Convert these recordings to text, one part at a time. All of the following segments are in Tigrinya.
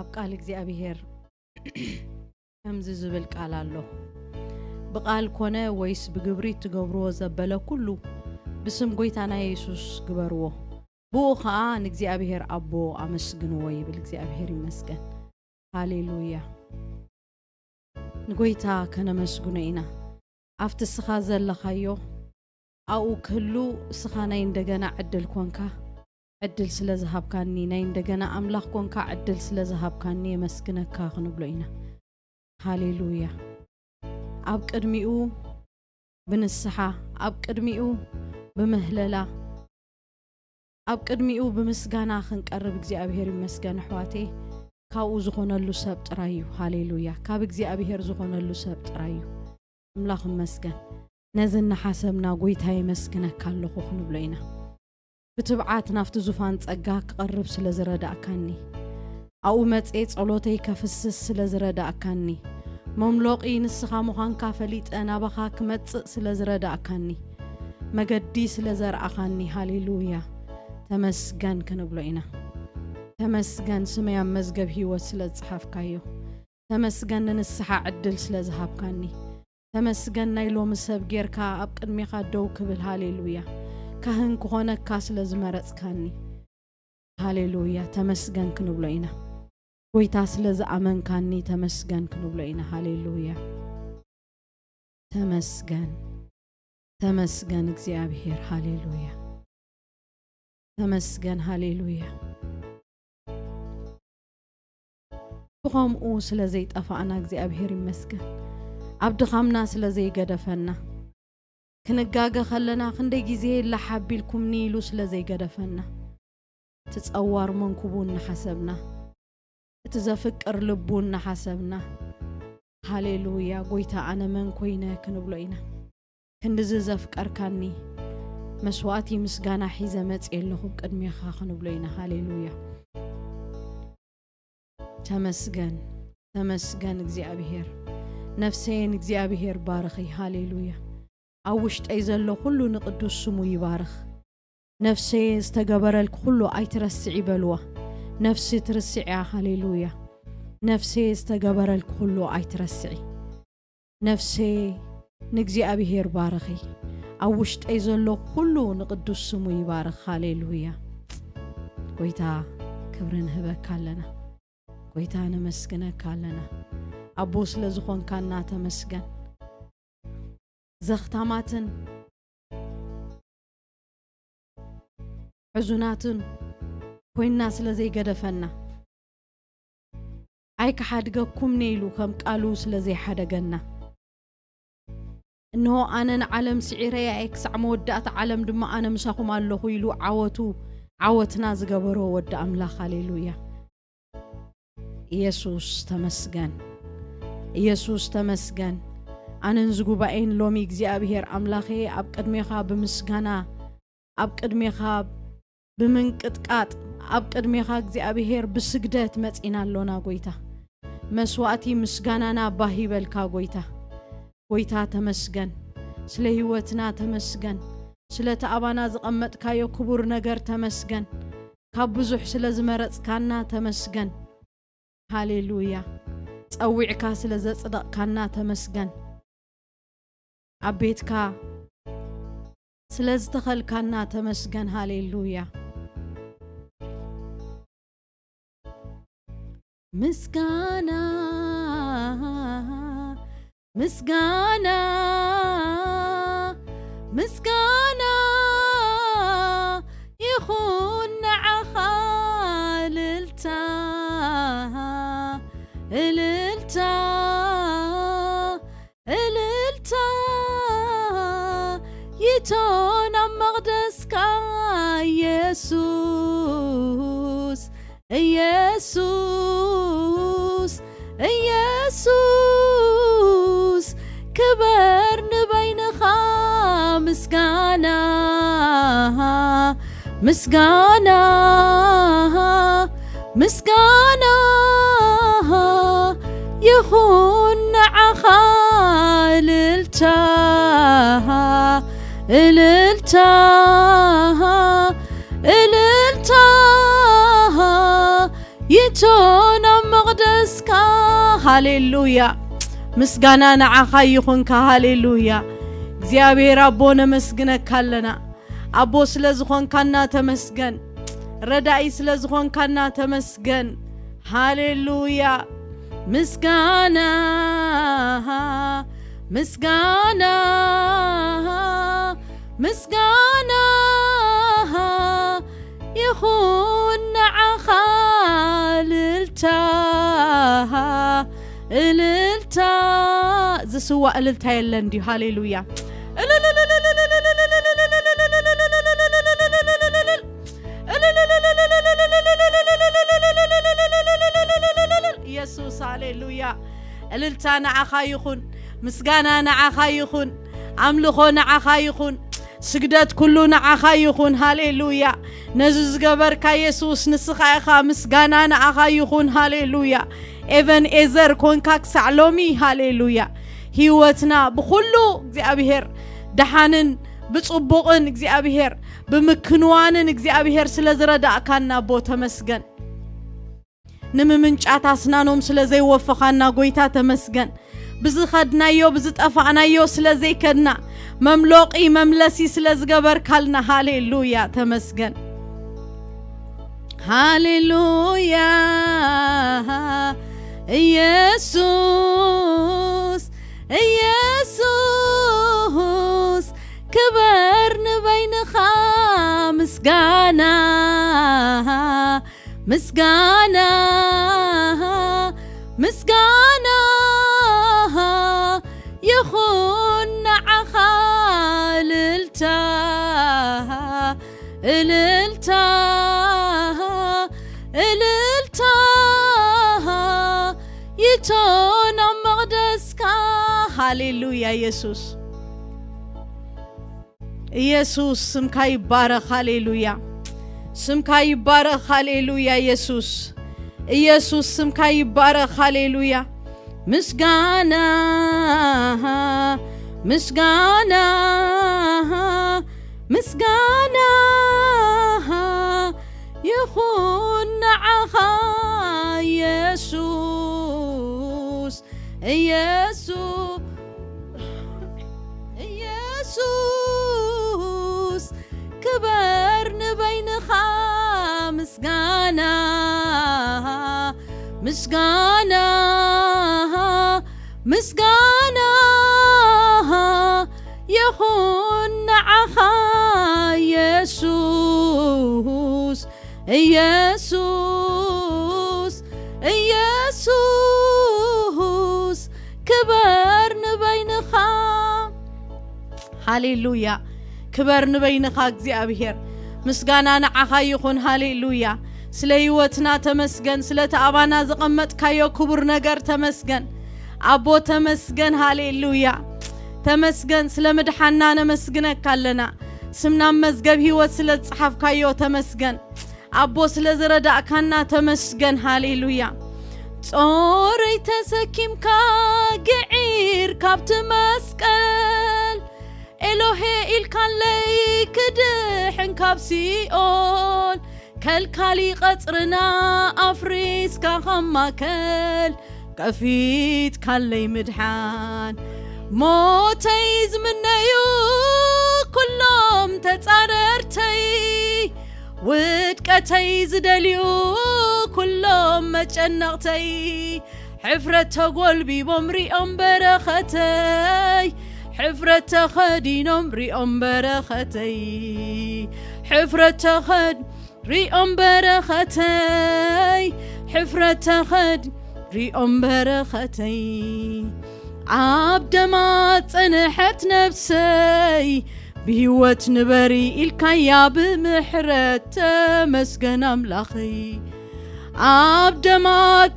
ኣብ ቃል እግዚኣብሔር ከምዚ ዝብል ቃል ኣሎ፣ "ብቓል ኮነ ወይስ ብግብሪ እትገብርዎ ዘበለ ኩሉ ብስም ጐይታና የሱስ ግበርዎ፣ ብኡ ኸኣ ንእግዚኣብሔር ኣቦ ኣመስግንዎ" ይብል። እግዚኣብሔር ይመስገን። ሃሌሉያ። ንጐይታ ከነመስግኖ ኢና። ኣብቲ እስኻ ዘለኻዮ ኣብኡ ክህሉ እስኻ ናይ እንደገና ዕድል ኮንካ፣ ዕድል ስለ ዝሃብካኒ፣ ናይ እንደገና ኣምላኽ ኮንካ ዕድል ስለ ዝሃብካኒ የመስግነካ ክንብሎ ኢና። ሃሌሉያ። ኣብ ቅድሚኡ ብንስሓ፣ ኣብ ቅድሚኡ ብምህለላ፣ ኣብ ቅድሚኡ ብምስጋና ክንቀርብ እግዚኣብሔር ይመስገን ኣሕዋተይ። ካብኡ ዝኾነሉ ሰብ ጥራይ እዩ። ሃሌሉያ። ካብ እግዚኣብሔር ዝኾነሉ ሰብ ጥራይ እዩ። ኣምላኽ ይመስገን። ነዚ እናሓሰብና ጐይታ የመስግነካ ኣለኹ ክንብሎ ኢና። ብትብዓት ናብቲ ዙፋን ጸጋ ክቐርብ ስለ ዝረዳእካኒ፣ ኣብኡ መጽየ ጸሎተይ ከፍስስ ስለ ዝረዳእካኒ፣ መምሎቒ ንስኻ ምዃንካ ፈሊጠ ናባኻ ክመጽእ ስለ ዝረዳእካኒ፣ መገዲ ስለ ዘርኣኻኒ፣ ሃሌሉያ፣ ተመስገን ክንብሎ ኢና። ተመስገን ስመይ ኣብ መዝገብ ህይወት ስለ ዝጸሓፍካዮ። ተመስገን ንንስሓ ዕድል ስለ ዝሃብካኒ። ተመስገን ናይ ሎሚ ሰብ ጌርካ ኣብ ቅድሜኻ ደው ክብል፣ ሃሌሉያ። ካህን ክኾነካ ስለ ዝመረጽካኒ፣ ሃሌሉያ፣ ተመስገን ክንብሎ ኢና። ጐይታ ስለ ዝኣመንካኒ ተመስገን ክንብሎ ኢና፣ ሃሌሉያ። ተመስገን፣ ተመስገን እግዚኣብሔር፣ ሃሌሉያ። ተመስገን፣ ሃሌሉያ። ብኸምኡ ስለ ዘይጠፋእና እግዚኣብሔር ይመስገን። ኣብ ድኻምና ስለ ዘይገደፈና፣ ክንጋገ ከለና ክንደይ ግዜ ላሕ ኣቢልኩምኒ ኢሉ ስለ ዘይገደፈና፣ እቲ ጸዋር መንኩቡ እናሓሰብና፣ እቲ ዘፍቅር ልቡ እናሓሰብና፣ ሃሌሉያ፣ ጐይታ ኣነ መን ኮይነ ክንብሎ ኢና። ክንድዚ ዘፍቀርካኒ፣ መስዋእቲ ምስጋና ሒዘ መጽየ ኣለኹ ቅድሜኻ ክንብሎ ኢና። ሃሌሉያ። ተመስገን፣ ተመስገን እግዚኣብሔር። ነፍሰየ ንእግዚኣብሔር ባርኺ። ሃሌሉያ። ኣብ ውሽጠይ ዘሎ ኩሉ ንቅዱስ ስሙ ይባርኽ። ነፍሰየ ዝተገበረልኪ ኩሉ ኣይትረስዒ በልዋ። ነፍሲ ትርስዕ እያ። ሃሌሉያ። ነፍሰየ ዝተገበረልኪ ኩሉ ኣይትረስዒ። ነፍሰየ ንእግዚኣብሔር ባርኺ። ኣብ ውሽጠይ ዘሎ ኩሉ ንቅዱስ ስሙ ይባርኽ። ሃሌሉያ። ጐይታ ክብሪ ንህበካ ኣለና። ጐይታ ነመስግነካ ኣለና። ኣቦ ስለ ዝኾንካና ተመስገን። ዘኽታማትን ሕዙናትን ኮይንና ስለ ዘይገደፈና፣ ኣይክሓድገኩምኒ ኢሉ ከም ቃሉ ስለ ዘይሓደገና፣ እንሆ ኣነ ንዓለም ስዒረያ እየ፣ ክሳዕ መወዳእታ ዓለም ድማ ኣነ ምሳኹም ኣለኹ ኢሉ ዓወቱ ዓወትና ዝገበሮ ወዲ ኣምላኽ። ሃሌሉያ። ኢየሱስ ተመስገን። ኢየሱስ ተመስገን። ኣነን ዝጉባኤን ሎሚ እግዚኣብሔር ኣምላኸ ኣብ ቅድሜኻ ብምስጋና፣ ኣብ ቅድሜኻ ብምንቅጥቃጥ፣ ኣብ ቅድሜኻ እግዚኣብሔር ብስግደት መጺና ኣሎና ጐይታ። መስዋእቲ ምስጋናና ባህ ይበልካ ጐይታ። ጐይታ ተመስገን። ስለ ህይወትና ተመስገን። ስለቲ ኣባና ዘቐመጥካዮ ክቡር ነገር ተመስገን። ካብ ብዙሕ ስለ ዝመረጽካና ተመስገን። ሃሌሉያ። ጸዊዕካ ስለ ዘጽደቕካና ተመስገን። ኣብ ቤትካ ስለ ዝተኸልካና ተመስገን። ሃሌሉያ። ምስጋና፣ ምስጋና፣ ምስጋና ይኹን ንዓኻ፣ እልልታ፣ እልልታ፣ እልልታ ይቶን ኣብ መቕደስካ ኢየሱስ፣ ኢየሱስ፣ ኢየሱስ ክበር ንበይንኻ ምስጋና፣ ምስጋና፣ ምስጋና ይኹን ንዓኻ፣ እልልታ፣ እልልታ፣ እልልታ ይቶን ኣብ ሃሌሉያ። ምስጋና ንዓኻ ይኹንካ። ሃሌሉያ። እግዚኣብሔር ኣቦ ነመስግነካ ኣለና። ኣቦ ስለ ዝኾንካና ተመስገን። ረዳኢ ስለ ዝኾንካና ተመስገን። ሃሌሉያ። ምስጋና፣ ምስጋና፣ ምስጋና ይኹን ንዓኻ። እልልታ፣ እልልታ፣ ዝስዋእ እልልታ የለን ድዩ? ሃሌሉያ። ኢየሱስ፣ ሃሌሉያ። እልልታ ንዓኻ ይኹን፣ ምስጋና ንዓኻ ይኹን፣ ኣምልኾ ንዓኻ ይኹን፣ ስግደት ኩሉ ንዓኻ ይኹን። ሃሌሉያ። ነዚ ዝገበርካ የሱስ፣ ንስኻ ኢኻ። ምስጋና ንዓኻ ይኹን። ሃሌሉያ። ኤቨን ኤዘር ኮንካ ክሳዕ ሎሚ። ሃሌሉያ። ህይወትና ብኹሉ እግዚኣብሔር ደሓንን ብጽቡቕን እግዚኣብሔር ብምክንዋንን እግዚኣብሔር ስለ ዝረዳእካና ኣቦ ተመስገን። ንምምንጫት ኣስናኖም ስለ ዘይወፈኻና ጎይታ ተመስገን። ብዝኸድናዮ ብዝጠፋእናዮ ስለ ዘይከድና መምሎቒ መምለሲ ስለ ዝገበርካልና ሃሌሉያ ተመስገን። ሃሌሉያ ኢየሱስ ኢየሱስ ክበር ንበይንኻ ምስጋና ምስጋና ምስጋና ይኹን ንዓኻ እልልታ እልልታ እልልታ ይቶን ኣብ መቕደስካ። ሃሌሉያ ኢየሱስ ኢየሱስ ስምካ ይባረኽ። ሃሌሉያ ስምካ ይባረኽ። ሃሌሉያ ኢየሱስ ኢየሱስ ስምካ ይባረኽ። ሃሌሉያ ምስጋና ምስጋና ምስጋና ይኹን ንዓኻ ኢየሱስ ኢየሱስ ኢየሱስ ክበር ንበይንኻ ምስጋና ምስጋና ምስጋና ይኹን ንዓኻ ኢየሱስ ኢየሱስ ኢየሱስ ክበር ንበይንኻ። ሃሌሉያ ክበር ንበይንኻ እግዚኣብሔር ምስጋና ንዓኻ ይኹን። ሃሌሉያ ስለ ህይወትና ተመስገን። ስለቲ ኣባና ዘቐመጥካዮ ክቡር ነገር ተመስገን ኣቦ ተመስገን። ሃሌሉያ ተመስገን ስለ ምድሓና ነመስግነካ ኣለና። ስምና መዝገብ ህይወት ስለ ዝጸሓፍካዮ ተመስገን ኣቦ ስለ ዝረዳእካና ተመስገን። ሃሌሉያ ጾረይ ተሰኪምካ ግዒር ካብቲ መስቀል ኤሎሄ ኢልካለይ ክድሕን ካብ ሲኦል ከልካሊ ቐጽርና ኣፍሪስካ ካብ ማከል ከፊትካለይ ምድሓን ሞተይ ዝምነዩ ኩሎም ተጻረርተይ ውድቀተይ ዝደልዩ ኩሎም መጨነቕተይ ሕፍረት ተጎልቢቦም ሪኦም በረኸተይ ሕፍረት ተኸዲኖም ሪኦም በረኸተይ ሕፍረት ተኸድ ሪኦም በረኸተይ ሕፍረት ተኸድ ሪኦም በረኸተይ ኣብ ደማ ጸንሐት ነብሰይ ብህይወት ንበሪ ኢልካያ ብምሕረት ተመስገን ኣምላኸይ ኣብ ደማ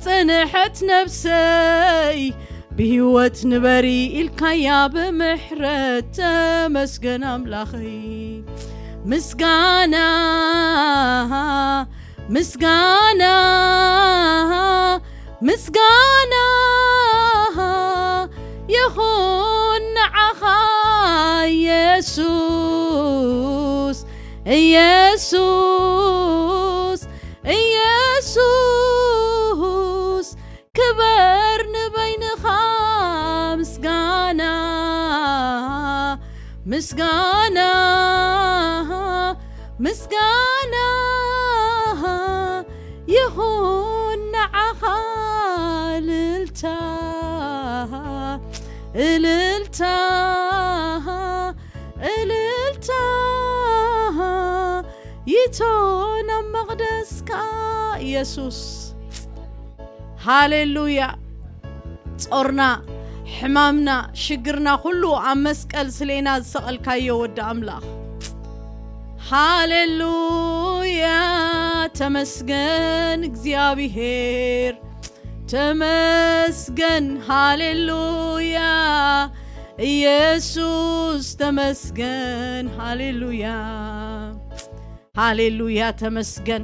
ጸንሐት ነብሰይ ብህይወት ንበሪ ኢልካያ ብምሕረት ተመስገን ኣምላኸይ ምስጋና ምስጋና ምስጋና ይኹን ንዓኻ ኢየሱስ ኢየሱስ ኢየሱስ ክበር ምስጋና ምስጋና ይኹን ንዓኻ፣ እልልታ እልልታ እልልታ ይቶን ኣብ መቕደስካ። ኢየሱስ ሃሌሉያ። ጾርና፣ ሕማምና፣ ሽግርና ኩሉ ኣብ መስቀል ስሌና ዝሰቐልካዮ ወዲ ኣምላኽ። ሃሌሉያ። ተመስገን እግዚኣብሔር፣ ተመስገን። ሃሌሉያ። ኢየሱስ ተመስገን። ሃሌሉያ። ሃሌሉያ። ተመስገን።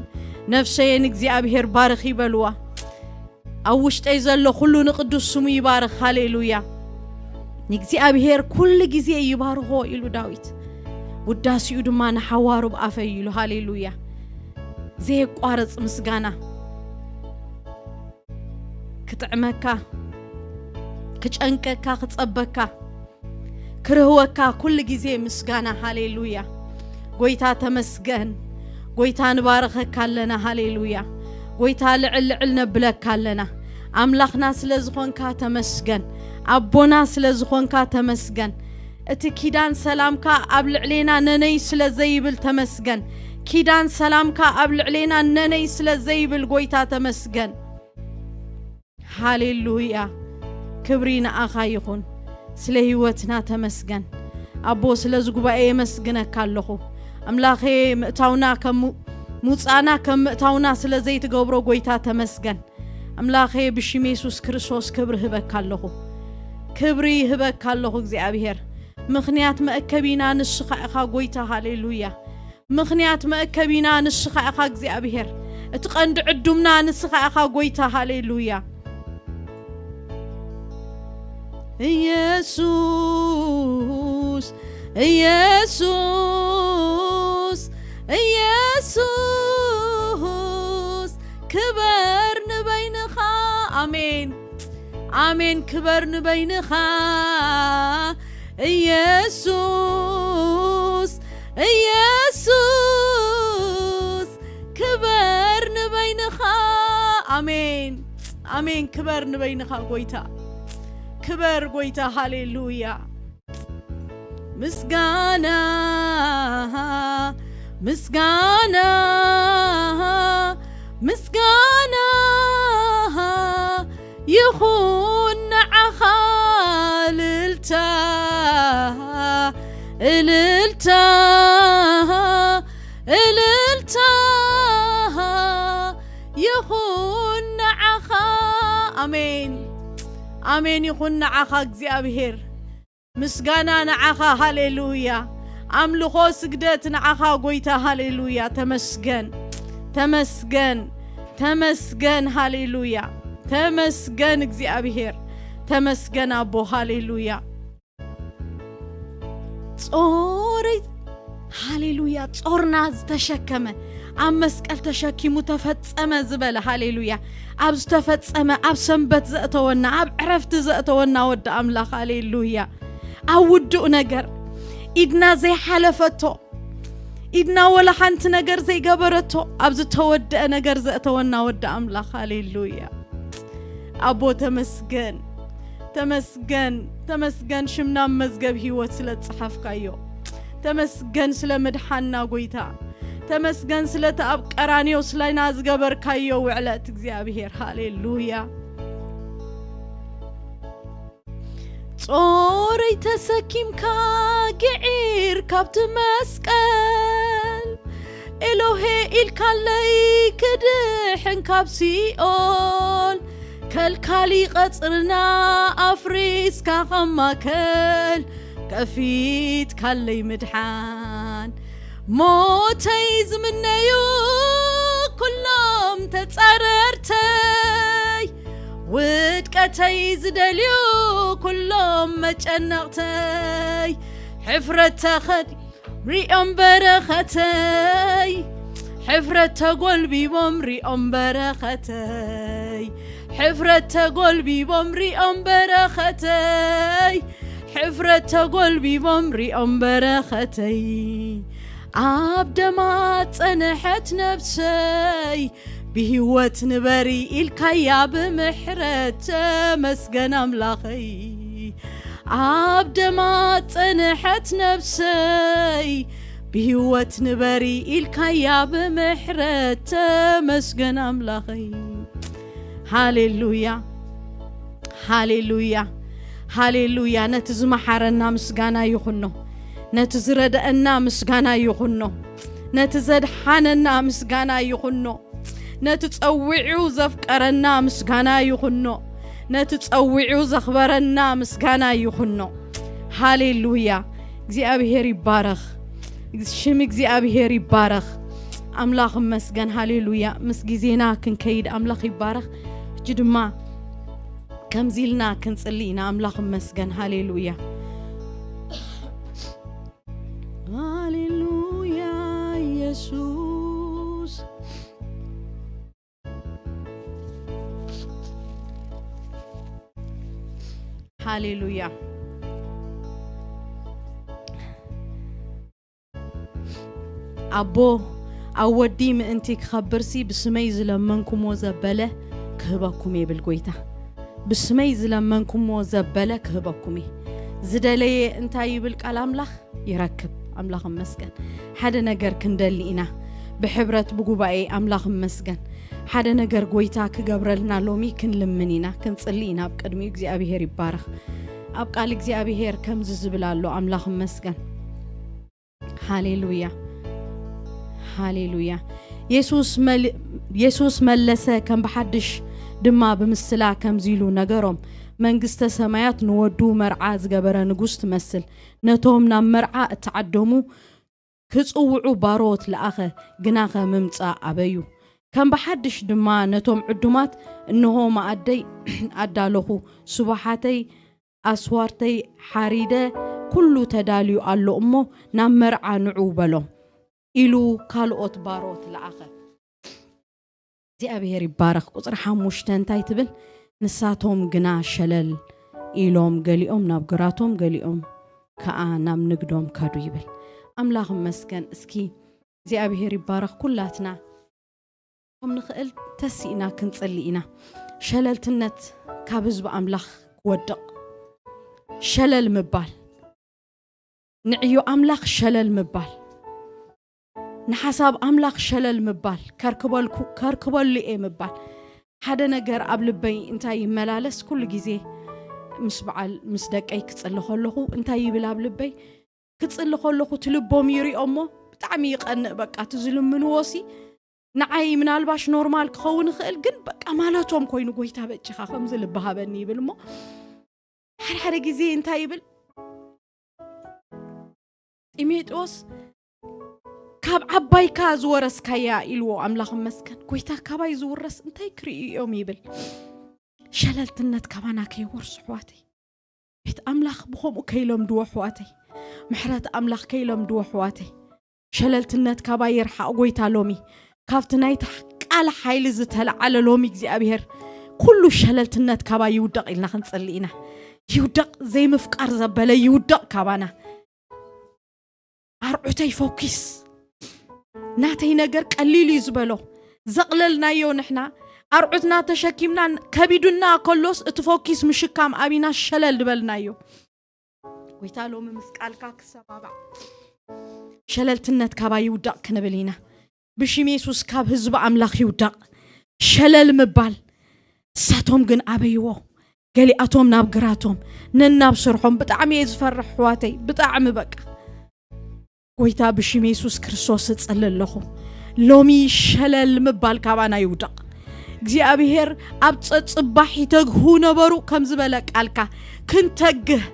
ነፍሰየ ንእግዚኣብሔር ባርኽ ይበልዋ። ኣብ ውሽጠይ ዘሎ ኩሉ ንቅዱስ ስሙ ይባርኽ። ሃሌሉያ። ንእግዚኣብሔር ኩሉ ግዜ ይባርኾ ኢሉ ዳዊት። ውዳሴኡ ድማ ንሓዋሩ ብኣፈይ ኢሉ። ሃሌሉያ። ዘየቋርጽ ምስጋና። ክጥዕመካ፣ ክጨንቀካ፣ ክጸበካ፣ ክርህወካ ኩሉ ግዜ ምስጋና። ሃሌሉያ። ጎይታ ተመስገን። ጎይታ ንባረኸካ ኣለና። ሃሌሉያ። ጎይታ ልዕል ልዕል ነብለካ ኣለና። ኣምላኽና ስለ ዝኾንካ ተመስገን። ኣቦና ስለ ዝኾንካ ተመስገን። እቲ ኪዳን ሰላምካ ኣብ ልዕሌና ነነይ ስለ ዘይብል ተመስገን። ኪዳን ሰላምካ ኣብ ልዕሌና ነነይ ስለ ዘይብል ጎይታ ተመስገን። ሃሌሉያ። ክብሪ ንኣኻ ይኹን። ስለ ህይወትና ተመስገን። ኣቦ፣ ስለዚ ጉባኤ የመስግነካ ኣለኹ። ኣምላኸ፣ ምእታውና ከም ምውጻእና ከም ምእታውና ስለ ዘይትገብሮ ጎይታ ተመስገን። ኣምላኸ፣ ብሽም የሱስ ክርስቶስ ክብሪ ህበካ ኣለኹ። ክብሪ ህበካ ኣለኹ እግዚኣብሔር። ምኽንያት መእከቢና ንስኻ ኢኻ ጎይታ። ሃሌሉያ። ምኽንያት መእከቢና ንስኻ ኢኻ እግዚኣብሔር። እቲ ቀንዲ ዕዱምና ንስኻ ኢኻ ጎይታ። ሃሌሉያ። ኢየሱስ፣ ኢየሱስ፣ ኢየሱስ፣ ክበር ንበይንኻ። ኣሜን፣ ኣሜን። ክበር ንበይንኻ ኢየሱስ፣ ኢየሱስ፣ ክበር ንበይንኻ። ኣሜን፣ ኣሜን። ክበር ንበይንኻ ጎይታ፣ ክበር ጎይታ። ሃሌሉያ። ምስጋና፣ ምስጋና፣ ምስጋና ይኹን ንዓኻ። እልልታ፣ እልልታ፣ እልልታ ይኹን ንዓኻ። ኣሜን፣ ኣሜን ይኹን ንዓኻ እግዚኣብሔር። ምስጋና ንዓኻ። ሃሌሉያ። ኣምልኾ ስግደት ንዓኻ ጎይታ። ሃሌሉያ። ተመስገን፣ ተመስገን፣ ተመስገን። ሃሌሉያ። ተመስገን እግዚኣብሔር። ተመስገን ኣቦ። ሃሌሉያ። ጾረይ፣ ሃሌሉያ። ጾርና ዝተሸከመ፣ ኣብ መስቀል ተሸኪሙ ተፈጸመ ዝበለ። ሃሌሉያ። ኣብ ዝተፈጸመ፣ ኣብ ሰንበት ዘእተወና፣ ኣብ ዕረፍቲ ዘእተወና ወዲ ኣምላኽ። ሃሌሉያ። ኣብ ውዱእ ነገር ኢድና ዘይሓለፈቶ፣ ኢድና ወላ ሓንቲ ነገር ዘይገበረቶ፣ ኣብ ዝተወደአ ነገር ዘእተወና ወዲ ኣምላኽ። ሃሌሉያ። ኣቦ ተመስገን፣ ተመስገን፣ ተመስገን። ሽምና ኣብ መዝገብ ህይወት ስለ ዝጸሓፍካዮ፣ ተመስገን ስለ ምድሓንና ጎይታ፣ ተመስገን ስለቲ ኣብ ቀራንዮ ስለና ዝገበርካዮ ውዕለት እግዚኣብሔር። ሃሌሉያ። ጾረይ ተሰኪምካ ግዒር ካብቲ መስቀል፣ ኤሎሄ ኢልካለይ ክድሕን ካብ ሲኦል፣ ከልካሊ ቀጽርና ኣፍሪስካ ካብ ማእከል ከፊትካለይ ምድሓን። ሞተይ ዝምነዩ ኩሎም ተጻረርተይ፣ ውድቀተይ ዝደልዩ ኩሎም መጨነቕተይ፣ ሕፍረት ተኸድ ሪኦም በረኸተይ፣ ሕፍረት ተጎልቢቦም ሪኦም በረኸተይ፣ ሕፍረት ተጎልቢቦም ሪኦም በረኸተይ፣ ሕፍረት ተጎልቢቦም ሪኦም በረኸተይ። ኣብ ደማ ጸንሐት ነብሰይ፣ ብህይወት ንበሪ ኢልካያ ብምሕረት፣ ተመስገን ኣምላኸይ። ኣብ ደማ ጸንሐት ነብሰይ፣ ብህይወት ንበሪ ኢልካያ ብምሕረት፣ ተመስገን ኣምላኸይ። ሃሌሉያ፣ ሃሌሉያ፣ ሃሌሉያ። ነቲ ዝመሓረና ምስጋና ይኹኖ። ነቲ ዝረደአና ምስጋና ይኹኖ። ነቲ ዘድሓነና ምስጋና ይኹኖ። ነቲ ጸዊዑ ዘፍቀረና ምስጋና ይኹኖ። ነቲ ጸዊዑ ዘኽበረና ምስጋና ይኹኖ። ሃሌሉያ። እግዚኣብሔር ይባረኽ። ሽም እግዚኣብሔር ይባረኽ። ኣምላኽ እመስገን። ሃሌሉያ። ምስ ግዜና ክንከይድ ኣምላኽ ይባረኽ። ሕጂ ድማ ከምዚ ኢልና ክንጽሊ ኢና። ኣምላኽ እመስገን። ሃሌሉያ። ሃሌሉያ ኢየሱስ። ሃሌሉያ። ኣቦ፣ ኣብ ወዲ ምእንቲ ክኸብርሲ ብስመይ ዝለመንኩሞ ዘበለ ክህበኩም እየ ይብል ጎይታ። ብስመይ ዝለመንኩሞ ዘበለ ክህበኩም እየ። ዝደለየ እንታይ ይብል ቃል ኣምላኽ? ይረክብ። ኣምላኽ እመስገን። ሓደ ነገር ክንደሊ ኢና። ብሕብረት ብጉባኤ ኣምላኽ እመስገን። ሓደ ነገር ጎይታ ክገብረልና ሎሚ ክንልምን ኢና፣ ክንጽሊ ኢና። ኣብ ቅድሚኡ እግዚኣብሔር ይባረኽ። ኣብ ቃል እግዚኣብሔር ከምዚ ዝብል ኣሎ። ኣምላኽ እመስገን። ሃሌሉያ፣ ሃሌሉያ። የሱስ መል-፣ የሱስ መለሰ፣ ከም ብሓድሽ ድማ ብምስላ ከምዚ ኢሉ ነገሮም፣ መንግስተ ሰማያት ንወዱ መርዓ ዝገበረ ንጉስ ትመስል። ነቶም ናብ መርዓ እተዓደሙ ክጽውዑ ባሮት ለኣኸ፣ ግናኸ ምምጻእ ኣበዩ። ከም ብሓድሽ ድማ ነቶም ዕዱማት፣ እንሆ መኣደይ ኣዳለኹ፣ ስቡሓተይ ኣስዋርተይ ሓሪደ፣ ኩሉ ተዳልዩ ኣሎ እሞ፣ ናብ መርዓ ንዑ በሎም ኢሉ ካልኦት ባሮት ለኣኸ። እግዚኣብሔር ይባረኽ። ቁጽሪ ሓሙሽተ እንታይ ትብል? ንሳቶም ግና ሸለል ኢሎም፣ ገሊኦም ናብ ግራቶም፣ ገሊኦም ከኣ ናብ ንግዶም ከዱ ይብል። ኣምላኽ እመስገን። እስኪ እግዚኣብሔር ይባረኽ። ኩላትና ከም ንኽእል ተሲእና ክንጽሊ ኢና። ሸለልትነት ካብ ህዝቢ ኣምላኽ ክወድቕ፣ ሸለል ምባል፣ ንዕዮ ኣምላኽ ሸለል ምባል፣ ንሓሳብ ኣምላኽ ሸለል ምባል፣ ከርክበልኩ-፣ ከርክበሉ እየ ምባል። ሓደ ነገር ኣብ ልበይ እንታይ ይመላለስ? ኩሉ ግዜ ምስ በዓል፣ ምስ ደቀይ ክጽሊ ከለኹ እንታይ ይብል ኣብ ልበይ? ክጽሊ ከለኹ እቲ ልቦም ይሪኦ እሞ ብጣዕሚ ይቐንእ። በቃ እቲ ዝልምንዎ ሲ ንዓይ ምናልባሽ ኖርማል ክኸውን ይኽእል፣ ግን በቃ ማለቶም ኮይኑ፣ ጎይታ በጅኻ ከምዚ ልቢ ሃበኒ ይብል እሞ፣ ሓደ ሓደ ግዜ እንታይ ይብል ጢሞቴዎስ፣ ካብ ዓባይካ ዝወረስካያ ኢልዎ። ኣምላኽ እመስገን። ጎይታ፣ ካባይ ዝውረስ እንታይ ክርእዩ እዮም ይብል። ሸለልትነት ካባና ከይወርሱ ኣሕዋተይ። ቤት ኣምላኽ ብኸምኡ ከይለምድዎ ኣሕዋተይ። ምሕረት ኣምላኽ ከይለምድዎ ኣሕዋተይ። ሸለልትነት ካባይ ይርሓቕ ጎይታ። ሎሚ ካብቲ ናይቲ ቃል ሓይሊ ዝተለዓለ ሎሚ እግዚኣብሔር ኩሉ ሸለልትነት ካባይ ይውደቕ ኢልና ክንጽሊ ኢና። ይውደቕ፣ ዘይምፍቃር ዘበለ ይውደቕ ካባና። ኣርዑተይ ፎኪስ፣ ናተይ ነገር ቀሊል እዩ ዝበሎ ዘቕለልናዮ ንሕና፣ ኣርዑትና ተሸኪምና ከቢዱና ከሎስ እቲ ፎኪስ ምሽካም ኣቢና ሸለል ዝበልናዮ። ጎይታ ሎሚ ምስ ቃልካ ክሰማማዕ ሸለልትነት ካባይ ይውደቕ ክንብል ኢና። ብሽም የሱስ ካብ ህዝቢ ኣምላኽ ይውደቕ ሸለል ምባል። ንሳቶም ግን ኣበይዎ፣ ገሊኣቶም ናብ ግራቶም፣ ነናብ ስርሖም። ብጣዕሚ እየ ዝፈርሕ ኣሕዋተይ፣ ብጣዕሚ በቃ። ጎይታ ብሽም የሱስ ክርስቶስ እጽሊ ኣለኹ። ሎሚ ሸለል ምባል ካባና ይውደቕ። እግዚኣብሔር ኣብ ጸጽባሕ ይተግሁ ነበሩ ከም ዝበለ ቃልካ ክንተግህ፣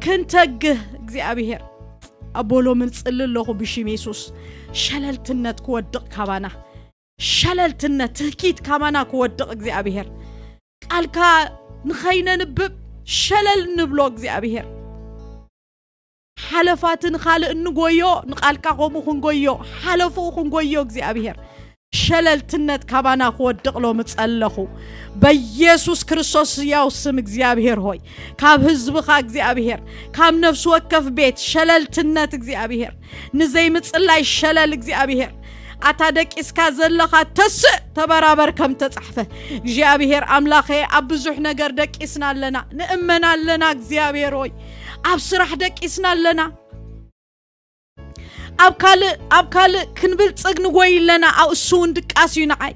ክንተግህ እግዚኣብሔር ኣቦ ሎሚ እጽሊ ኣለኹ ብሽም የሱስ። ሸለልትነት ክወድቕ ካባና፣ ሸለልትነት ትህኪት ካባና ክወድቕ እግዚኣብሔር። ቃልካ ንኸይነንብብ ሸለል ንብሎ እግዚኣብሔር። ሓለፋቲ ንኻልእ እንጎዮ፣ ንቓልካ ከምኡ ክንጎዮ፣ ሓለፍኡ ክንጎዮ እግዚኣብሔር። ሸለልትነት ካባና ክወድቕ ሎሚ ጸለኹ። በኢየሱስ ክርስቶስ ሕያው ስም እግዚኣብሔር ሆይ፣ ካብ ህዝብኻ እግዚኣብሔር፣ ካብ ነፍሲ ወከፍ ቤት ሸለልትነት እግዚኣብሔር፣ ንዘይምጽላይ ሸለል እግዚኣብሔር፣ ኣታ ደቂስካ ዘለኻ ተስእ ተበራበር ከም ተጻሕፈ፣ እግዚኣብሔር ኣምላኸ ኣብ ብዙሕ ነገር ደቂስና ኣለና፣ ንእመን ኣለና እግዚኣብሔር ሆይ፣ ኣብ ስራሕ ደቂስና ኣለና። ኣብ ካልእ ኣብ ካልእ ክንብልጽግ ንጎይ ኣለና፣ ኣብ እሱ እውን ድቃስ እዩ ንዓይ።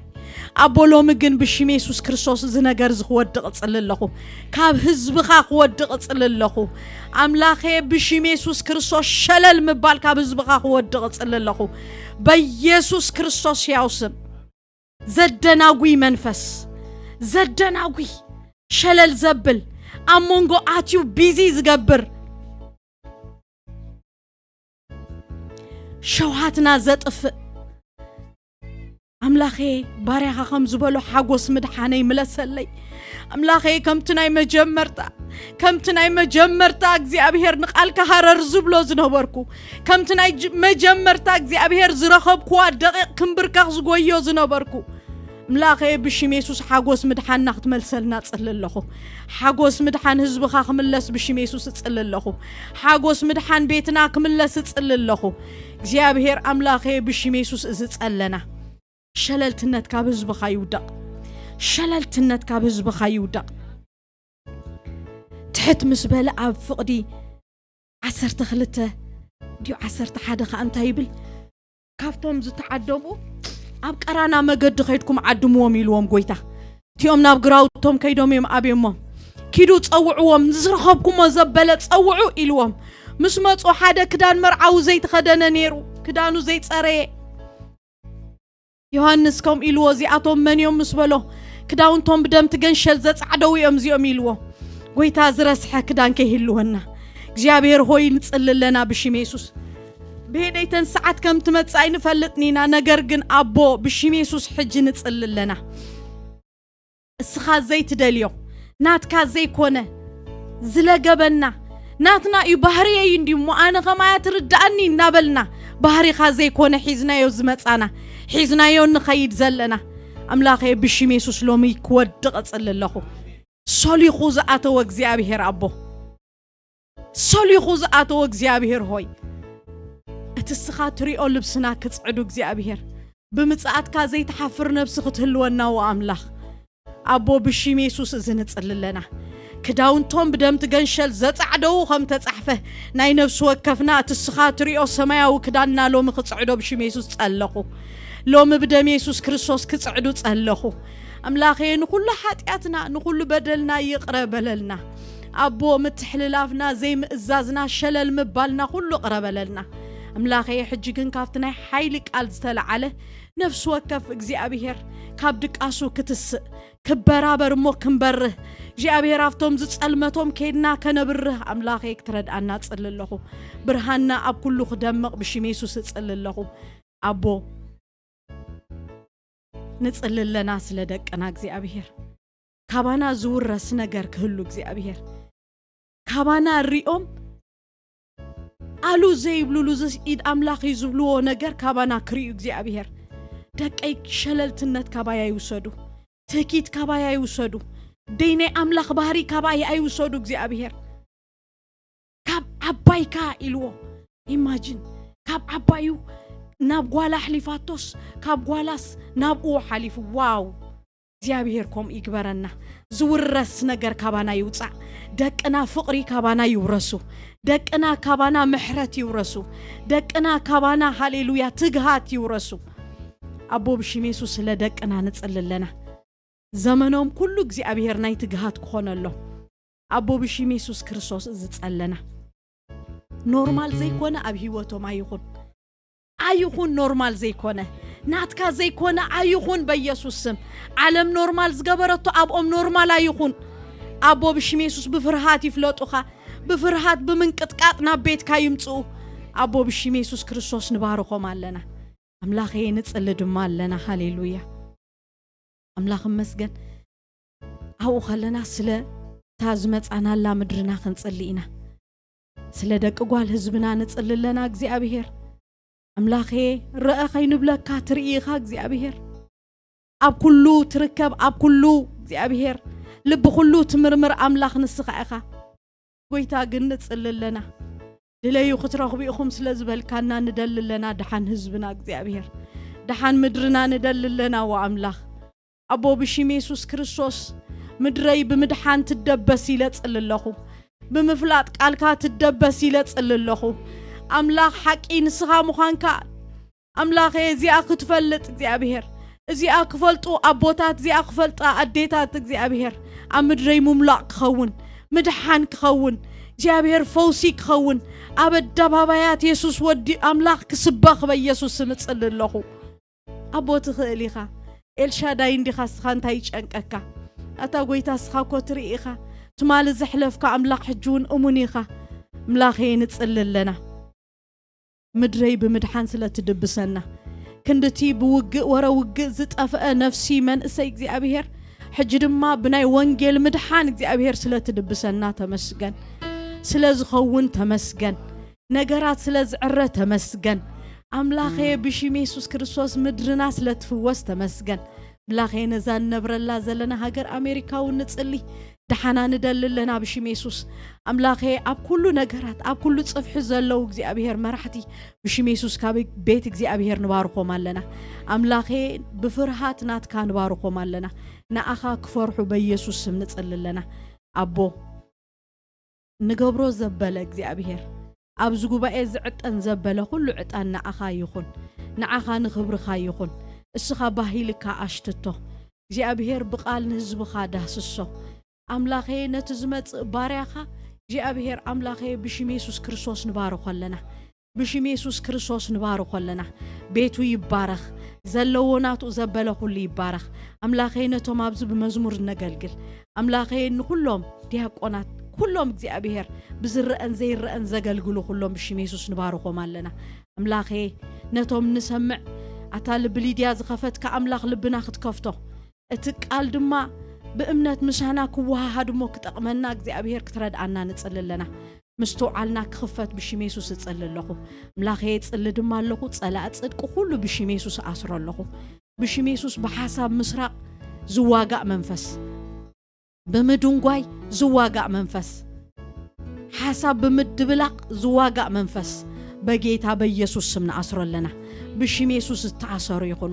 ኣቦ ሎሚ ግን ብሽም የሱስ ክርስቶስ እዚ ነገር እዚ ክወድቕ እጽሊ ኣለኹ። ካብ ህዝብኻ ክወድቕ እጽሊ ኣለኹ። ኣምላኸ ብሽም የሱስ ክርስቶስ ሸለል ምባል ካብ ህዝብኻ ክወድቕ እጽሊ ኣለኹ። በኢየሱስ ክርስቶስ ሕያው ስም። ዘደናጉይ መንፈስ፣ ዘደናጉይ ሸለል ዘብል ኣብ መንጎ ኣትዩ ቢዚ ዝገብር ሸውሃትና ዘጥፍእ ኣምላኸ ባርያኻ ከም ዝበሎ ሓጎስ ምድሓነይ ምለሰለይ። ኣምላኸ ከምቲ ናይ መጀመርታ ከምቲ ናይ መጀመርታ እግዚኣብሔር ንቓልካ ሃረር ዝብሎ ዝነበርኩ ከምቲ ናይ ጅ- መጀመርታ እግዚኣብሔር ዝረኸብኩዋ ደቂቕ ክንብርከኽ ዝጎዮ ዝነበርኩ ኣምላኸ ብሽም የሱስ ሓጎስ ምድሓንና ክትመልሰልና ጽሊ ኣለኹ። ሓጎስ ምድሓን ህዝብኻ ክምለስ ብሽም የሱስ እጽሊ ኣለኹ። ሓጎስ ምድሓን ቤትና ክምለስ እጽሊ ኣለኹ። እግዚኣብሔር ኣምላኸ ብሽም የሱስ እዚ ጸለና ሸለልትነት ካብ ህዝብኻ ይውደቕ። ሸለልትነት ካብ ህዝብኻ ይውደቕ። ትሕት ምስ በለ ኣብ ፍቕዲ ዓሰርተ ክልተ ድዩ ዓሰርተ ሓደ ከኣ እንታይ ይብል? ካብቶም ዝተዓደሙ ኣብ ቀራና መገዲ ከይድኩም ዓድምዎም ኢልዎም ጎይታ። እቲኦም ናብ ግራውቶም ከይዶም እዮም ኣብዮሞም። ኪዱ ጸውዕዎም፣ ዝረኸብኩሞ ዘበለ ጸውዑ ኢልዎም። ምስ መጹ ሓደ ክዳን መርዓዊ ዘይተኸደነ ነይሩ፣ ክዳኑ ዘይጸረየ። ዮሃንስ ከምኡ ኢልዎ፣ እዚኣቶም መን እዮም ምስ በሎ፣ ክዳውንቶም ብደም ትገንሸል ዘጻዕደው እዮም እዚኦም ኢልዎ። ጎይታ ዝረስሐ ክዳን ከይህልወና እግዚኣብሔር ሆይ ንጽሊ ኣለና ብሽም የሱስ። ብሄደይተን ሰዓት ከም ትመጽእ ኣይንፈልጥን ኢና፣ ነገር ግን ኣቦ ብሽም የሱስ ሕጂ ንጽሊ ኣለና። እስኻ ዘይትደልዮ ናትካ ዘይኮነ ዝለገበና ናትና እዩ፣ ባህርየይ እንዲሞ ኣነ ከማያ ትርዳእኒ እናበልና ባህሪኻ ዘይኮነ ሒዝናዮ ዝመጻና ሒዝናዮ ንኸይድ ዘለና ኣምላኸ ብሽም የሱስ ሎሚ ክወድቕ እጽሊ ኣለኹ። ሶሊኹ ዝኣተወ እግዚኣብሔር ኣቦ ሶሊኹ ዝኣተወ እግዚኣብሔር ሆይ እቲ እስኻ ትሪኦ ልብስና ክጽዕዱ እግዚኣብሔር ብምጽኣትካ ዘይትሓፍር ነብሲ ክትህልወናዎ ኣምላኽ ኣቦ ብሽም የሱስ እዚ ንጽሊ ኣለና። ክዳውንቶም ብደም ትገንሸል ዘጻዕደው ከም ተጻሕፈ ናይ ነፍሲ ወከፍና እቲ እስኻ ትሪኦ ሰማያዊ ክዳንና ሎሚ ክጽዕዶ ብሽም የሱስ ጸለኹ። ሎሚ ብደም የሱስ ክርስቶስ ክጽዕዱ ጸለኹ። ኣምላኸየ ንኹሉ ሓጢኣትና ንኹሉ በደልና ይቕረ በለልና። ኣቦ ምትሕልላፍና ዘይምእዛዝና ሸለል ምባልና ኩሉ ቅረ በለልና። ኣምላኸየ ሕጂ ግን ካብቲ ናይ ሓይሊ ቃል ዝተለዓለ ነፍሲ ወከፍ እግዚኣብሔር ካብ ድቃሱ ክትስእ ክበራበር እሞ ክንበርህ እግዚኣብሔር ኣብቶም ዝጸልመቶም ከይድና ከነብርህ ኣምላኸየ ክትረድኣና ጽሊ ኣለኹ። ብርሃንና ኣብ ኩሉ ክደምቕ ብሽም የሱስ እጽሊ ኣለኹ። ኣቦ ንጽሊ ኣለና ስለ ደቅና እግዚኣብሔር ካባና ዝውረስ ነገር ክህሉ እግዚኣብሔር ካባና ሪኦም ኣሉ ዘይብሉሉ ዝስ ኢድ ኣምላኽ እዩ ዝብልዎ ነገር ካባና ክርእዩ እግዚኣብሔር ደቀይ ሸለልትነት ካባይ ኣይውሰዱ ትህኪት ካባይ ኣይውሰዱ ደይ ናይ ኣምላኽ ባህሪ ካባይ ኣይውሰዱ እግዚኣብሔር ካብ ዓባይካ ኢልዎ ኢማጂን ካብ ዓባዩ ናብ ጓላ ኣሕሊፋቶስ ካብ ጓላስ ናብኡ ሓሊፉ ዋው እግዚኣብሔር ከምኡ ይግበረና ዝውረስ ነገር ካባና ይውፃእ ደቅና ፍቕሪ ካባና ይውረሱ ደቅና ካባና ምሕረት ይውረሱ ደቅና ካባና ሃሌሉያ ትግሃት ይውረሱ ኣቦ ብሽም የሱስ ስለ ደቅና ንፅሊ ኣለና ዘመኖም ኩሉ እግዚኣብሔር ናይ ትግሃት ክኾነሎም ኣቦ ብሽም የሱስ ክርስቶስ እዚ ጸለና ኖርማል ዘይኮነ ኣብ ህይወቶም ኣይኹን ኣይኹን ኖርማል ዘይኮነ ናትካ ዘይኮነ ኣይኹን በኢየሱስ ስም ዓለም ኖርማል ዝገበረቶ ኣብኦም ኖርማል ኣይኹን ኣቦ ብሽም የሱስ ብፍርሃት ይፍለጡኻ ብፍርሃት ብምንቅጥቃጥ ናብ ቤትካ ይምጽኡ ኣቦ ብሽም የሱስ ክርስቶስ ንባርኾም ኣለና ኣምላኸየ ንጽሊ ድማ ኣለና ሃሌሉያ ኣምላኽ እመስገን ኣብኡ ከለና ስለ እታ ዝመጻናላ ምድርና ክንጽሊ ኢና ስለ ደቂ ጓል ህዝብና ንጽሊ ኣለና እግዚኣብሄር ኣምላኸየ ረአ ከይንብለካ ትርኢ ኢኻ እግዚኣብሄር ኣብ ኩሉ ትርከብ፣ ኣብ ኩሉ እግዚኣብሔር ልቢ ኩሉ ትምርምር ኣምላኽ ንስኻ ኢኻ። ጎይታ ግን ንጽሊ ኣለና። ድለዩ ክትረኽቡ ኢኹም ስለ ዝበልካና ንደሊ ኣለና። ደሓን ህዝብና እግዚኣብሔር፣ ደሓን ምድርና ንደሊ ኣለና። ወኣምላኽ ኣቦ ብሽም የሱስ ክርስቶስ ምድረይ ብምድሓን ትደበስ ኢለ ጽሊ ኣለኹ። ብምፍላጥ ቃልካ ትደበስ ኢለ ጽሊ ኣለኹ። ኣምላኽ ሓቂ ንስኻ ምዃንካ ኣምላኸ እዚኣ ክትፈልጥ እግዚኣብሔር፣ እዚኣ ክፈልጡ ኣቦታት፣ እዚኣ ክፈልጣ ኣዴታት እግዚኣብሔር ኣብ ምድረይ ምምላቕ ክኸውን፣ ምድሓን ክኸውን፣ እግዚኣብሔር ፈውሲ ክኸውን፣ ኣብ ኣደባባያት የሱስ ወዲ ኣምላኽ ክስበኽ በየሱስ ስም እጽሊ ኣለኹ። ኣቦ ትኽእል ኢኻ። ኤልሻዳይ እንዲኻ እስኻ እንታይ ይጨንቀካ? ኣታ ጎይታ እስኻ እኮ ትርኢ ኢኻ። ትማሊ ዘሕለፍካ ኣምላኽ ሕጂ እውን እሙን ኢኻ። ኣምላኸ ንጽሊ ኣለና። ምድረይ ብምድሓን ስለ ትድብሰና፣ ክንድቲ ብውግእ ወረ ውግእ ዝጠፍአ ነፍሲ መንእሰይ እግዚኣብሔር፣ ሕጂ ድማ ብናይ ወንጌል ምድሓን እግዚኣብሔር ስለ ትድብሰና ተመስገን። ስለ ዝኸውን ተመስገን። ነገራት ስለ ዝዕረ ተመስገን። ኣምላኸ ብሽም የሱስ ክርስቶስ ምድርና ስለ ትፍወስ ተመስገን። ኣምላኸ ነዛ ንነብረላ ዘለና ሃገር ኣሜሪካ እውን ንጽሊ። ደሓና ንደሊ ኣለና ብሽም የሱስ። ኣምላኸ ኣብ ኩሉ ነገራት፣ ኣብ ኩሉ ጽፍሒ ዘለዉ እግዚኣብሔር መራሕቲ ብሽም የሱስ ካብ ቤት እግዚኣብሔር ንባርኾም ኣለና። ኣምላኸ ብፍርሃት ናትካ ንባርኾም ኣለና። ንኣኻ ክፈርሑ በየሱስ ስም ንጽሊ ኣለና። ኣቦ ንገብሮ ዘበለ እግዚኣብሔር፣ ኣብዚ ጉባኤ ዝዕጠን ዘበለ ኩሉ ዕጣን ንኣኻ ይኹን። ንዓኻ ንኽብርኻ ይኹን። እስኻ ባሂልካ ኣሽትቶ። እግዚኣብሔር ብቓል ንህዝብኻ ዳህስሶ። ኣምላኸ ነቲ ዝመጽእ ባርያኻ እግዚኣብሔር ኣምላኸ ብሽም የሱስ ክርስቶስ ንባርኾ ኣለና። ብሽም የሱስ ክርስቶስ ንባርኾ ኣለና። ቤቱ ይባረኽ። ዘለዎ ናቱ ዘበለ ኩሉ ይባረኽ። ኣምላኸ ነቶም ኣብዚ ብመዝሙር ነገልግል ኣምላኸ ንኩሎም ዲያቆናት ኩሎም እግዚኣብሔር ብዝረአን ዘይረአን ዘገልግሉ ኩሎም ብሽም የሱስ ንባርኾም ኣለና። ኣምላኸ ነቶም ንሰምዕ ኣታ ልቢ ሊድያ ዝኸፈትካ ኣምላኽ ልብና ክትከፍቶ እቲ ቃል ድማ ብእምነት ምሳና ክወሃሃድ እሞ ክጠቕመና እግዚኣብሔር ክትረድኣና ንጽሊ ኣለና። ምስትውዓልና ክኽፈት ብሽም የሱስ እጽሊ ኣለኹ። ኣምላኸ እጽሊ ድማ ኣለኹ። ጸላእ ጽድቂ ኩሉ ብሽም የሱስ ኣስሮ ኣለኹ። ብሽም የሱስ ብሓሳብ ምስራቕ ዝዋጋእ መንፈስ፣ ብምድንጓይ ዝዋጋእ መንፈስ፣ ሓሳብ ብምድብላቕ ዝዋጋእ መንፈስ በጌታ በኢየሱስ ስም ንኣስሮ ኣለና። ብሽም የሱስ ዝተኣሰሩ ይኹኑ።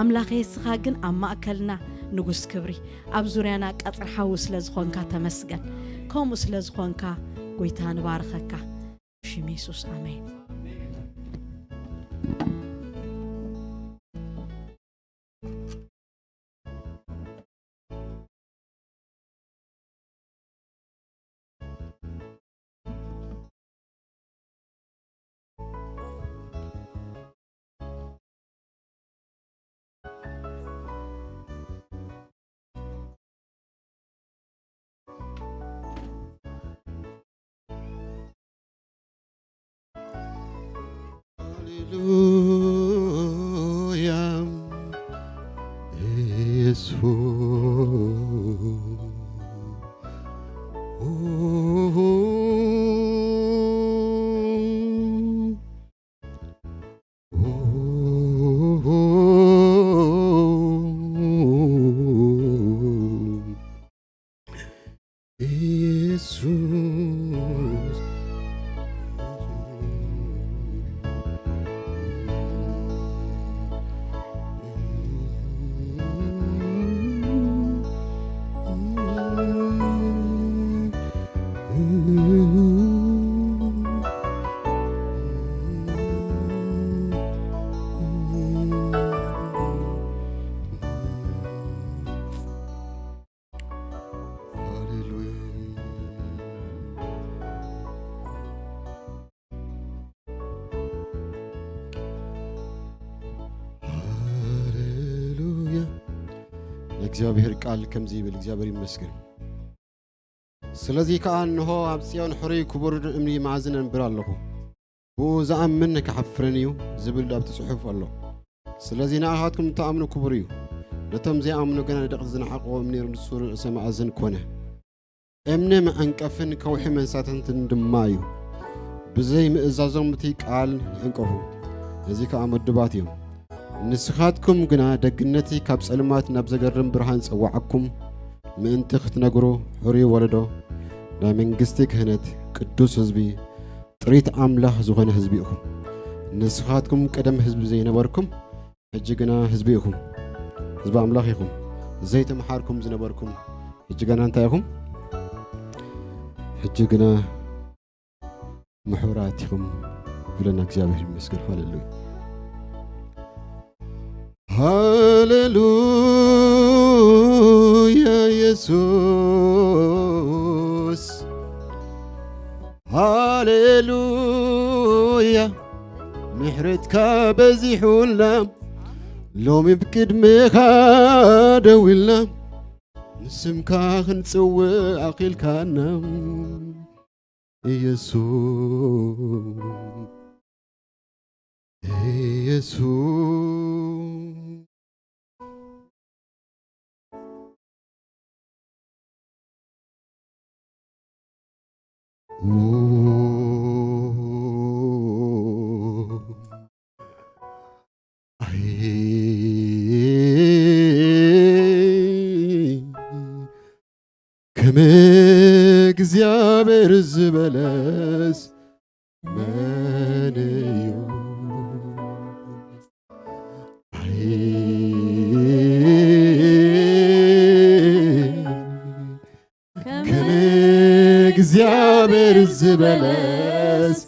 ኣምላኸ እስኻ ግን ኣብ ማእከልና ንጉስ ክብሪ፣ ኣብ ዙርያና ቀጽሪ ሓዊ ስለ ዝኾንካ ተመስገን። ከምኡ ስለ ዝኾንካ ጎይታ ንባርኸካ። ብሽም የሱስ ኣሜን። ሃሌሉያ ኢየሱስ። ኢየሱስ። ሃሌሉያ። ሃሌሉያ። ንእግዚኣብሔር ቃል ከምዚ ይብል፣ እግዚኣብሔር ይመስገን። ስለዚ ከኣ እንሆ ኣብ ጽዮን ሕሩይ ክቡር እምኒ መኣዝን እነብር ኣለኹ፣ ብኡ ዝኣምን ከሕፍረን እዩ ዝብል ኣብቲ ጽሑፍ ኣሎ። ስለዚ ንኣኻትኩም እትኣምኑ ክቡር እዩ። ነቶም ዘይኣምኑ ግና ንደቂ ዝነዓቕዎ እምኒ ርሱን ርእሰ መኣዝን ኮነ። እምኒ መዐንቀፍን ከውሒ መንሳተንትን ድማ እዩ። ብዘይ ምእዛዞም እቲ ቃል ይዕንቀፉ። ነዚ ከኣ ምድባት እዮም። ንስኻትኩም ግና ደግነቲ ካብ ጸልማት ናብ ዘገርም ብርሃን ጸዋዓኩም ምእንቲ ክትነግሩ፣ ሕሩይ ወለዶ፣ ናይ መንግስቲ ክህነት፣ ቅዱስ ህዝቢ፣ ጥሪት ኣምላኽ ዝኾነ ህዝቢ ኢኹም። ንስኻትኩም ቀደም ህዝቢ ዘይነበርኩም፣ ሕጂ ግና ህዝቢ ኢኹም። ህዝቢ ኣምላኽ ኢኹም። ዘይተመሓርኩም ዝነበርኩም፣ ሕጂ ግና እንታይ ኢኹም? ሕጂ ግና ምሑራት ኢኹም። ብለና እግዚኣብሔር ይመስገን። ሃሌሉያ። ሃሌሉያ ኢየሱስ። ሃሌሉያ። ምሕረትካ በዚሑልና፣ ሎሚ ብቅድሜኻ ደው ኢልና፣ ንስምካ ክንጽውዕ ኣኺልካና። ኢየሱስ፣ ኢየሱስ። ኣይ፣ ከም እግዚኣብሔር ዝበለስ መን እዩ? ኣይ፣ ከም እግዚኣብሔር ዝበለስ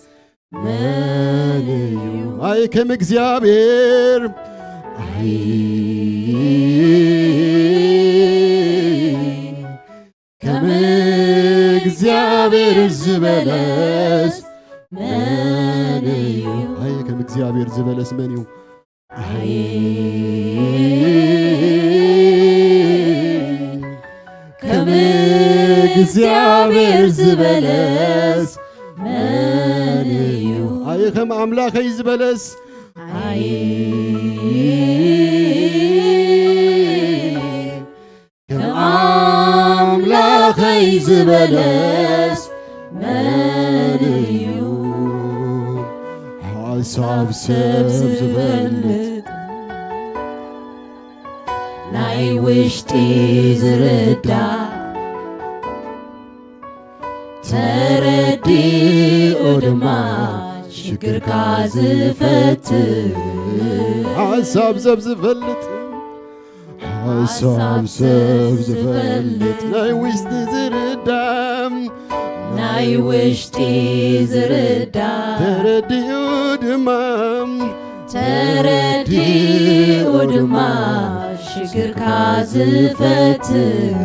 መን እዩ? ኣይ፣ ከም እግዚኣብሔር፣ ኣይ፣ ከም እግዚኣብሔር ዝበለስ መን እዩ? ኣይ፣ ከም እግዚኣብሔር ዝበለስ መን እዩ? ኣይ፣ ከም እግዚኣብሔር ዝበለስ መን እዩ? ኣይ፣ ከም ኣምላኸይ ዝበለስ፣ ኣይ፣ ከም ኣምላኸይ ዝበለስ መን እዩ? ሓሳብ ሰብ ዝፈልጥ፣ ናይ ውሽጢ ዝርዳእ፣ ተረዲኡ ድማ ሽግርካ ዝፈትሕ። ሓሳብ ሰብ ዝፈልጥ፣ ሓሳብ ሰብ ዝፈልጥ፣ ናይ ውሽጢ ዝርዳእ፣ ናይ ውሽጢ ዝርዳእ፣ ተረዲኡ ድማ፣ ተረዲኡ ድማ ሽግርካ ዝፈትሕ።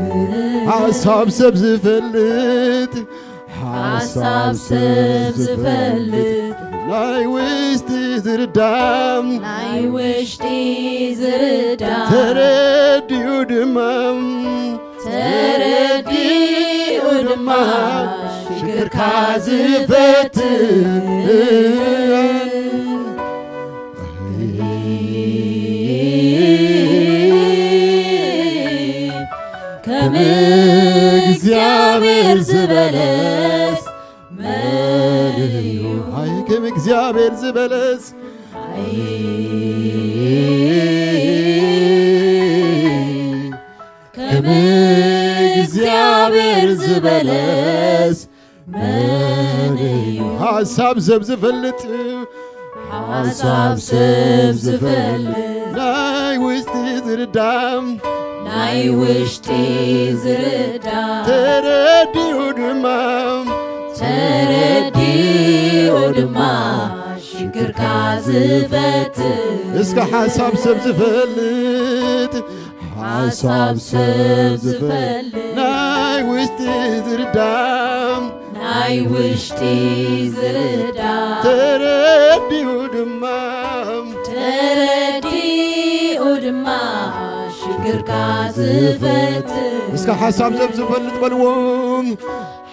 ሓሳብ ሰብ ዝፈልጥ፣ ሓሳብ ሰብ ዝፈልጥ፣ ናይ ውሽጢ ዝርዳእ፣ ናይ ውሽጢ ዝርዳእ፣ ተረዲኡ ድማ፣ ተረዲኡ ድማ ሽግርካ ዝፈትሕ። ከም እግዚኣብሔር ዝበለስ መን እዩ? ኣይ፣ ከም እግዚኣብሔር ዝበለስ፣ ኣይ፣ ከም እግዚኣብሔር ዝበለስ መን እዩ? ሓሳብ ሰብ ዝፈልጥ፣ ሓሳብ ሰብ ዝፈልጥ፣ ናይ ውሽጢ ዝርዳእ፣ ናይ ውሽጢ ዝርዳእ፣ ተረዲኡ ድማ፣ ተረዲኡ ድማ ሽግርካ ዝፈትሕ። እስከ ሓሳብ ሰብ ዝፈልጥ፣ ሓሳብ ሰብ ዝፈልጥ፣ ናይ ውሽጢ ዝርዳእ፣ ናይ ውሽጢ ዝርዳእ፣ ተረዲኡ ድማ፣ ተረዲኡ ድማ ሽግርካ ዝፈትሕ። እስከ ሓሳብ ሰብ ዝፈልጥ በልዎም።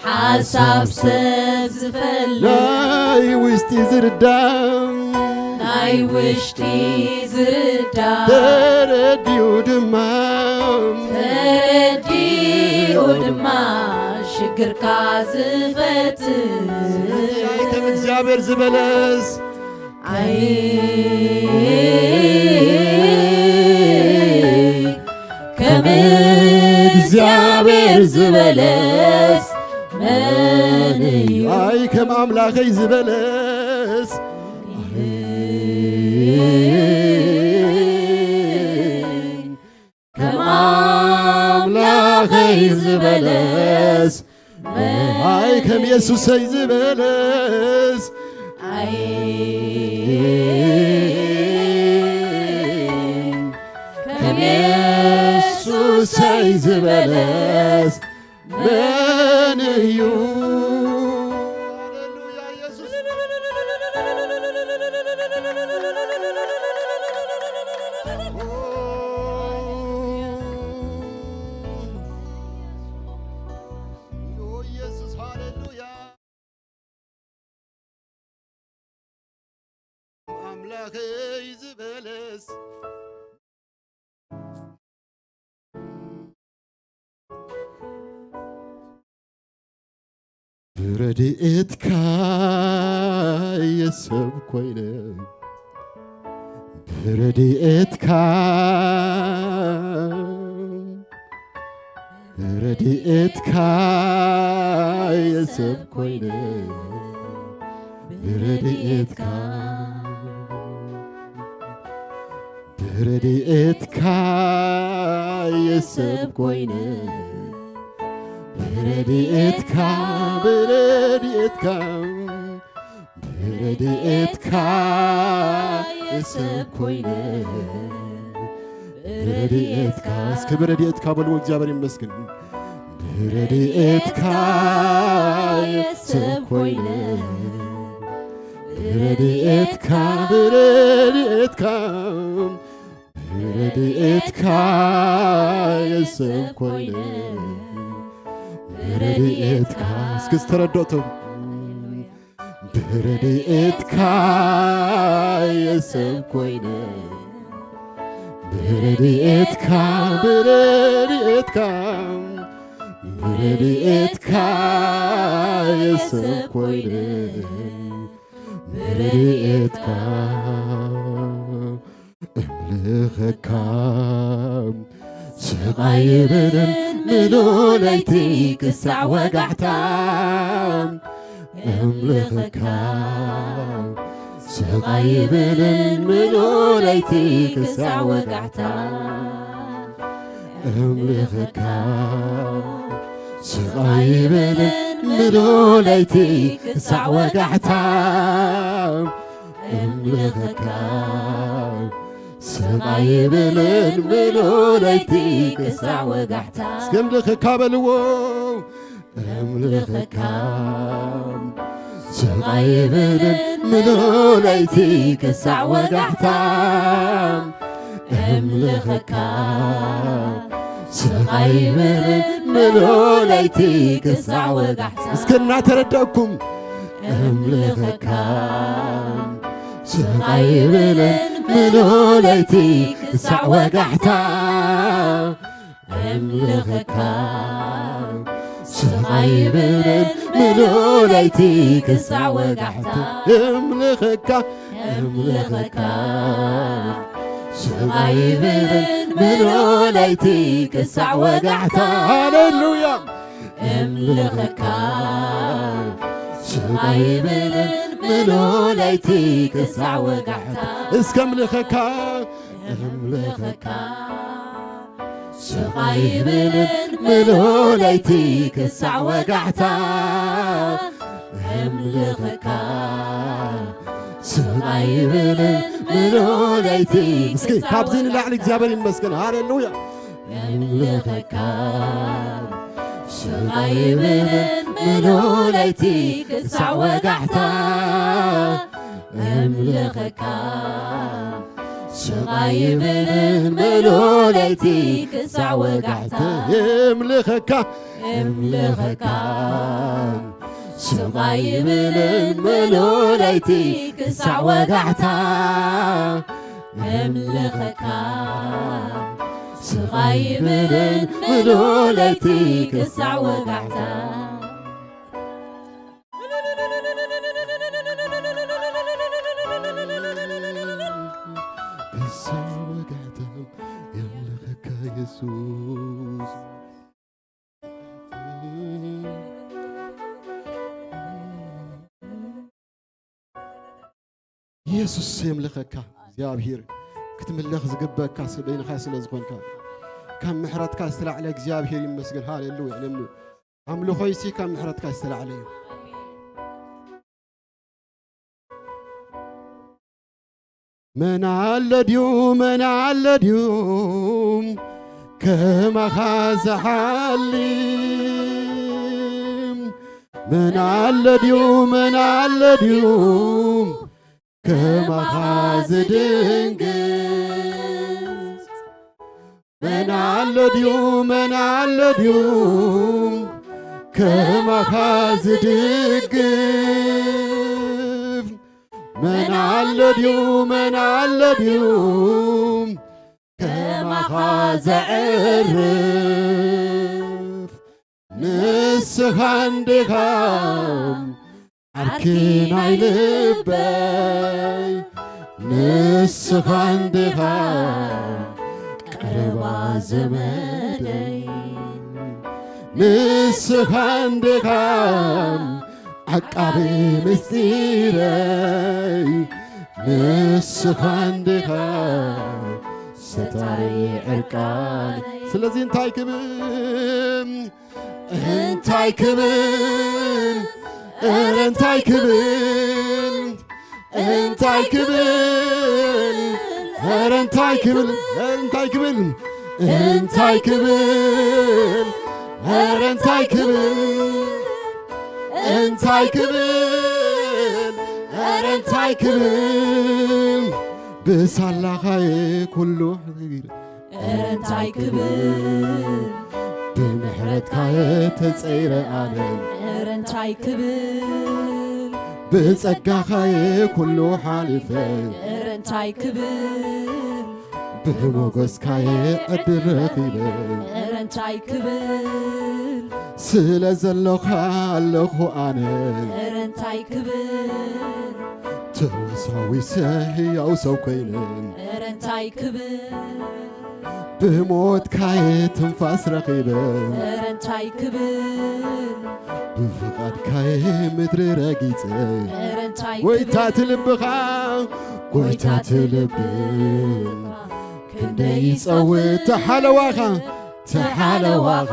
ሓሳብ ሰብ ዝፈልጥ፣ ናይ ውሽጢ ዝርዳእ፣ ናይ ውሽጢ ዝርዳእ፣ ተረዲኡ ድማ፣ ተረዲኡ ድማ ሽግርካ ዝፈትሕ። ኣይ፣ ከም እግዚኣብሔር ዝበለስ፣ ኣይ ከም እግዚኣብሔር ዝበለስ መን እዩ? ኣይ ከም ኣምላኸይ ዝበለስ ከም ኣምላኸይ ዝበለስ ኣይ ከም የሱሰይ ዝበለስ ኣይ ከም የሱሰይ ዝበለስ መን እዩ? ሃሌሉያ ኢየሱስ። ኦ ኢየሱስ፣ ሃሌሉያ። ኣምላኸይ ዝበለስ ብረድኤትካ የሰብ ኮይነ፣ ብረድኤትካ፣ ብረድኤትካ የሰብ ኮይነ፣ ብረድኤትካ፣ ብረድኤትካ የሰብ ኮይነ፣ ብረድኤትካ፣ ብረድኤትካ፣ ብረድኤትካ የሰብ ኮይነ፣ ብረድኤትካ፣ እስኪ ብረድኤትካ በልዎ፣ እግዚኣብሔር ይመስገን። ብረድኤትካ የሰብ ኮይነ፣ ብረድኤትካ፣ ብረድኤትካ፣ ብረድኤትካ የሰብ ኮይነ፣ ብረድኤትካ፣ እስኪ ዝተረድኦቶም፣ ብረድኤትካ የሰብ ኮይነ፣ ብረድኤትካ፣ ብረድኤትካ፣ ብረድኤትካ የሰብ ኮይነ፣ ብረድኤትካ እምልኸካ። ስቓይ ይብልን ምሉእ ለይቲ ክሳዕ ወጋሕታ እምልኸካ። ስቓይ ይብልን ምሉእ ለይቲ ክሳዕ ወጋሕታ እምልኸካ። ስቓይ ይብልን ምሉእ ለይቲ ክሳዕ ወጋሕታ እምልኸካ። ስቓይ ይብልን ምሉእ ለይቲ ክሳዕ ወጋሕታ። እስኪ እምልኸካ በልዎ። እምልኸካ። ስቓይ ይብልን ምሉእ ለይቲ ክሳዕ ወጋሕታ እምልኸካ። ስቓይ ይብልን ምሉእ ለይቲ ክሳዕ ወጋሕታ። እስከ እናተረዳእኩም እምልኸካ። ስቓይ ይብልን ምሉእ ለይቲ ክሳዕ ወጋሕታ እምልኸካ። ስቓይ ይብልን ምሉእ ለይቲ ክሳዕ ወጋሕታ እምልኸካ። እምልኸካ። ስቓይ ይብልን ምሉእ ለይቲ ክሳዕ ወጋሕታ። ሃሌሉያ። እምልኸካ። ስቓይ ይብልን ምሉእ ለይቲ ክሳዕ ወጋሕታ። እስከ እምልኸካ። እምልኸካ። ስቓይ ይብልን ምሉእ ለይቲ ክሳዕ ወጋሕታ። እምልኸካ። ስቓይ ይብልን ምሉእ ለይቲ እስኪ ካብዚ ንላዕሊ እግዚኣብሔር ይመስገን። ሃሌሉያ። እምልኸካ። ስቓይ ይብልን ምሉእ ለይቲ ክሳዕ ወጋሕታ። እምልኸካ። ስቓይ ይብልን ምሉእ ለይቲ ክሳዕ ወጋሕታ። እምልኸካ። እምልኸካ። ስቓይ ይብልን ምሉእ ለይቲ ክሳዕ ወጋሕታ። እምልኸካ። ስቓይ ይብልን ምሉእ ለይቲ ክሳዕ ወጋሕታ። ኢየሱስ። ኢየሱስ የምልኸካ። እግዚኣብሔር ክትምለኽ ዝግበእካ ስ-፣ በይንኻ ስለ ዝኾንካ፣ ካብ ምሕረትካ ዝተላዕለ እግዚኣብሔር ይመስገን። ሃሌሉያ። ነምኑ ኣምልኾይሲ ካብ ምሕረትካ ዝተላዕለ እዩ። መን ኣሎ ድዩ፣ መን ኣሎ ድዩ ከማኻ ዝሓልም? መን ኣሎ ድዩ፣ መን ኣሎ ድዩ ከማኻ ዝድንግጽ? መን ኣሎ ድዩ፣ መን ኣሎ ድዩ ከማኻ ዝድግፍ? መን ኣሎ ድዩ፣ መን ኣሎ ድዩ ከማኻ ዘዕርፍ? ንስኻ እንዲኻ ዓርኪ ናይ ልበይ፣ ንስኻ እንዲኻ ቀረባ ዘመደይ፣ ንስኻ እንዲኻ ዓቃቢ ምስጢረይ፣ ንስኻ እንዲኻ ሰታሪ ዕርቃን። ስለዚ እንታይ ክብል፣ እንታይ ክብል፣ እረ እንታይ ክብል፣ እንታይ ክብል፣ እረ እንታይ ክብል፣ እረ እንታይ ክብል፣ እንታይ ክብል፣ እረ እንታይ ክብል፣ እንታይ ክብል፣ እረ እንታይ ክብል፣ ብሳላኻየ ኩሉ እረ እንታይ ክብል፣ ብምሕረትካየ ተጸይረ ኣነ። እረ እንታይ ክብል፣ ብጸጋኻየ ኩሉ ሓሊፈ። እረ እንታይ ክብል፣ ብሞገስካየ ዕድል ረኺበ። እረ እንታይ ክብል፣ ስለ ዘሎኻ ኣለኹ ኣነ። እረ እንታይ ክብል፣ ተወሳዊሰ ህያው ሰብ ኮይነ። እረ እንታይ ክብል፣ ብሞትካየ ትንፋስ ረኺበ። እረ እንታይ ክብል፣ ብፍቓድካየ ምድሪ ረጊጸ። እረ እንታይ ጎይታ ክብል፣ ትልብኻ፣ ጎይታ ትልብኻ ክንደይ ይጸውት ተሓለዋኻ፣ ተሓለዋኻ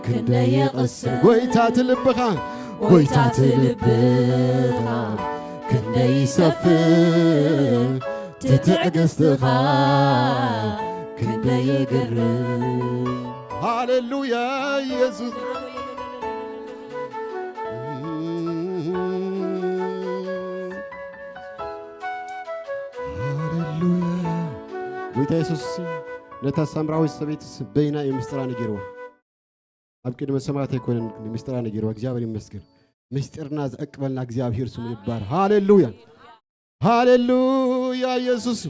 ክንደይ ይቕስን። ጎይታ ትልብኻ፣ ጎይታ ትልብኻ ክንደይ ይሰፍር፣ ትትዕግስትኻ ክንደይ ይግርም። ሃሌሉያ ኢየሱስ። ሃሌሉያ። ጎይታ የሱስ ነታ ሳምራዊት ሰበይትስ በይና እዩ ምስጢራ ነጊርዋ። ኣብ ቅድሚ ሰባት ኣይኮነን ምስጢራ ነጊርዋ። እግዚኣብሔር ይመስገን። ምስጢርና ዝዕቅበልና እግዚኣብሔር ስሙ ይባረክ። ሃሌሉያ። ሃሌሉያ ኢየሱስ።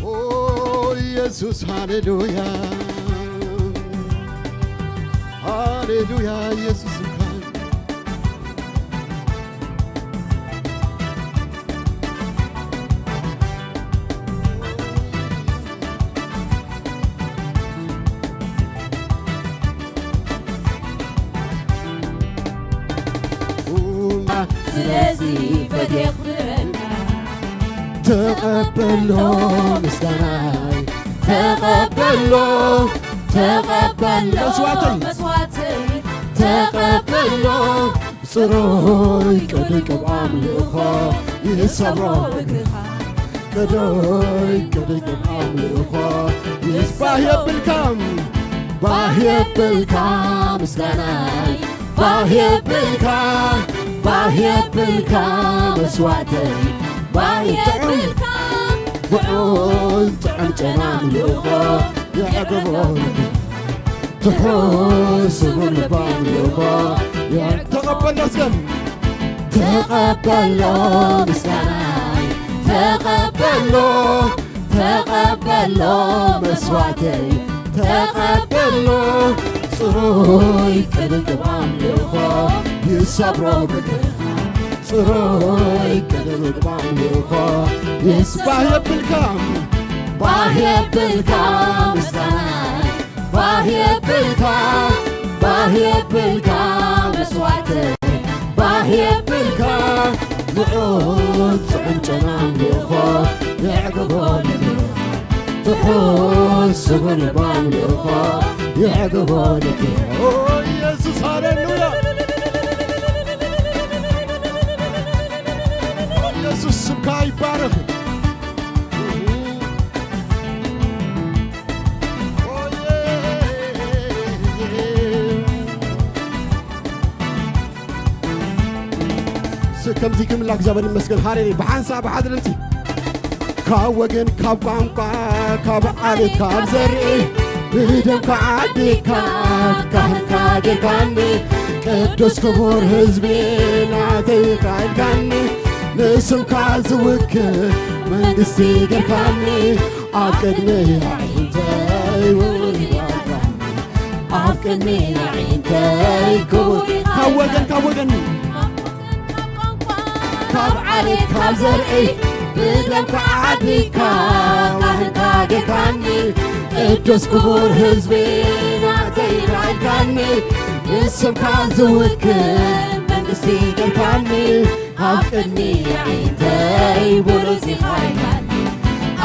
ኦ ኢየሱስ ሃሌሉያ፣ ሃሌሉያ ኢየሱስ። ስለዚ ፈትየ ክብረና። ተቐበሎ ምስጋናይ፣ ተቐበሎ፣ ተቐበሎ መስዋዕተይ፣ መስዋዕተይ፣ ተቐበሎ። ጽሩይ ቅድቅብ ኣምልኾ ይሰብሮ እግርኻ። ቅዱይ ቅድቅብ ኣምልኾ ይስ-፣ ባህ የብልካ፣ ባህ የብልካ ምስጋናይ፣ ባህ የብልካ፣ ባህ የብልካ መስዋዕተይ፣ ባህ የብልካ ውዑይ ጥዑም ጨና ኣምልኾ የዕግቦ። ትሑት ስሙን ልባም ልእኮ ተቐበሎ እስከ። ተቐበሎ ምስጋናይ፣ ተቐበሎ፣ ተቐበሎ መስዋዕተይ፣ ተቐበሎ ጽሩይ ቅንጥብ ኣምልኾ፣ ይሰብሮ ብግኻ ጽሩይ ቅንጥብ ኣምልኾ፣ ይስ-፣ ባህ የብልካ፣ ባህ የብልካ ምስጋና፣ ባህ የብልካ፣ ባህ የብልካ መስዋዕተይ፣ ባህ የብልካ ምዑት ጽዑም ጨና ኣምልኾ የዕግቦ ልቢ፣ ትሑት ስጉን ባምልኾ የዕግቦ ልቢ። ኦ ኢየሱስ፣ ሃሌሉያ! ኢየሱስ ስምካ ይባረኽ። ስ-፣ ከምዚ ክምላ እግዚኣብሔር ይመስገን። ሃሌሉያ። ብሓንሳብ ብሓደ ድምፂ። ካብ ወገን፣ ካብ ቋንቋ፣ ካብ ዓሌት፣ ካብ ዘርኢ፣ ብደምካ ዓዲካ፣ ካህንካ ጌርካኒ፣ ቅዱስ ክቡር ህዝቢ ናተይ ኢልካኒ፣ ንስምካ ዝውክል መንግስቲ ጌርካኒ፣ ኣብ ቅድሚ ኣዒንተይ ውሉድ ኢኻ፣ ኣብ ቅድሚ ኣዒንተይ ክቡር። ካብ ወገን፣ ካብ ወገን፣ ካብ ዓሌት፣ ካብ ዘርኢ፣ ብደምካ ዓዲካ፣ ካህንካ ጌርካኒ፣ ቅዱስ ክቡር ህዝቢ ናተይ ኢልካኒ፣ ንስምካ ዝውክል መንግስቲ ጌርካኒ፣ ኣብ ቅድሚ ኣዒንተይ ብሉጽ ኢኻ ኢልካኒ።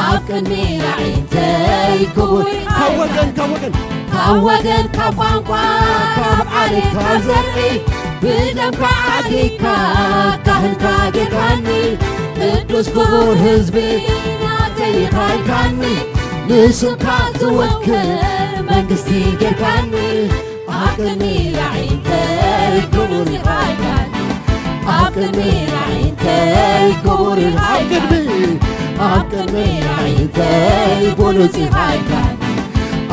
ኣብ ቅድሚ ኣዒንተይ ክቡር ኢኻ። ካብ ወገን፣ ካብ ወገን፣ ካብ ወገን፣ ካብ ቋንቋ፣ ካብ ዓሌት፣ ካብ ዘርኢ፣ ብደምካ ዓዲካ፣ ካህንካ ጌርካኒ፣ ቅዱስ ክቡር ህዝቢ ናተይ ኢኻ ኢልካኒ። ንስምካ ዝውክል መንግስቲ ጌርካኒ። ኣብ ቅድሚ ኣዒንተይ ክቡር ኢኻ ኢልካኒ። ኣብ ቅድሚ ኣዒንተይ ክቡር ኢኻ ኢልካኒ። ኣብ ቅድሚ ኣዒንተይ ብሉጽ ኢኻ ኢልካኒ።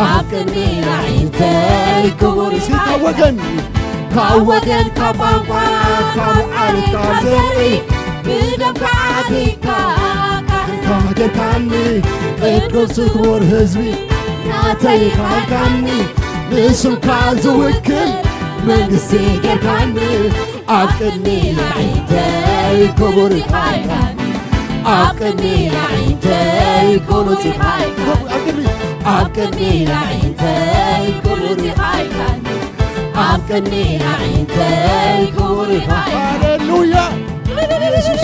ኣብ ቅድሚ ኣዒንተይ ክቡር ኢኻ። ካብ ወገን፣ ካብ ወገን፣ ካብ ቋንቋ፣ ካብ ዓሌት፣ ካብ ዘርኢ፣ ብደምካ ዓዲካ፣ ካህንካ ጌርካኒ፣ ቅዱስ ክቡር ህዝቢ ናተይ ኢኻ ኢልካኒ፣ ንስምካ ዝውክል መንግስቲ ጌርካኒ፣ ኣብ ቅድሚ ኣዒንተይ ክቡር ኢኻ ኢልካኒ፣ ኣብ ቅድሚ ኣዒንተይ ብሉጽ ኢኻ ኢልካኒ፣ ኣብ ቅድሚ፣ ኣብ ቅድሚ ኣዒንተይ ክቡር ኢኻ ኢልካኒ፣ ኣብ ቅድሚ ኣዒንተይ ክቡር ኢኻ ኢልካኒ። ሃሌሉያ! ኢየሱስ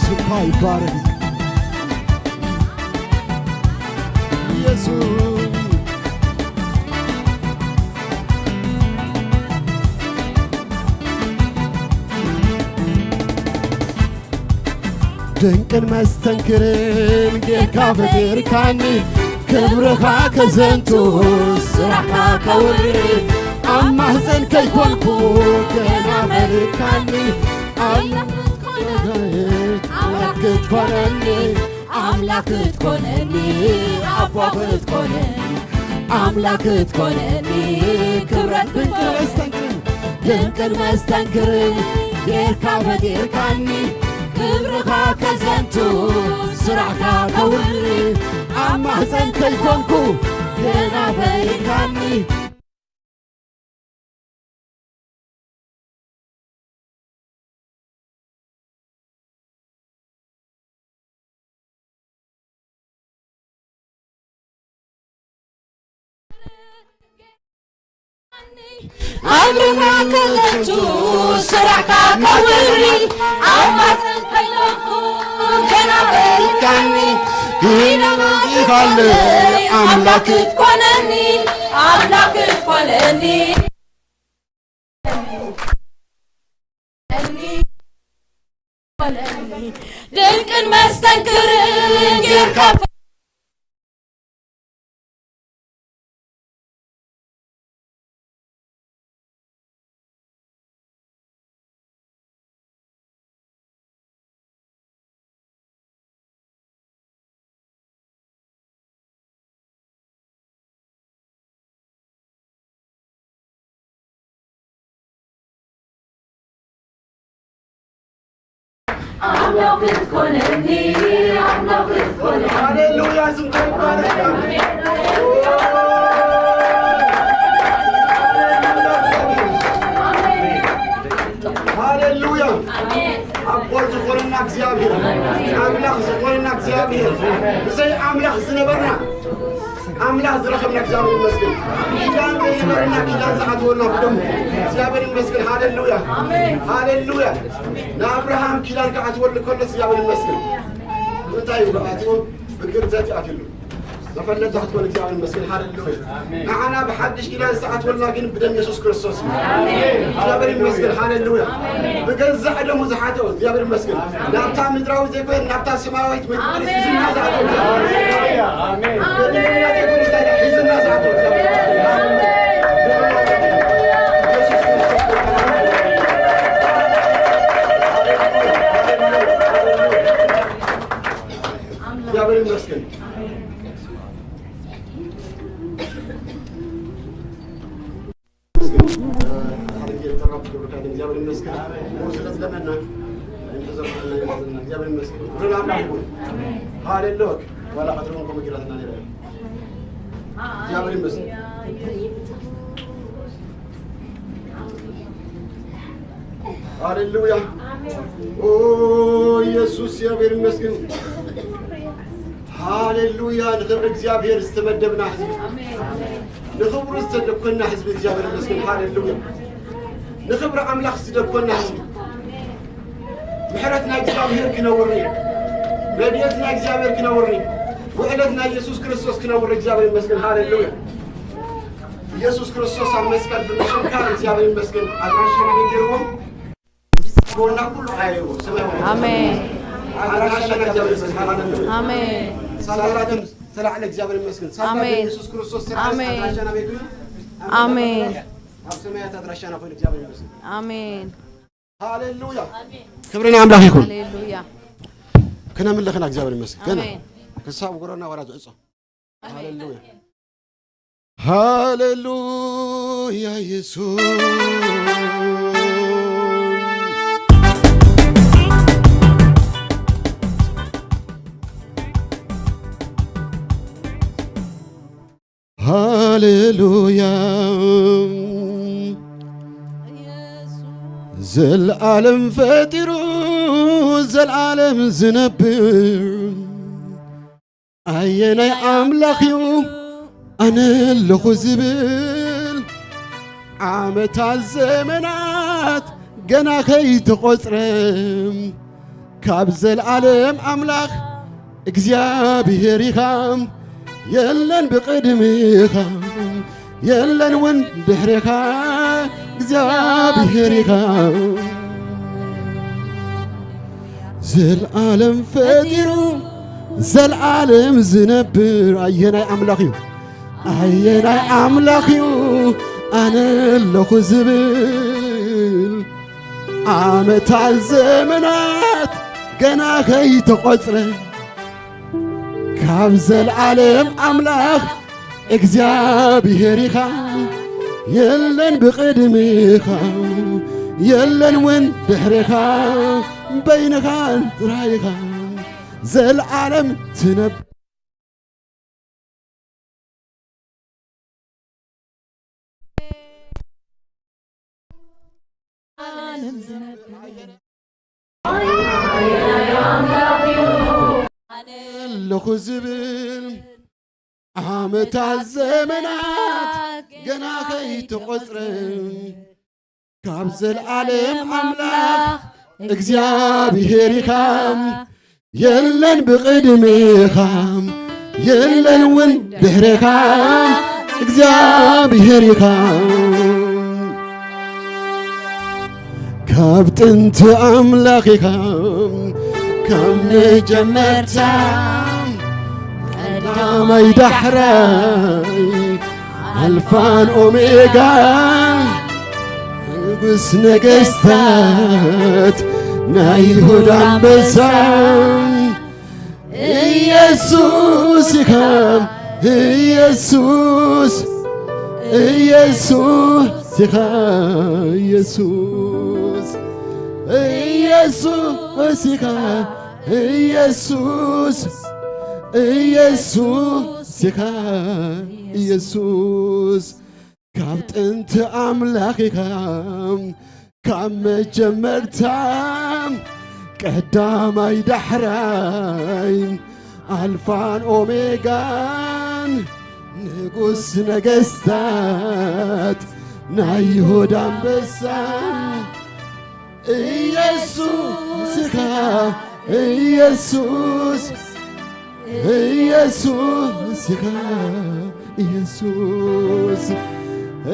ስምካ ይባረክ። ኢየሱስ ድንቅን መስተንክርን ጌርካ ፈጢርካኒ፣ ክብርኻ ከዘንቱ ስራሕካ ከውሪ፣ ኣብ ማህፀን ከይኮንኩ ገና ፈሪድካኒ፣ ኣምላኽ ክትኮነኒ፣ ኣምላኽ ክትኮነኒ፣ ኣቦ ክትኮነኒ፣ ኣምላኽ ክትኮነኒ፣ ክብረት ድንቅን መስተንክርን፣ ድንቅን መስተንክርን ጌርካ ፈጢርካኒ፣ ክብርኻ ከዘንቱ ስራሕካ ከውሪ፣ ኣብ ማህፀን ከይኮንኩ ገና ፈሪድካኒ። ኣምርና ከዘንቱ ስራሕካ ከውሪ፣ ኣብ ማህፀን ከይኮንኩ ገና ፈሪድካኒ፣ ኪዳን ኣውጺኻለይ ኣምላክ ክትኮነኒ፣ ኣምላክ ክትኮነኒ። ድንቅን መስተንክርን ጌርካ ኣምላኽ ክትኮነኒ፣ ኣምላኽ ክትኮነኒ። ሃሌሉያ፣ ስምካ ይባረክ። ሃሌሉያ። ኣቦ ዝኾነና እግዚኣብሔር፣ ኣምላኽ ዝኾነና እግዚኣብሔር፣ ብዘይ ኣምላኽ ዝነበርና ኣምላኽ ዝረኸብና እግዚኣብሔር ይመስገን። ኪዳን ዘይነበረና ኪዳን ዝኣተወና ብደሙ እግዚኣብሔር ይመስገን። ሃሌሉያ፣ ሃሌሉያ። ንኣብርሃም ኪዳን ክኣትወሉ ከሎ እግዚኣብሔር ይመስገን። እንታይ እዩ ኣትዎ? ብግርዘት ይኣትሉ። መፈለጥታ ክትኮን እግዚኣብሔር ይመስገን። ሃሌሉያ። ንዓና ብሓድሽ ኪዳን ዝተኣትወልና ግን ብደም የሱስ ክርስቶስ እዩ። እግዚኣብሔር ይመስገን። ሃሌሉያ። ብገዛእ ደሙ ዝሓተወ እግዚኣብሔር ይመስገን። ናብታ ምድራዊ ዘይኮነ ናብታ ሰማያዊት መቅደስ ሒዝና ዝኣተወ። ሒዝና ዝኣተወ። የሱስ ክርስቶስ። እግዚኣብሔር ይመስገን። ሓደ ጊዜ ተራፍ ክብርካ ይግባእ። እግዚኣብሔር ይመስገን። ሞት ስለ ዝለመና፣ እንሕዘር ዘለና ይመስልና። እግዚኣብሔር ይመስገን። ክብሪ ንኣምላኽ ይኹን። ሃሌሉያ። ዋላ ቀትሪ እውን ከምኡ ጌራትና ነይራ። እግዚኣብሔር ይመስገን። ሃሌሉያ። ኦ ኢየሱስ፣ እግዚኣብሔር ይመስገን። ሃሌሉያ። ንኽብሪ እግዚኣብሔር ዝተመደብና ህዝቢ፣ ንኽብሩ ዝተደኮና ህዝቢ እግዚኣብሔር ይመስገን። ሃሌሉያ። ንኽብሪ ኣምላኽ ዝተደኮና ህዝቢ፣ ምሕረት ናይ እግዚኣብሔር ክነውሪ፣ ረድኤት ናይ እግዚኣብሔር ክነውሪ፣ ውዕለት ናይ ኢየሱስ ክርስቶስ ክነውሪ እግዚኣብሔር ይመስገን። ሃሌሉያ። ኢየሱስ ክርስቶስ ኣብ መስቀል ብምሽንካር እግዚኣብሔር ይመስገን። ኣድራሻና ነጊርዎም። ጎና ኩሉ ኣየዎ ሰማይ ሆነ። ኣሜን። ኣድራሻና እግዚኣብሔር ይመስገን። ሃሌሉያ። ኣሜን። ሳላላትን ሰላዕለ እግዚኣብሔር ይመስገን። ሳላላትን ኣሜን። ኢየሱስ ክርስቶስ ስርዓት ኣሜን። ኣድራሻና ቤት ይሁን። ኣሜን። ኣብ ሰማያት ኣድራሻና ኮይኑ እግዚኣብሔር ይመስገን። ኣሜን። ሃሌሉያ። ክብሪ ንኣምላኽ ይኹን። ሃሌሉያ። ክነምልኽና እግዚኣብሔር ይመስገን። ገና ኣሜን። ክሳብ ጎረና ወራ ዝዕጾ። ኣሜን። ሃሌሉያ። ሃሌሉያ ኢየሱስ። ሃሌሉያ። ዘልዓለም ፈጢሩ ዘልዓለም ዝነብር ኣየናይ ኣምላኽ እዩ ኣነ ኣለኹ ዝብል? ዓመታት ዘመናት ገና ከይተቖጽረ ካብ ዘልዓለም ኣምላኽ እግዚኣብሔር ኢኻ፣ የለን ብቕድሚኻ፣ የለን እውን ድሕሬኻ፣ እግዚኣብሔር ኢኻ። ዘልዓለም ፈጢሩ ዘልዓለም ዝነብር ኣየናይ ኣምላኽ እዩ? ኣየናይ ኣምላኽ እዩ ኣነ ኣለኹ ዝብል? ዓመታት ዘመናት ገና ከይተቖጽረ ካብ ዘልዓለም ኣምላኽ እግዚኣብሔር ኢኻ። የለን ብቕድሚኻ፣ የለን እውን ድሕሬኻ፣ በይንኻ ጥራይ ኢኻ ዘልዓለም ትነብ ኣለኹ ዝብል ዓመታት ዘመናት ገና ከይተቖጽረ ካብ ዘልዓለም ኣምላኽ እግዚኣብሔር ኢኻ። የለን ብቕድሜኻ፣ የለን እውን ድሕሬኻ እግዚኣብሔር ኢኻ። ካብ ጥንቲ ኣምላኽ ኢኻ፣ ካብ መጀመርታ ቀዳማይ ዳሕራይ ኣልፋን ኦሜጋን ንጉስ ነገስታት ናይ ይሁዳ ኣንበሳ ኢየሱስ ኢኻ። ኢየሱስ ኢየሱስ ኢኻ። ኢየሱስ ኢየሱስ ኢኻ ኢየሱስ ኢየሱስ ኢኻ ኢየሱስ ካብ ጥንቲ ኣምላኽ ኢኻ ካብ መጀመርታ ቀዳማይ ዳሕራይ ኣልፋን ኦሜጋን ንጉስ ነገስታት ናይ ይሁዳ ኣንበሳ ኢየሱስ ኢኻ ኢየሱስ ኢየሱስ ኢኻ ኢየሱስ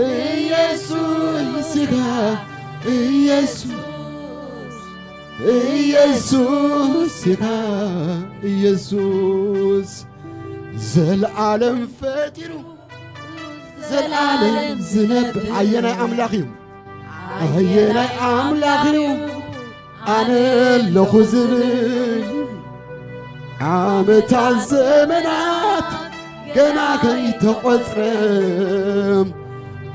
ኢየሱስ ኢኻ ኢየሱስ ኢየሱስ ኢኻ ኢየሱስ ዘልዓለም ፈጢሩ ዘልዓለም ዝነብር ኣየናይ ኣምላኽ እዩ ኣየናይ ኣምላኽ እዩ ኣነ ኣለኹ ዝብል ዓመታት ዘመናት ገና ከይተቖጽረ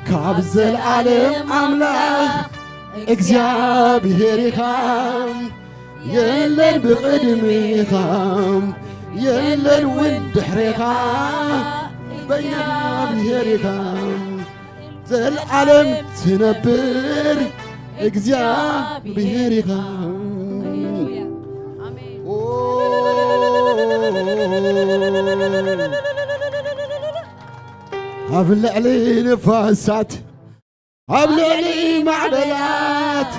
ካብ ዘልዓለም ኣምላኽ እግዚኣብሔር ኢኻ የለን ብቕድሚኻ የለን እውን ድሕሬኻ በእግዚኣብሔር ኢኻ ዘልዓለም ትነብር እግዚኣብሔር ኢኻ ኣብ ልዕሊ ንፋሳት ኣብ ልዕሊ ማዕበላት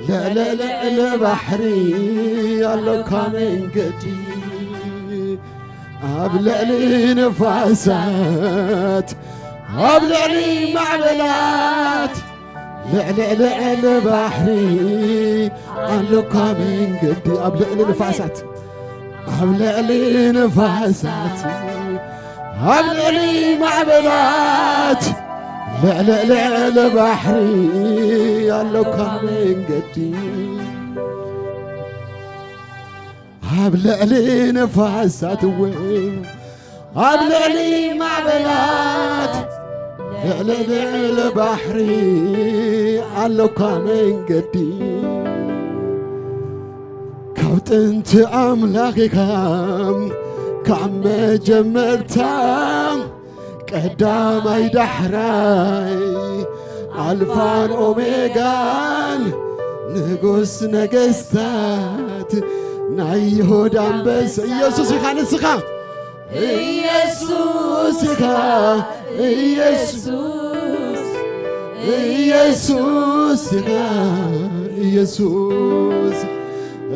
ልዕሊ ልዕሊ ባሕሪ ኣለካ መንገዲ ኣብ ልዕሊ ንፋሳት ኣብ ልዕሊ ማዕበላት ልዕሊ ልዕሊ ባሕሪ ኣለካ መንገዲ ኣብ ልዕሊ ንፋሳት ኣብ ልዕሊ ንፋሳት ኣብ ልዕሊ ማዕበላት ልዕሊ ልዕሊ ባሕሪ ኣለካ መንገዲ ኣብ ልዕሊ ንፋሳት እውን ኣብ ልዕሊ ማዕበላት ልዕሊ ልዕሊ ባሕሪ ኣለካ መንገዲ ካብ ጥንቲ ኣምላኽ ኢኻ ካብ መጀመርታ ቀዳማይ ዳሕራይ ኣልፋን ኦሜጋን ንጉስ ነገስታት ናይ ይሁዳ ኣንበሳ ኢየሱስ ኢኻ ንስኻ ኢየሱስ ኢኻ ኢየሱስ ኢየሱስ ኢኻ ኢየሱስ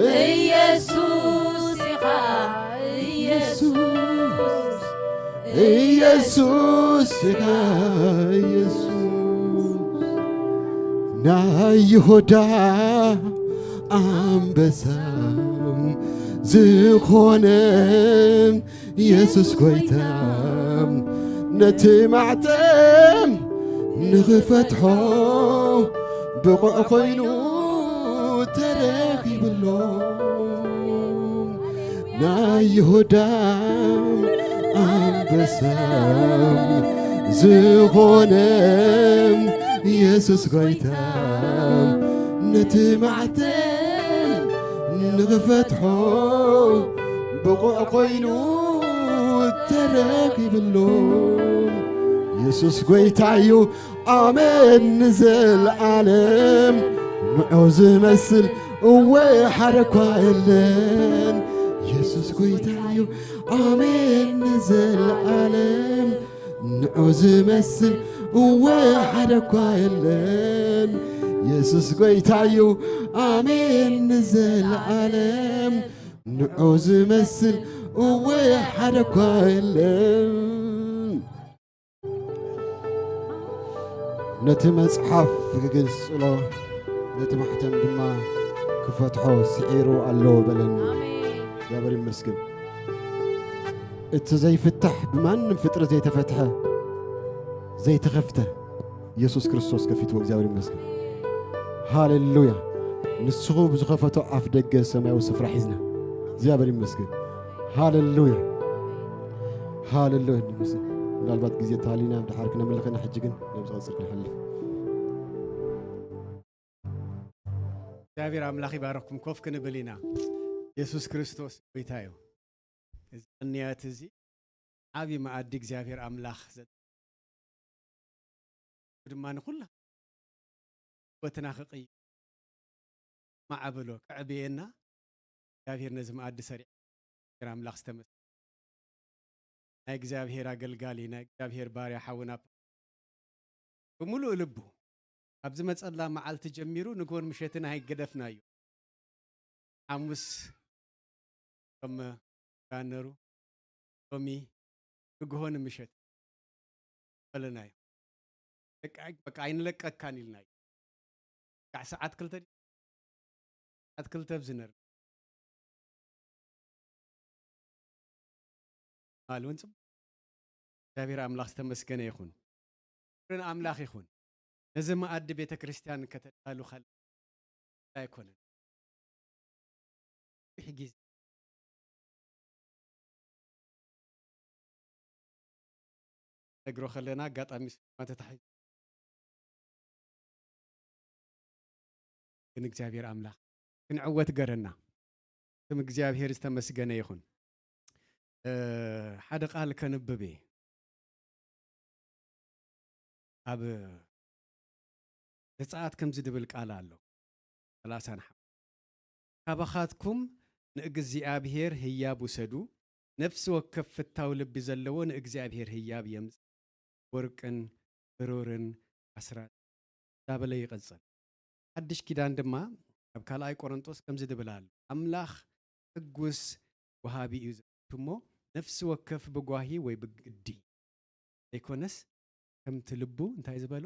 ኢየሱስ ኢኻ ኢየሱስ ኢየሱስ ኢኻ ኢየሱስ ናይ ይሁዳ ኣንበሳ ዝኾነ ኢየሱስ ጎይታ ነቲ ማዕተም ንኽፈትሖ ብቑዕ ኮይኑ ተረኺብሎ ናይ ይሁዳ ኣንበሳ ዝኾነ ኢየሱስ ጎይታ ነቲ ማዕተም ንኽፈትሖ ብቑዕ ኮይኑ ተረኺብሉ ኢየሱስ ጎይታ እዩ ኣሜን ንዘለዓለም ንዑ ዝመስል እወ ሓደ እኳ የለን ኢየሱስ ጎይታ እዩ ኣሜን ንዘለዓለም ንዑ ዝመስል እወ ሓደ እኳ የለን ኢየሱስ ጎይታ እዩ ኣሜን ንዘለዓለም ንዑ ዝመስል እወ ሓደ እኳ የለን ነቲ መጽሓፍ ክግንጽሎ ነቲ ማሕተም ድማ ክፈትሖ ስዒሩ ኣሎ በለኒ እግዚኣብሔር ይመስገን እቲ ዘይፍታሕ ብማንም ፍጥረት ዘይተፈትሐ ዘይተኸፍተ ኢየሱስ ክርስቶስ ከፊትዎ እግዚኣብሔር ይመስገን ሃሌሉያ ንስኹ ብዝኸፈቶ ኣፍ ደገ ሰማያዊ ስፍራ ሒዝና እግዚኣብሔር ይመስገን ሃሌሉያ ሃሌሉያ ምናልባት ግዜ ተሃሊና ድሓር ክነምልኸና ሕጂ ግን ናብ ዝቐፅል ክንሓልፍ እግዚኣብሔር ኣምላኽ ይባረኽኩም። ኮፍ ክንብል ኢና። የሱስ ክርስቶስ ጎይታ እዩ። እዚ ቅንያት እዚ ዓቢ መኣዲ እግዚኣብሔር ኣምላኽ ዘ-፣ ድማ ንኹላ ህይወትና ክቕይር፣ ማዕበሎ ከዕብየና እግዚኣብሔር ነዚ መኣዲ ሰሪዑ። እግዚኣብሔር ኣምላኽ ዝተመስገነ። ናይ እግዚኣብሔር ኣገልጋሊ፣ ናይ እግዚኣብሔር ባርያ ሓውና ብምሉእ ልቡ ካብ ዝመጸላ መዓልቲ ጀሚሩ ንግሆን ምሸትን ኣይገደፍናዮ። ሓሙስ ከም ጋነሩ ሎሚ ንግሆን ምሸት በለናዮ። በቃ፣ በቃ ኣይንለቀካን ኢልናዮ። በቃ ሰዓት ክልተ፣ ሰዓት ክልተ ብዝነር ማለት እውን ጽቡቅ። እግዚኣብሔር ኣምላኽ ዝተመስገነ ይኹን። ክብሪ ንኣምላኽ ይኹን። ነዚ መኣዲ ቤተ ክርስቲያን ከተዳሉ ከላ ኣይኮነን። ብዙሕ ግዜ ነግሮ ከለና ኣጋጣሚ ስማ ተታሒዙ፣ ግን እግዚኣብሔር ኣምላኽ ክንዕወት ገረና። ስም እግዚኣብሔር ዝተመስገነ ይኹን። እ፣ ሓደ ቃል ከንብብ እየ። ኣብ ዘጸኣት ከምዚ ድብል ቃል ኣሎ። ሰላሳን ሓሙሽተን፣ ካባኻትኩም ንእግዚኣብሔር ህያብ ውሰዱ፣ ነፍሲ ወከፍ ፍታው ልቢ ዘለዎ ንእግዚኣብሔር ህያብ የምጽእ፣ ወርቅን ብሩርን ኣስራት እንዳበለ ይቕጽል። ሓድሽ ኪዳን ድማ ኣብ ካልኣይ ቆሮንጦስ ከምዚ ድብል ኣሎ፣ ኣምላኽ ሕጉስ ወሃቢ እዩ ዝብቱ እሞ፣ ነፍሲ ወከፍ ብጓሂ ወይ ብግዲ ዘይኮነስ፣ ከምቲ ልቡ እንታይ ዝበሎ፣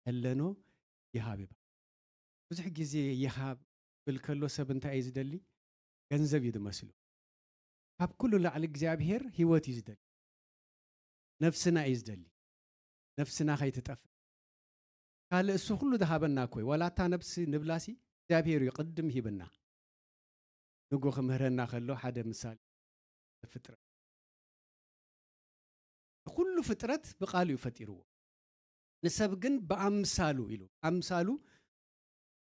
ኣለኖ ይሃብ ይብል። ብዙሕ ግዜ ይሃብ ክብል ከሎ ሰብ እንታይ እዩ ዝደሊ? ገንዘብ እዩ ዝመስሎ። ካብ ኩሉ ላዕሊ እግዚኣብሔር ህይወት እዩ ዝደሊ። ነፍስና እዩ ዝደሊ። ነፍስና ከይትጠፍእ። ካልእ እሱ ኩሉ ዝሃበና እኮ እዩ። ዋላ እታ ነብሲ ንብላሲ እግዚኣብሔር እዩ ቅድም ሂብና። ንጎ ክምህረና ከሎ ሓደ ምሳሌ ፍጥረት። ኩሉ ፍጥረት ብቃሉ እዩ ፈጢርዎ። ንሰብ ግን ብኣምሳሉ ኢሉ፣ ኣምሳሉ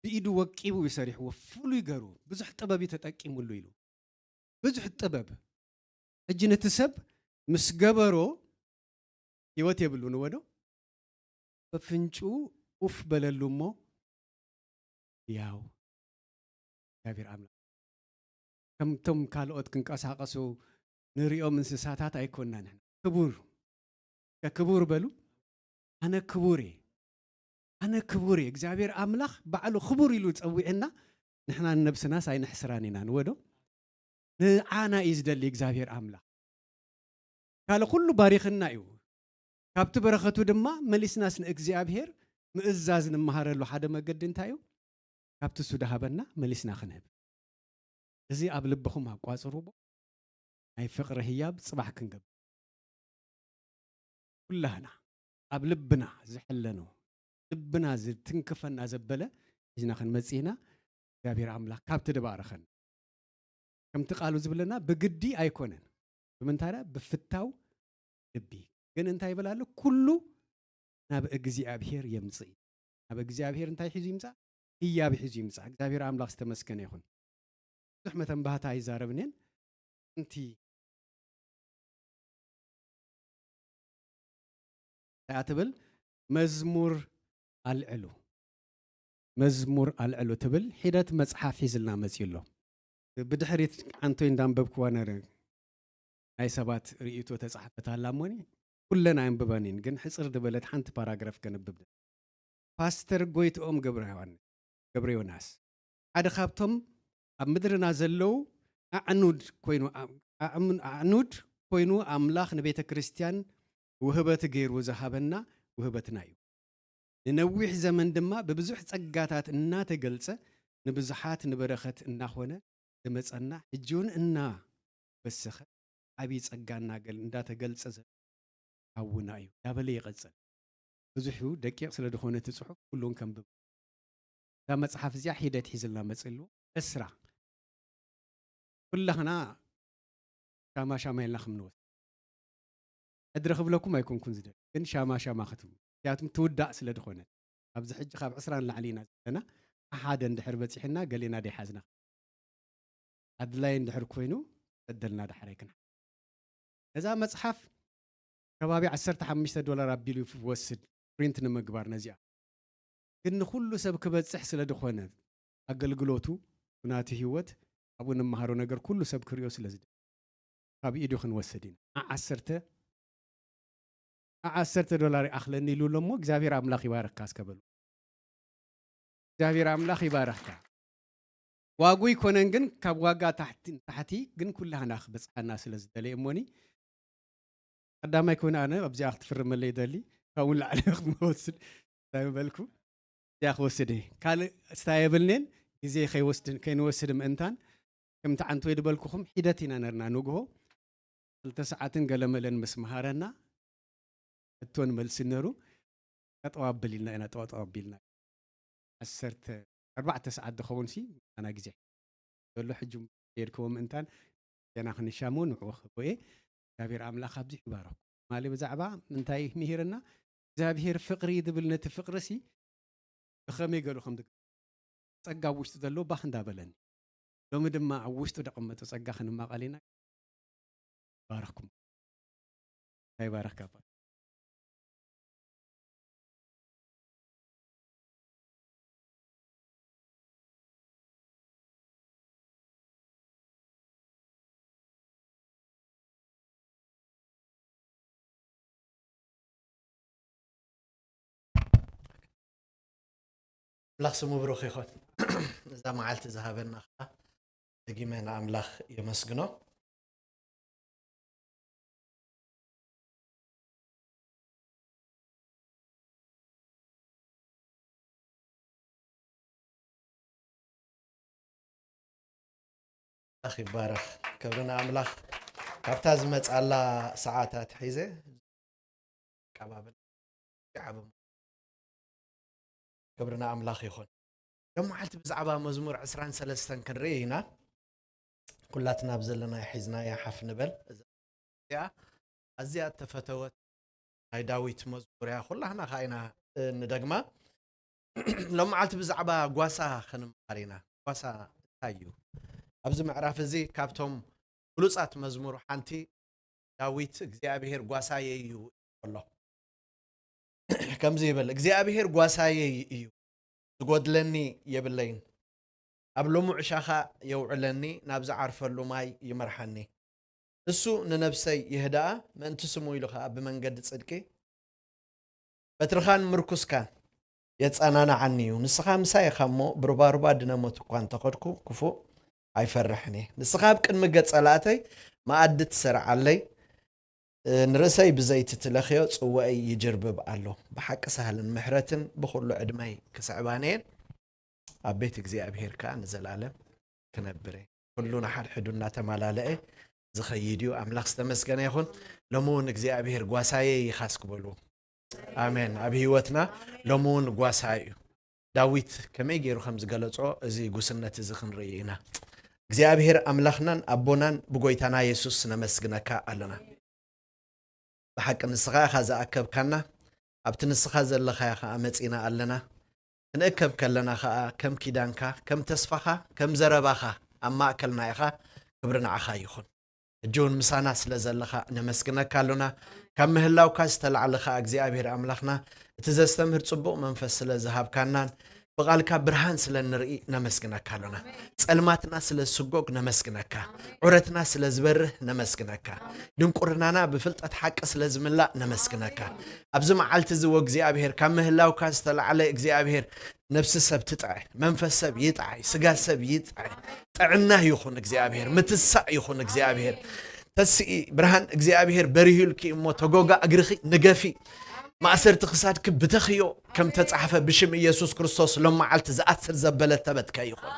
ብኢዱ ወቂቡ እዩ ሰሪሕዎ፣ ፍሉይ ገሩ፣ ብዙሕ ጥበብ እዩ ተጠቂሙሉ ኢሉ። ብዙሕ ጥበብ። ሕጂ ነቲ ሰብ ምስ ገበሮ ህይወት የብሉን ወዶ፣ በፍንጩ ኡፍ በለሉ እሞ ያው እግዚኣብሔር ኣምላኽ። ከምቶም ካልኦት ክንቀሳቐሱ ንሪኦም እንስሳታት ኣይኮንና ንሕና። ክቡር፣ ከክቡር በሉ። ኣነ ክቡር እየ፣ ኣነ ክቡር እየ። እግዚኣብሔር ኣምላኽ ባዕሉ ክቡር ኢሉ ጸዊዕና፣ ንሕና ንነብስናስ ኣይነሕስራን ኢና። ንወዶ ንዓና እዩ ዝደሊ እግዚኣብሔር ኣምላኽ። ካልእ ኩሉ ባሪኽና እዩ። ካብቲ በረኸቱ ድማ መሊስናስ ንእግዚኣብሔር ምእዛዝ ንምሃረሉ ሓደ መገዲ እንታይ እዩ? ካብቲ እሱ ድሃበና መሊስና ክንህብ። እዚ ኣብ ልብኹም ኣቋጽርዎ። ናይ ፍቕሪ ህያብ ጽባሕ ክንገብር። ኩላህና ኣብ ልብና ዝሕለኖ፣ ልብና ዝትንክፈና ዘበለ ሒዝና ክንመጽእ ኢና። እግዚኣብሔር ኣምላኽ ካብቲ ድባርኸን። ከምቲ ቃሉ ዝብለና ብግዲ ኣይኮነን። ብምንታይ ደኣ? ብፍታው ልቢ። ግን እንታይ ይብል ኣሎ? ኩሉ ናብ እግዚኣብሔር የምጽእ። ናብ እግዚኣብሔር እንታይ ሒዙ ይምጻእ? ህያብ ሒዙ ይምጻእ። እግዚኣብሔር ኣምላኽ ዝተመስገነ ይኹን። ብዙሕ መተንባህታ ኣይዛረብን እየን። እንቲ እያ ትብል፣ መዝሙር ኣልዕሉ፣ መዝሙር ኣልዕሉ ትብል ሒደት መጽሓፍ ሒዝልና መጺኡ ኣሎ። ብድሕሪት ዓንቶይ እንዳንበብክዋ ነረ ናይ ሰባት ርእይቶ ተጻሕፈት ኣላ እሞኒ፣ ኩለን ኣየንብበንን፣ ግን ሕጽር ዝበለት ሓንቲ ፓራግራፍ ከንብብ። ፓስተር ጎይትኦም ገብረ ዮሃንስ፣ ገብረ ዮናስ፣ ሓደ ካብቶም ኣብ ምድርና ዘለዉ ኣዕኑድ ኮይኑ፣ ኣዕኑድ ኮይኑ ኣምላኽ ንቤተ ክርስቲያን ውህበት ገይሩ ዝሃበና ውህበትና እዩ። ንነዊሕ ዘመን ድማ ብብዙሕ ጸጋታት እናተገልጸ ንብዙሓት ንበረኸት እናኾነ ዝመጸና፣ ሕጂ እውን እናበሰኸ ዓብዪ ጸጋ እናገል-፣ እንዳተገልጸ ዘሎ ሓውና እዩ። እንዳበለ ይቐጽል። ብዙሕ እዩ፣ ደቂቕ ስለ ዝኾነ እቲ ጽሑፍ ኩሉን ከንብብ። እዛ መጽሓፍ እዚኣ ሒደት ሒዝልና መጽእ ኣለዎ። ዕስራ። ኩላኽና ሻማ ሻማ ኢልና ከም ንወስድ። ሕድሪ ክብለኩም ኣይኮንኩን ዝደሊ፣ ግን ሻማ ሻማ ክትብሉ። ምክንያቱም ትውዳእ ስለ ዝኾነት። ኣብዚ ሕጂ ካብ ዕስራ ንላዕሊ ኢና ዘለና። ሓደ እንድሕር በጺሕና ገሌና ደይሓዝና ኣድላይ እንድሕር ኮይኑ በደልና ዳሕራይ ክንሓ ነዛ መጽሓፍ ከባቢ ዓሰርተ ሓሙሽተ ዶላር ኣቢሉ ይወስድ ፕሪንት ንምግባር ነዚኣ ግን ንኩሉ ሰብ ክበጽሕ ስለ ዝኾነ ኣገልግሎቱ ናቲ ህይወት ኣብኡ ንመሃሮ ነገር ኩሉ ሰብ ክሪኦ ስለ ዝደ ካብ ኢዱ ክንወስድ ኢና ዓሰርተ ዓሰርተ ዶላር ይኣኽለኒ ኢሉ ኣሎ እሞ እግዚኣብሔር ኣምላኽ ይባረካ እስከ በሉ እግዚኣብሔር ኣምላኽ ይባረካ ዋጉ ይኮነን ግን ካብ ዋጋ ታሕቲ ግን ኩላህና ክበፅሓና ስለ ዝደለየ እሞኒ ቀዳማይ ኮይኑ ኣነ ኣብዚኣ ክትፍርመለይ ይደሊ ካብውን ላዕሊ ክወስድ እንታይ በልኩ እዚኣ ክወስድ እየ ካልእ ስታ የብልኔን ግዜ ከይወስድን ከይንወስድ ምእንታን ከምቲ ዓንተወይ ዝበልኩኹም ሒደት ኢና ነርና ንግሆ ክልተ ሰዓትን ገለመለን ምስ መሃረና ሕቶን መልሲ ነሩ ጠጠው ኣብል ኢልና ኢና ጠዋጠው ኣቢልና ዓሰርተ ኣርባዕተ ሰዓት ዝኸውን ሲ ኣና ግዜ ዘሎ ሕጂ ርክቦ ምእንታን ዜና ክንሻሞ ንዕኡ ክህቦ እየ እግዚኣብሔር ኣምላኽ ኣብዚ ይባረኩ ማሊ ብዛዕባ ምንታይ ምሂርና እግዚኣብሔር ፍቅሪ ዝብል ነቲ ፍቅሪ ሲ ብኸመይ ገሉ ከም ጸጋ ኣብ ውሽጡ ዘሎ ባኽ እንዳበለኒ ሎሚ ድማ ኣብ ውሽጡ ደቐመጡ ጸጋ ክንማቐል ኢና ባረኩም እንታይ ባረክ ካባ ኣምላኽ ስሙ ብሩኽ ይኹን። እዛ መዓልቲ ዝሃበና ከዓ ደጊመ ንኣምላኽ የመስግኖ። ኣምላኽ ይባረኽ። ክብሪ ንኣምላኽ። ካብታ ዝመጻላ ሰዓታት ሒዘ ቀባበል ዓበ ክብሪ ንኣምላኽ ይኹን። ሎም መዓልቲ ብዛዕባ መዝሙር ዕስራን ሰለስተን ክንርኢ ኢና። ኩላትና ኣብ ዘለና ሒዝናያ ሓፍ ንበል። እዚኣ ኣዝያ እተፈተወት ናይ ዳዊት መዝሙር እያ። ኩላህና ከዓ ኢና ንደግማ። ሎም መዓልቲ ብዛዕባ ጓሳ ክንምሃር ኢና። ጓሳ እንታይ እዩ? ኣብዚ ምዕራፍ እዚ ካብቶም ብሉጻት መዝሙር ሓንቲ ዳዊት እግዚኣብሔር ጓሳየ እዩ ኣሎ። ከምዚ ይብል እግዚኣብሔር ጓሳየይ እዩ ዝጎድለኒ የብለይን ኣብ ልሙዕ ሻኻ የውዕለኒ ናብ ዝዓርፈሉ ማይ ይመርሓኒ እሱ ንነብሰይ ይህድኣ ምእንቲ ስሙ ኢሉ ኸኣ ብመንገዲ ጽድቂ በትርኻን ምርኩስካን የጸናንዓኒ እዩ ንስኻ ምሳይ ኢኻ እሞ ብሩባሩባ ድነሞት እኳ እንተኸድኩ ክፉእ ኣይፈርሕን እየ ንስኻ ኣብ ቅድሚ ገጸ ላእተይ መኣዲ ትሰርዓለይ ንርእሰይ ብዘይቲ ትለኽዮ ጽዋእይ ይጅርብብ ኣሎ። ብሓቂ ሳህልን ምሕረትን ብኹሉ ዕድመይ ክስዕባኒ እየን። ኣብ ቤት እግዚኣብሔር ከኣ ንዘለኣለም ክነብር እየ። ኩሉ ንሓድሕዱ እናተማላለአ ዝኸይድ እዩ። ኣምላኽ ዝተመስገነ ይኹን። ሎሚ እውን እግዚኣብሔር ጓሳየ ኢኻስ ክበሉ ኣሜን ኣብ ህይወትና ሎሚ እውን ጓሳ እዩ ዳዊት ከመይ ገይሩ ከም ዝገለጾ እዚ ጉስነት እዚ ክንርኢ ኢና እግዚኣብሔር ኣምላኽናን ኣቦናን ብጎይታና የሱስ ነመስግነካ ኣለና ብሓቂ ንስኻ ኢኻ ዝኣከብካና ኣብቲ ንስኻ ዘለኻዮ ኸዓ መጺና ኣለና ክንእከብ ከለና ኸዓ ከም ኪዳንካ ከም ተስፋኻ ከም ዘረባኻ ኣብ ማእከልና ኢኻ ክብሪ ንዓኻ ይኹን ሕጂ እውን ምሳና ስለ ዘለኻ ነመስግነካ ኣሎና ካብ ምህላውካ ዝተላዕለ ኸዓ እግዚኣብሔር ኣምላኽና እቲ ዘስተምህር ጽቡቕ መንፈስ ስለ ዝሃብካናን ብቓልካ ብርሃን ስለ ንርኢ ነመስግነካ ኣሎና ጸልማትና ስለ ዝስጎግ ነመስግነካ ዑረትና ስለ ዝበርህ ነመስግነካ ድንቁርናና ብፍልጠት ሓቂ ስለ ዝምላእ ነመስግነካ ኣብዚ መዓልቲ እዚ ወእግዚኣብሔር ካብ ምህላውካ ዝተላዕለ እግዚኣብሔር ነብሲ ሰብ ትጥዐ መንፈስ ሰብ ይጥዓይ ስጋ ሰብ ይጥዓይ ጥዕና ይኹን እግዚኣብሔር ምትሳእ ይኹን እግዚኣብሔር ተስኢ ብርሃን እግዚኣብሔር በሪሁልኪ እሞ ተጎጋ እግርኺ ንገፊ ማእሰርቲ ክሳድኪ ብተኽዮ ከም ተጻሕፈ ብሽም ኢየሱስ ክርስቶስ ሎም መዓልቲ ዝኣስር ዘበለ ተበትከ ይኹን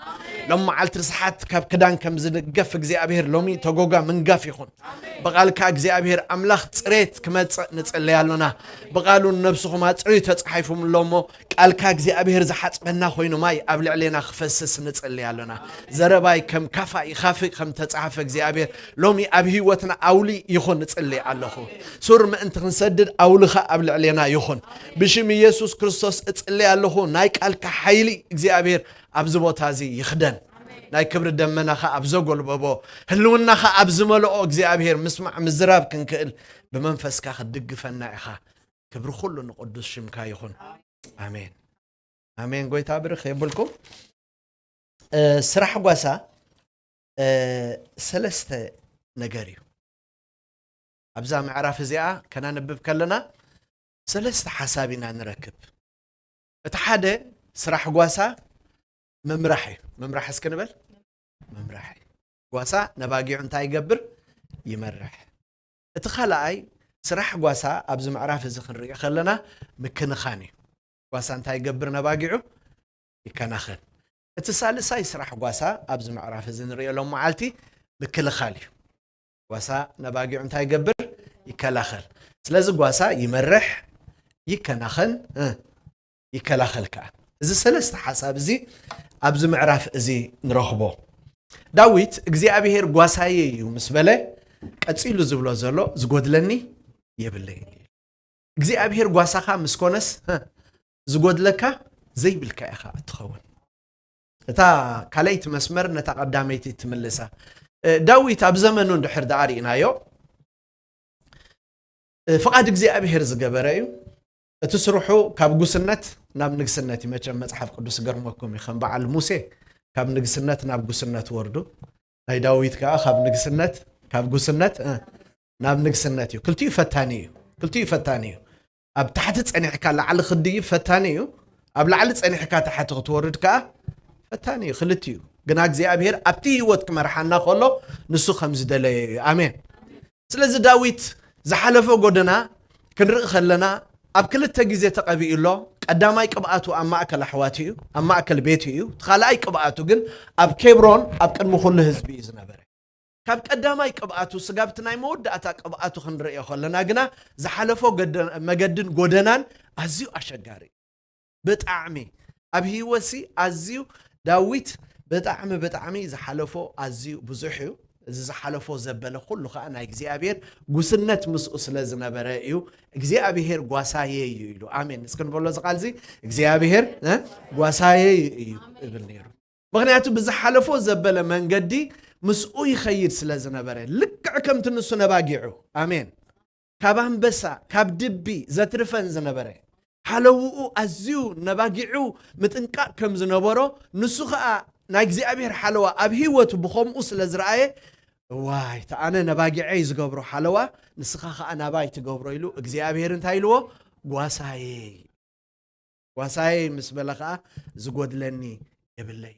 ሎም መዓልቲ ርስሓት ካብ ክዳን ከም ዝንገፍ እግዚኣብሔር ሎሚ ተጎጋ ምንጋፍ ይኹን ብቓልካ እግዚኣብሔር ኣምላኽ ጽሬት ክመጽእ ንጽለይ ኣሎና ብቓሉ ንነብስኹም ኣጽርዩ ተጻሒፉም ኣሎ እሞ ቃልካ እግዚኣብሔር ዝሓጽበና ኮይኑ ማይ ኣብ ልዕሌና ክፈስስ ንጽሊ ኣሎና። ዘረባይ ከም ካፋ ይኻፍእ ከም ተጻሓፈ እግዚኣብሔር ሎሚ ኣብ ህይወትና ኣውሊ ይኹን እጽሊ ኣለኹ። ሱር ምእንቲ ክንሰድድ ኣውልኻ ኣብ ልዕሌና ይኹን። ብሽም ኢየሱስ ክርስቶስ እጽሊ ኣለኹ። ናይ ቃልካ ሓይሊ እግዚኣብሔር ኣብዚ ቦታ እዚ ይኽደን። ናይ ክብሪ ደመናኻ ኣብ ዘጎልበቦ ህልውናኻ ኣብ ዝመልኦ እግዚኣብሔር ምስማዕ ምዝራብ ክንክእል ብመንፈስካ ክትድግፈና ኢኻ። ክብሪ ኩሉ ንቅዱስ ሽምካ ይኹን። ኣሜን ኣሜን። ጎይታ ብርኽ የብልኩም። ስራሕ ጓሳ ሰለስተ ነገር እዩ። ኣብዛ ምዕራፍ እዚኣ ከነንብብ ከለና ሰለስተ ሓሳብ ኢና ንረክብ። እቲ ሓደ ስራሕ ጓሳ ምምራሕ እዩ። ምምራሕ እስኪ ንበል። ምምራሕ እዩ። ጓሳ ነባጊዑ እንታይ ይገብር? ይመርሕ። እቲ ካልኣይ ስራሕ ጓሳ ኣብዚ ምዕራፍ እዚ ክንሪኦ ከለና ምክንኻን እዩ። ጓሳ እንታይ ይገብር? ነባጊዑ ይከናኸን። እቲ ሳልሳይ ስራሕ ጓሳ ኣብዚ ምዕራፍ እዚ ንሪኦ ሎም መዓልቲ ምክልኻል እዩ። ጓሳ ነባጊዑ እንታይ ይገብር? ይከላኸል። ስለዚ ጓሳ ይመርሕ፣ ይከናኸን፣ እ፣ ይከላኸል ከኣ። እዚ ሰለስተ ሓሳብ እዚ ኣብዚ ምዕራፍ እዚ ንረኽቦ። ዳዊት እግዚኣብሔር ጓሳየ እዩ ምስ በለ ቀጺሉ ዝብሎ ዘሎ ዝጎድለኒ የብለይን እዩ። እግዚኣብሔር ጓሳኻ ምስ ኮነስ፣ እ፣ ዝጎድለካ ዘይብልካ ኢኻ እትኸውን። እታ ካልኣይቲ መስመር ነታ ቀዳመይቲ ትምልሳ። እ፣ ዳዊት ኣብ ዘመኑ እንድሕር ደኣ ርኢናዮ፣ እ፣ ፍቓድ እግዚኣብሔር ዝገበረ እዩ። እቲ ስርሑ ካብ ጉስነት ናብ ንግስነት እዩ። መቸም መጽሓፍ ቅዱስ ገርመኩም እዩ። ከም በዓል ሙሴ ካብ ንግስነት ናብ ጉስነት ወርዱ፣ ናይ ዳዊት ከኣ ካብ ንግስነት፣ ካብ ጉስነት፣ እ፣ ናብ ንግስነት እዩ። ክልቲኡ ፈታኒ እዩ። ክልቲኡ ፈታኒ እዩ። ኣብ ታሕቲ ጸኒሕካ ላዕሊ ክድይብ ፈታኒ እዩ። ኣብ ላዕሊ ጸኒሕካ ታሕቲ ክትወርድ ከኣ ፈታኒ እዩ። ክልቲኡ። ግና እግዚኣብሔር ኣብቲ ህይወት ክመርሓና ከሎ ንሱ ከም ዝደለየ እዩ። ኣሜን። ስለዚ ዳዊት ዝሓለፎ ጎደና ክንርኢ ከለና ኣብ ክልተ ግዜ ተቐቢኡ ኣሎ። ቀዳማይ ቅብኣቱ ኣብ ማእከል ኣሕዋቱ እዩ፣ ኣብ ማእከል ቤቱ እዩ። እቲ ካልኣይ ቅብኣቱ ግን ኣብ ኬብሮን ኣብ ቅድሚ ኩሉ ህዝቢ እዩ ዝነበረ። ካብ ቀዳማይ ቅብኣቱ ስጋብ እቲ ናይ መወዳእታ ቅብኣቱ ክንርእዮ ከለና ግና ዝሓለፎ ገደ-፣ መገድን ጎደናን ኣዝዩ ኣሸጋሪ እዩ። ብጣዕሚ ኣብ ህይወትሲ ኣዝዩ ዳዊት ብጣዕሚ ብጣዕሚ ዝሓለፎ ኣዝዩ ብዙሕ እዩ። እዚ ዝሓለፎ ዘበለ ኩሉ ከዓ ናይ እግዚኣብሔር ጉስነት ምስኡ ስለ ዝነበረ እዩ። እግዚኣብሔር ጓሳየ እዩ ኢሉ። ኣሜን። እስኪ ንበሎ እዚ ቃል እዚ እግዚኣብሔር፣ እ፣ ጓሳየ እዩ እብል ነይሩ። ምኽንያቱ ብዝሓለፎ ዘበለ መንገዲ ምስኡ ይኸይድ ስለ ዝነበረ ልክዕ ከምቲ ንሱ ነባጊዑ፣ ኣሜን፣ ካብ ኣንበሳ ካብ ድቢ ዘትርፈን ዝነበረ ሓለውኡ ኣዝዩ ነባጊዑ ምጥንቃቕ ከም ዝነበሮ ንሱ ኸኣ ናይ እግዚኣብሔር ሓለዋ ኣብ ህይወቱ ብኸምኡ ስለ ዝረኣየ፣ እዋይ፣ እቲ ኣነ ነባጊዐይ ዝገብሮ ሓለዋ ንስኻ ኸኣ ናባይ ትገብሮ ኢሉ እግዚኣብሔር እንታይ ኢልዎ? ጓሳየይ፣ ጓሳየይ ምስ በለ ኸኣ ዝጎድለኒ የብለይ።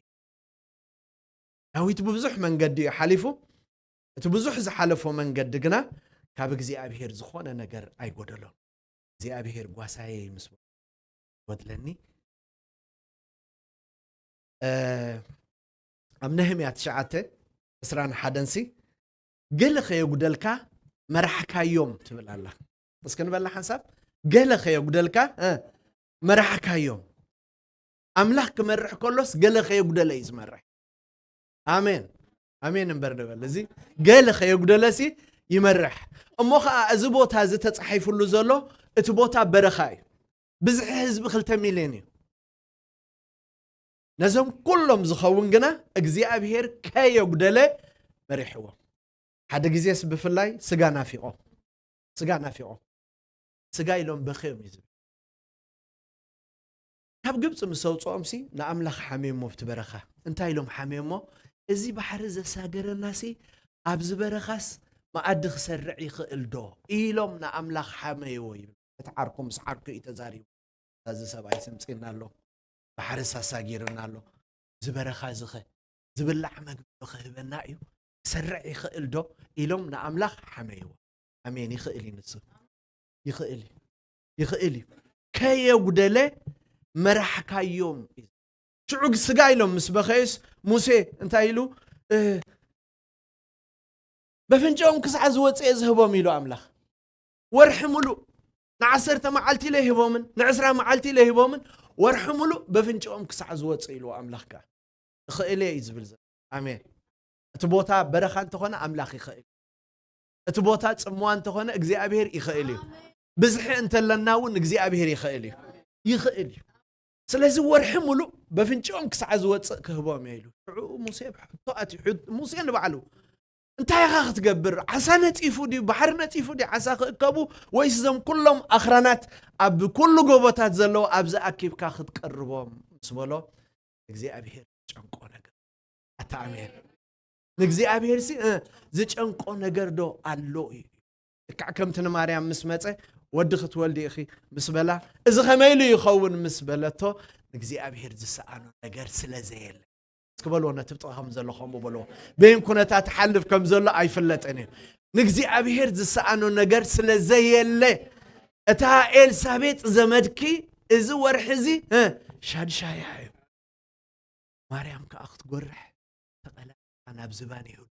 ዳዊት ብብዙሕ መንገዲ እዩ ሓሊፉ። እቲ ብዙሕ ዝሓለፎ መንገዲ ግና ካብ እግዚኣብሔር ዝኾነ ነገር ኣይጎደሎን። እግዚኣብሔር ጓሳየይ ምስ በሎ ጎድለኒ። እ፣ ኣብ ነህምያ ትሽዓተ ዕስራን ሓደን ሲ፣ "ገለ ከየጉደልካ መራሕካዮም" ትብል ኣላ። እስኪ ንበላ ሓንሳብ፣ "ገለ ከየጉደልካ፣ እ፣ መራሕካዮም።" ኣምላኽ ክመርሕ ከሎስ ገለ ከየጉደለ እዩ ዝመርሕ። ኣሜን፣ ኣሜን እምበር ንበል። እዚ ገለ ከየጉደለሲ ይመርሕ። እሞ ኸዓ እዚ ቦታ እዚ ተጻሒፉሉ ዘሎ፣ እቲ ቦታ በረኻ እዩ። ብዝሒ ህዝቢ ክልተ ሚልዮን እዩ። ነዞም ኩሎም ዝኸውን ግና እግዚኣብሔር ከየጉደለ መሪሕዎም። ሓደ ግዜስ ብፍላይ ስጋ ናፊቖም፣ ስጋ ናፊቖም፣ ስጋ ኢሎም በኽዮም እዩ ዝብል። ካብ ግብፂ ምስ ኣውፅኦምሲ ንኣምላኽ ሓምዮሞ ኣብቲ በረኻ። እንታይ ኢሎም ሓምዮሞ? "እዚ ባሕሪ ዘሳገረናሲ ኣብዚ በረኻስ መኣዲ ክሰርዕ ይኽእል ዶ?" ኢሎም ንኣምላኽ ሓመይዎ ይብል። እቲ ዓርኩ ምስ ዓርኩ እዩ ተዛሪቡ። "እዚ ሰብኣይ ስምፂና ኣሎ፣ ባሕሪ ሳሳጊርና ኣሎ፣ እዚ በረኻ እዚ ኸ ዝብላዕ መግቢ ዶ ክህበና እዩ? ክሰርዕ ይኽእል ዶ?" ኢሎም ንኣምላኽ ሓመይዎ። ኣሜን። ይኽእል እዩ ንሱ። ይኽእል እዩ። ይኽእል እዩ። ከየጉደለ መራሕካዮም። ሽዑ ስጋ ኢሎም ምስ በኸዩስ ሙሴ እንታይ ኢሉ? "እ፣ በፍንጫኦም ክሳዕ ዝወፅእ እየ ዝህቦም" ኢሉ ኣምላኽ። ወርሒ ሙሉእ ንዓሰርተ መዓልቲ ኢለ ሂቦምን ንዕስራ መዓልቲ ኢለ ሂቦምን ወርሒ ሙሉእ በፍንጭኦም ክሳዕ ዝወፅእ ኢልዎ ኣምላኽ ከኣ። እኽእል እየ እዩ ዝብል ዘሎ። ኣሜን። እቲ ቦታ በረኻ እንተኾነ ኣምላኽ ይኽእል። እቲ ቦታ ጽምዋ እንተኾነ እግዚኣብሔር ይኽእል እዩ። ብዝሒ እንተለና እውን እግዚኣብሔር ይኽእል እዩ። ይኽእል እዩ። ስለዚ ወርሒ ሙሉእ በፍንጭኦም ክሳዕ ዝወፅእ ክህቦም እየ ኢሉ። ሽዑ ሙሴ ብሕቶ ኣትዩ። ሕቶ ሙሴ ንባዕሉ እንታይ ኢኻ ክትገብር? ዓሳ ነፂፉ ድዩ? ባሕሪ ነፂፉ ድዩ? ዓሳ ክእከቡ ወይስ እዞም ኩሎም ኣኽራናት ኣብ ኩሉ ጎቦታት ዘለዉ ኣብዚ ኣኪብካ ክትቀርቦም ምስ በሎ እግዚኣብሔር ዝጨንቆ ነገር ኣታ ኣሜን። ንእግዚኣብሔር ሲ እ፣ ዝጨንቆ ነገር ዶ ኣሎ እዩ? ልክዕ ከምቲ ንማርያም ምስ መጸ ወዲ ክትወልዲ ኢኺ ምስ በላ እዚ ከመይ ኢሉ ይኸውን ምስ በለቶ ንእግዚኣብሔር ዝሰኣኖ ነገር ስለ ዘየለ። እስኪ በልዎ ነቲ ብጥቕኹም ዘሎ ከምኡ በልዎ። በይን ኩነታት ሓልፍ ከም ዘሎ ኣይፍለጥን እዩ። ንእግዚኣብሔር ዝሰኣኖ ነገር ስለ ዘየለ እታ ኤልሳቤጥ ዘመድኪ እዚ ወርሒ እዚ እ፣ ሻድሻያ እዩ። ማርያም ከኣ ክትጎርሕ ተቐላጢፋ ናብ ዝባን ይሁዳ።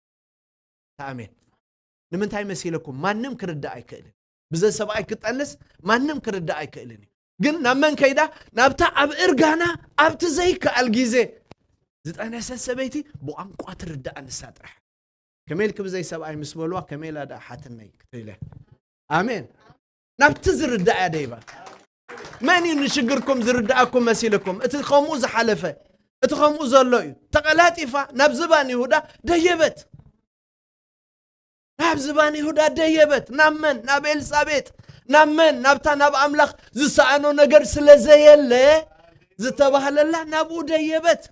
ኣሜን። ንምንታይ መሲለኩም? ማንም ክርዳእ ኣይክእልን። ብዘ ሰብኣይ ክጠንስ ማንም ክርዳእ ኣይክእልን እዩ። ግን ናብ መን ከይዳ? ናብታ ኣብ እርጋና ኣብቲ ዘይከኣል ግዜ ዝጠነሰት ሰበይቲ ብቋንቋ ትርዳእ ንሳ ጥራሕ። ከመይ ኢልኪ ብዘይ ሰብኣይ ምስ በልዋ ከመይ ኢላ ደኣ ሓትነይ ክትብል እያ። ኣሜን። ናብቲ ዝርዳእ እያ ደይባ። መን እዩ ንሽግርኩም ዝርዳእኩም መሲልኩም? እቲ ከምኡ ዝሓለፈ፣ እቲ ከምኡ ዘሎ እዩ። ተቐላጢፋ ናብ ዝባን ይሁዳ ደየበት። ናብ ዝባን ይሁዳ ደየበት። ናብ መን? ናብ ኤልሳቤጥ። ናብ መን? ናብታ ናብ ኣምላኽ ዝሰኣኖ ነገር ስለ ዘየለ ዝተባህለላ ናብኡ ደየበት።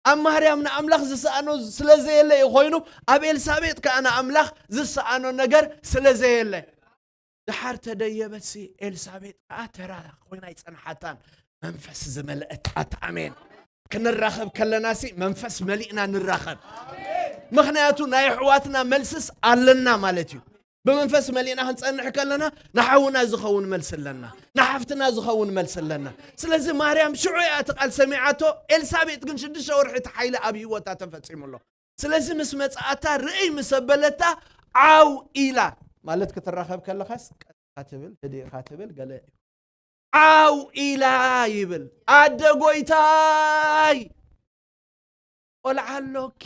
ኣብ ማርያም ንኣምላኽ ዝሰኣኖ ስለ ዘየለ እዩ ኮይኑ፣ ኣብ ኤልሳቤጥ ከኣ ንኣምላኽ ዝሰኣኖ ነገር ስለ ዘየለ። ድሓር ተደየበትሲ ኤልሳቤጥ ከኣ ተራ ኮይና ኣይጸንሓታን። መንፈስ ዝመልአት ኣታ ኣሜን። ክንራኸብ ከለናሲ መንፈስ መሊእና ንራኸብ። ምኽንያቱ ናይ ኣሕዋትና መልስስ ኣለና ማለት እዩ። ብመንፈስ መሊእና ክንጸንሕ ከለና ንሓውና ዝኸውን መልሲ ኣለና፣ ንሓፍትና ዝኸውን መልሲ ኣለና። ስለዚ ማርያም ሽዑ እያ እቲ ቃል ሰሚዓቶ፣ ኤልሳቤጥ ግን ሽዱሽተ ወርሒ እቲ ሓይሊ ኣብ ህይወታ ተፈጺሙ ኣሎ። ስለዚ ምስ መጽኣታ ርእይ ምስ ኣበለታ ዓው ኢላ ማለት ክትራኸብ ከለኻስ ቀጥታ ትብል፣ ህድእኻ ትብል ገለ እዩ። ዓው ኢላ ይብል። ኣደ ጎይታይ ቆልዓ ኣሎኪ።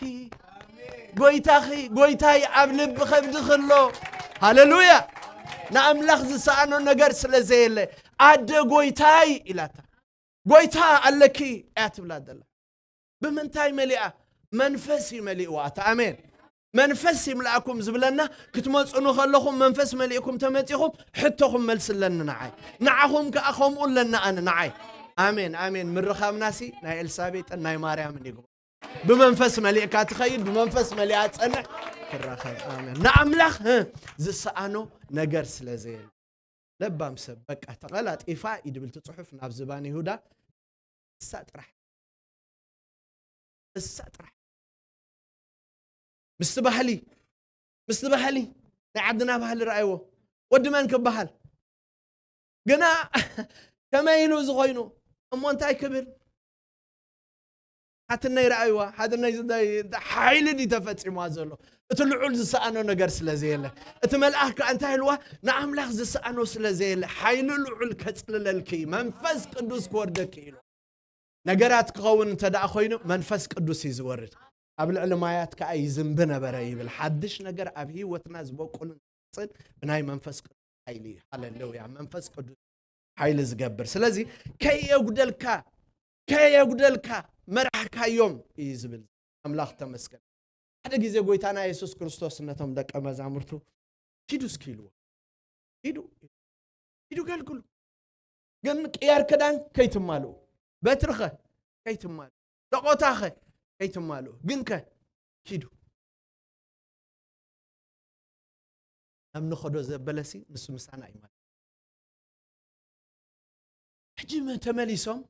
ጎይታኺ፣ ጎይታይ ኣብ ልቢ ከብድኺ ኣሎ። ሃሌሉያ። ንኣምላኽ ዝሰኣኖ ነገር ስለ ዘየለ ኣደ ጎይታይ ኢላታ። ጎይታ ኣለኪ እያ ትብላ ዘላ። ብምንታይ መሊኣ? መንፈስ እዩ መሊእዋ። ኣታ ኣሜን። መንፈስ ይምላእኩም ዝብለና ክትመፁኑ ከለኹም መንፈስ መሊእኩም ተመፂኹም ሕቶኹም መልስለኒ ንዓይ። ንዓኹም ከኣ ከምኡ ኣለኒ ኣነ ንዓይ። ኣሜን ኣሜን። ምርኻብናሲ ናይ ኤልሳቤጥን ናይ ማርያምን ይግባእ። ብመንፈስ መሊእካ ትኸይድ፣ ብመንፈስ መሊኣ ትጸንሕ ትራኸብ። ኣሜን። ንኣምላኽ እ፣ ዝሰኣኖ ነገር ስለ ዘየለ። ለባም ሰብ በቃ ተቐላጢፋ እዩ ድብል እቲ ጽሑፍ ናብ ዝባን ይሁዳ እሳ ጥራሕ እሳ ጥራሕ ምስቲ ባህሊ ምስቲ ባህሊ ናይ ዓድና ባህሊ ረኣይዎ። ወዲ መን ክበሃል ግና ከመይ ኢሉ እዚ ኮይኑ እሞ እንታይ ክብል ሓትነይ ረኣይዋ ሓትነይ ሓይሊ ድዩ ተፈፂምዋ ዘሎ እቲ ልዑል ዝሰኣኖ ነገር ስለ ዘየለ እቲ መልኣክ ከዓ እንታይ ኢልዋ ንኣምላኽ ዝሰኣኖ ስለ ዘየለ ሓይሊ ልዑል ከፅልለልኪ መንፈስ ቅዱስ ክወርደኪ ኢሉ ነገራት ክኸውን እንተ ደኣ ኮይኑ መንፈስ ቅዱስ እዩ ዝወርድ ኣብ ልዕሊ ማያት ከዓ ይዝንቢ ነበረ ይብል ሓድሽ ነገር ኣብ ህይወትና ዝበቁልን ብናይ መንፈስ ቅዱስ ሓይሊ እዩ ሃሌሉያ መንፈስ ቅዱስ ሓይሊ ዝገብር ስለዚ ከየጉደልካ ከየጉደልካ መራሕካዮም እዩ ዝብል ኣምላኽ ተመስገን ሓደ ግዜ ጎይታና የሱስ ክርስቶስ ነቶም ደቀ መዛሙርቱ ኪዱ እስኪ ኢልዎ ኪዱ ኪዱ ገልግሉ ግን ቅያር ክዳን ከይትማልኡ በትርኸ ከይትማልኡ ደቆታኸ ከይትማልኡ ግንከ ኪዱ ናብ ንኸዶ ዘበለሲ ንሱ ምሳና እዩ ማለት ሕጂ ተመሊሶም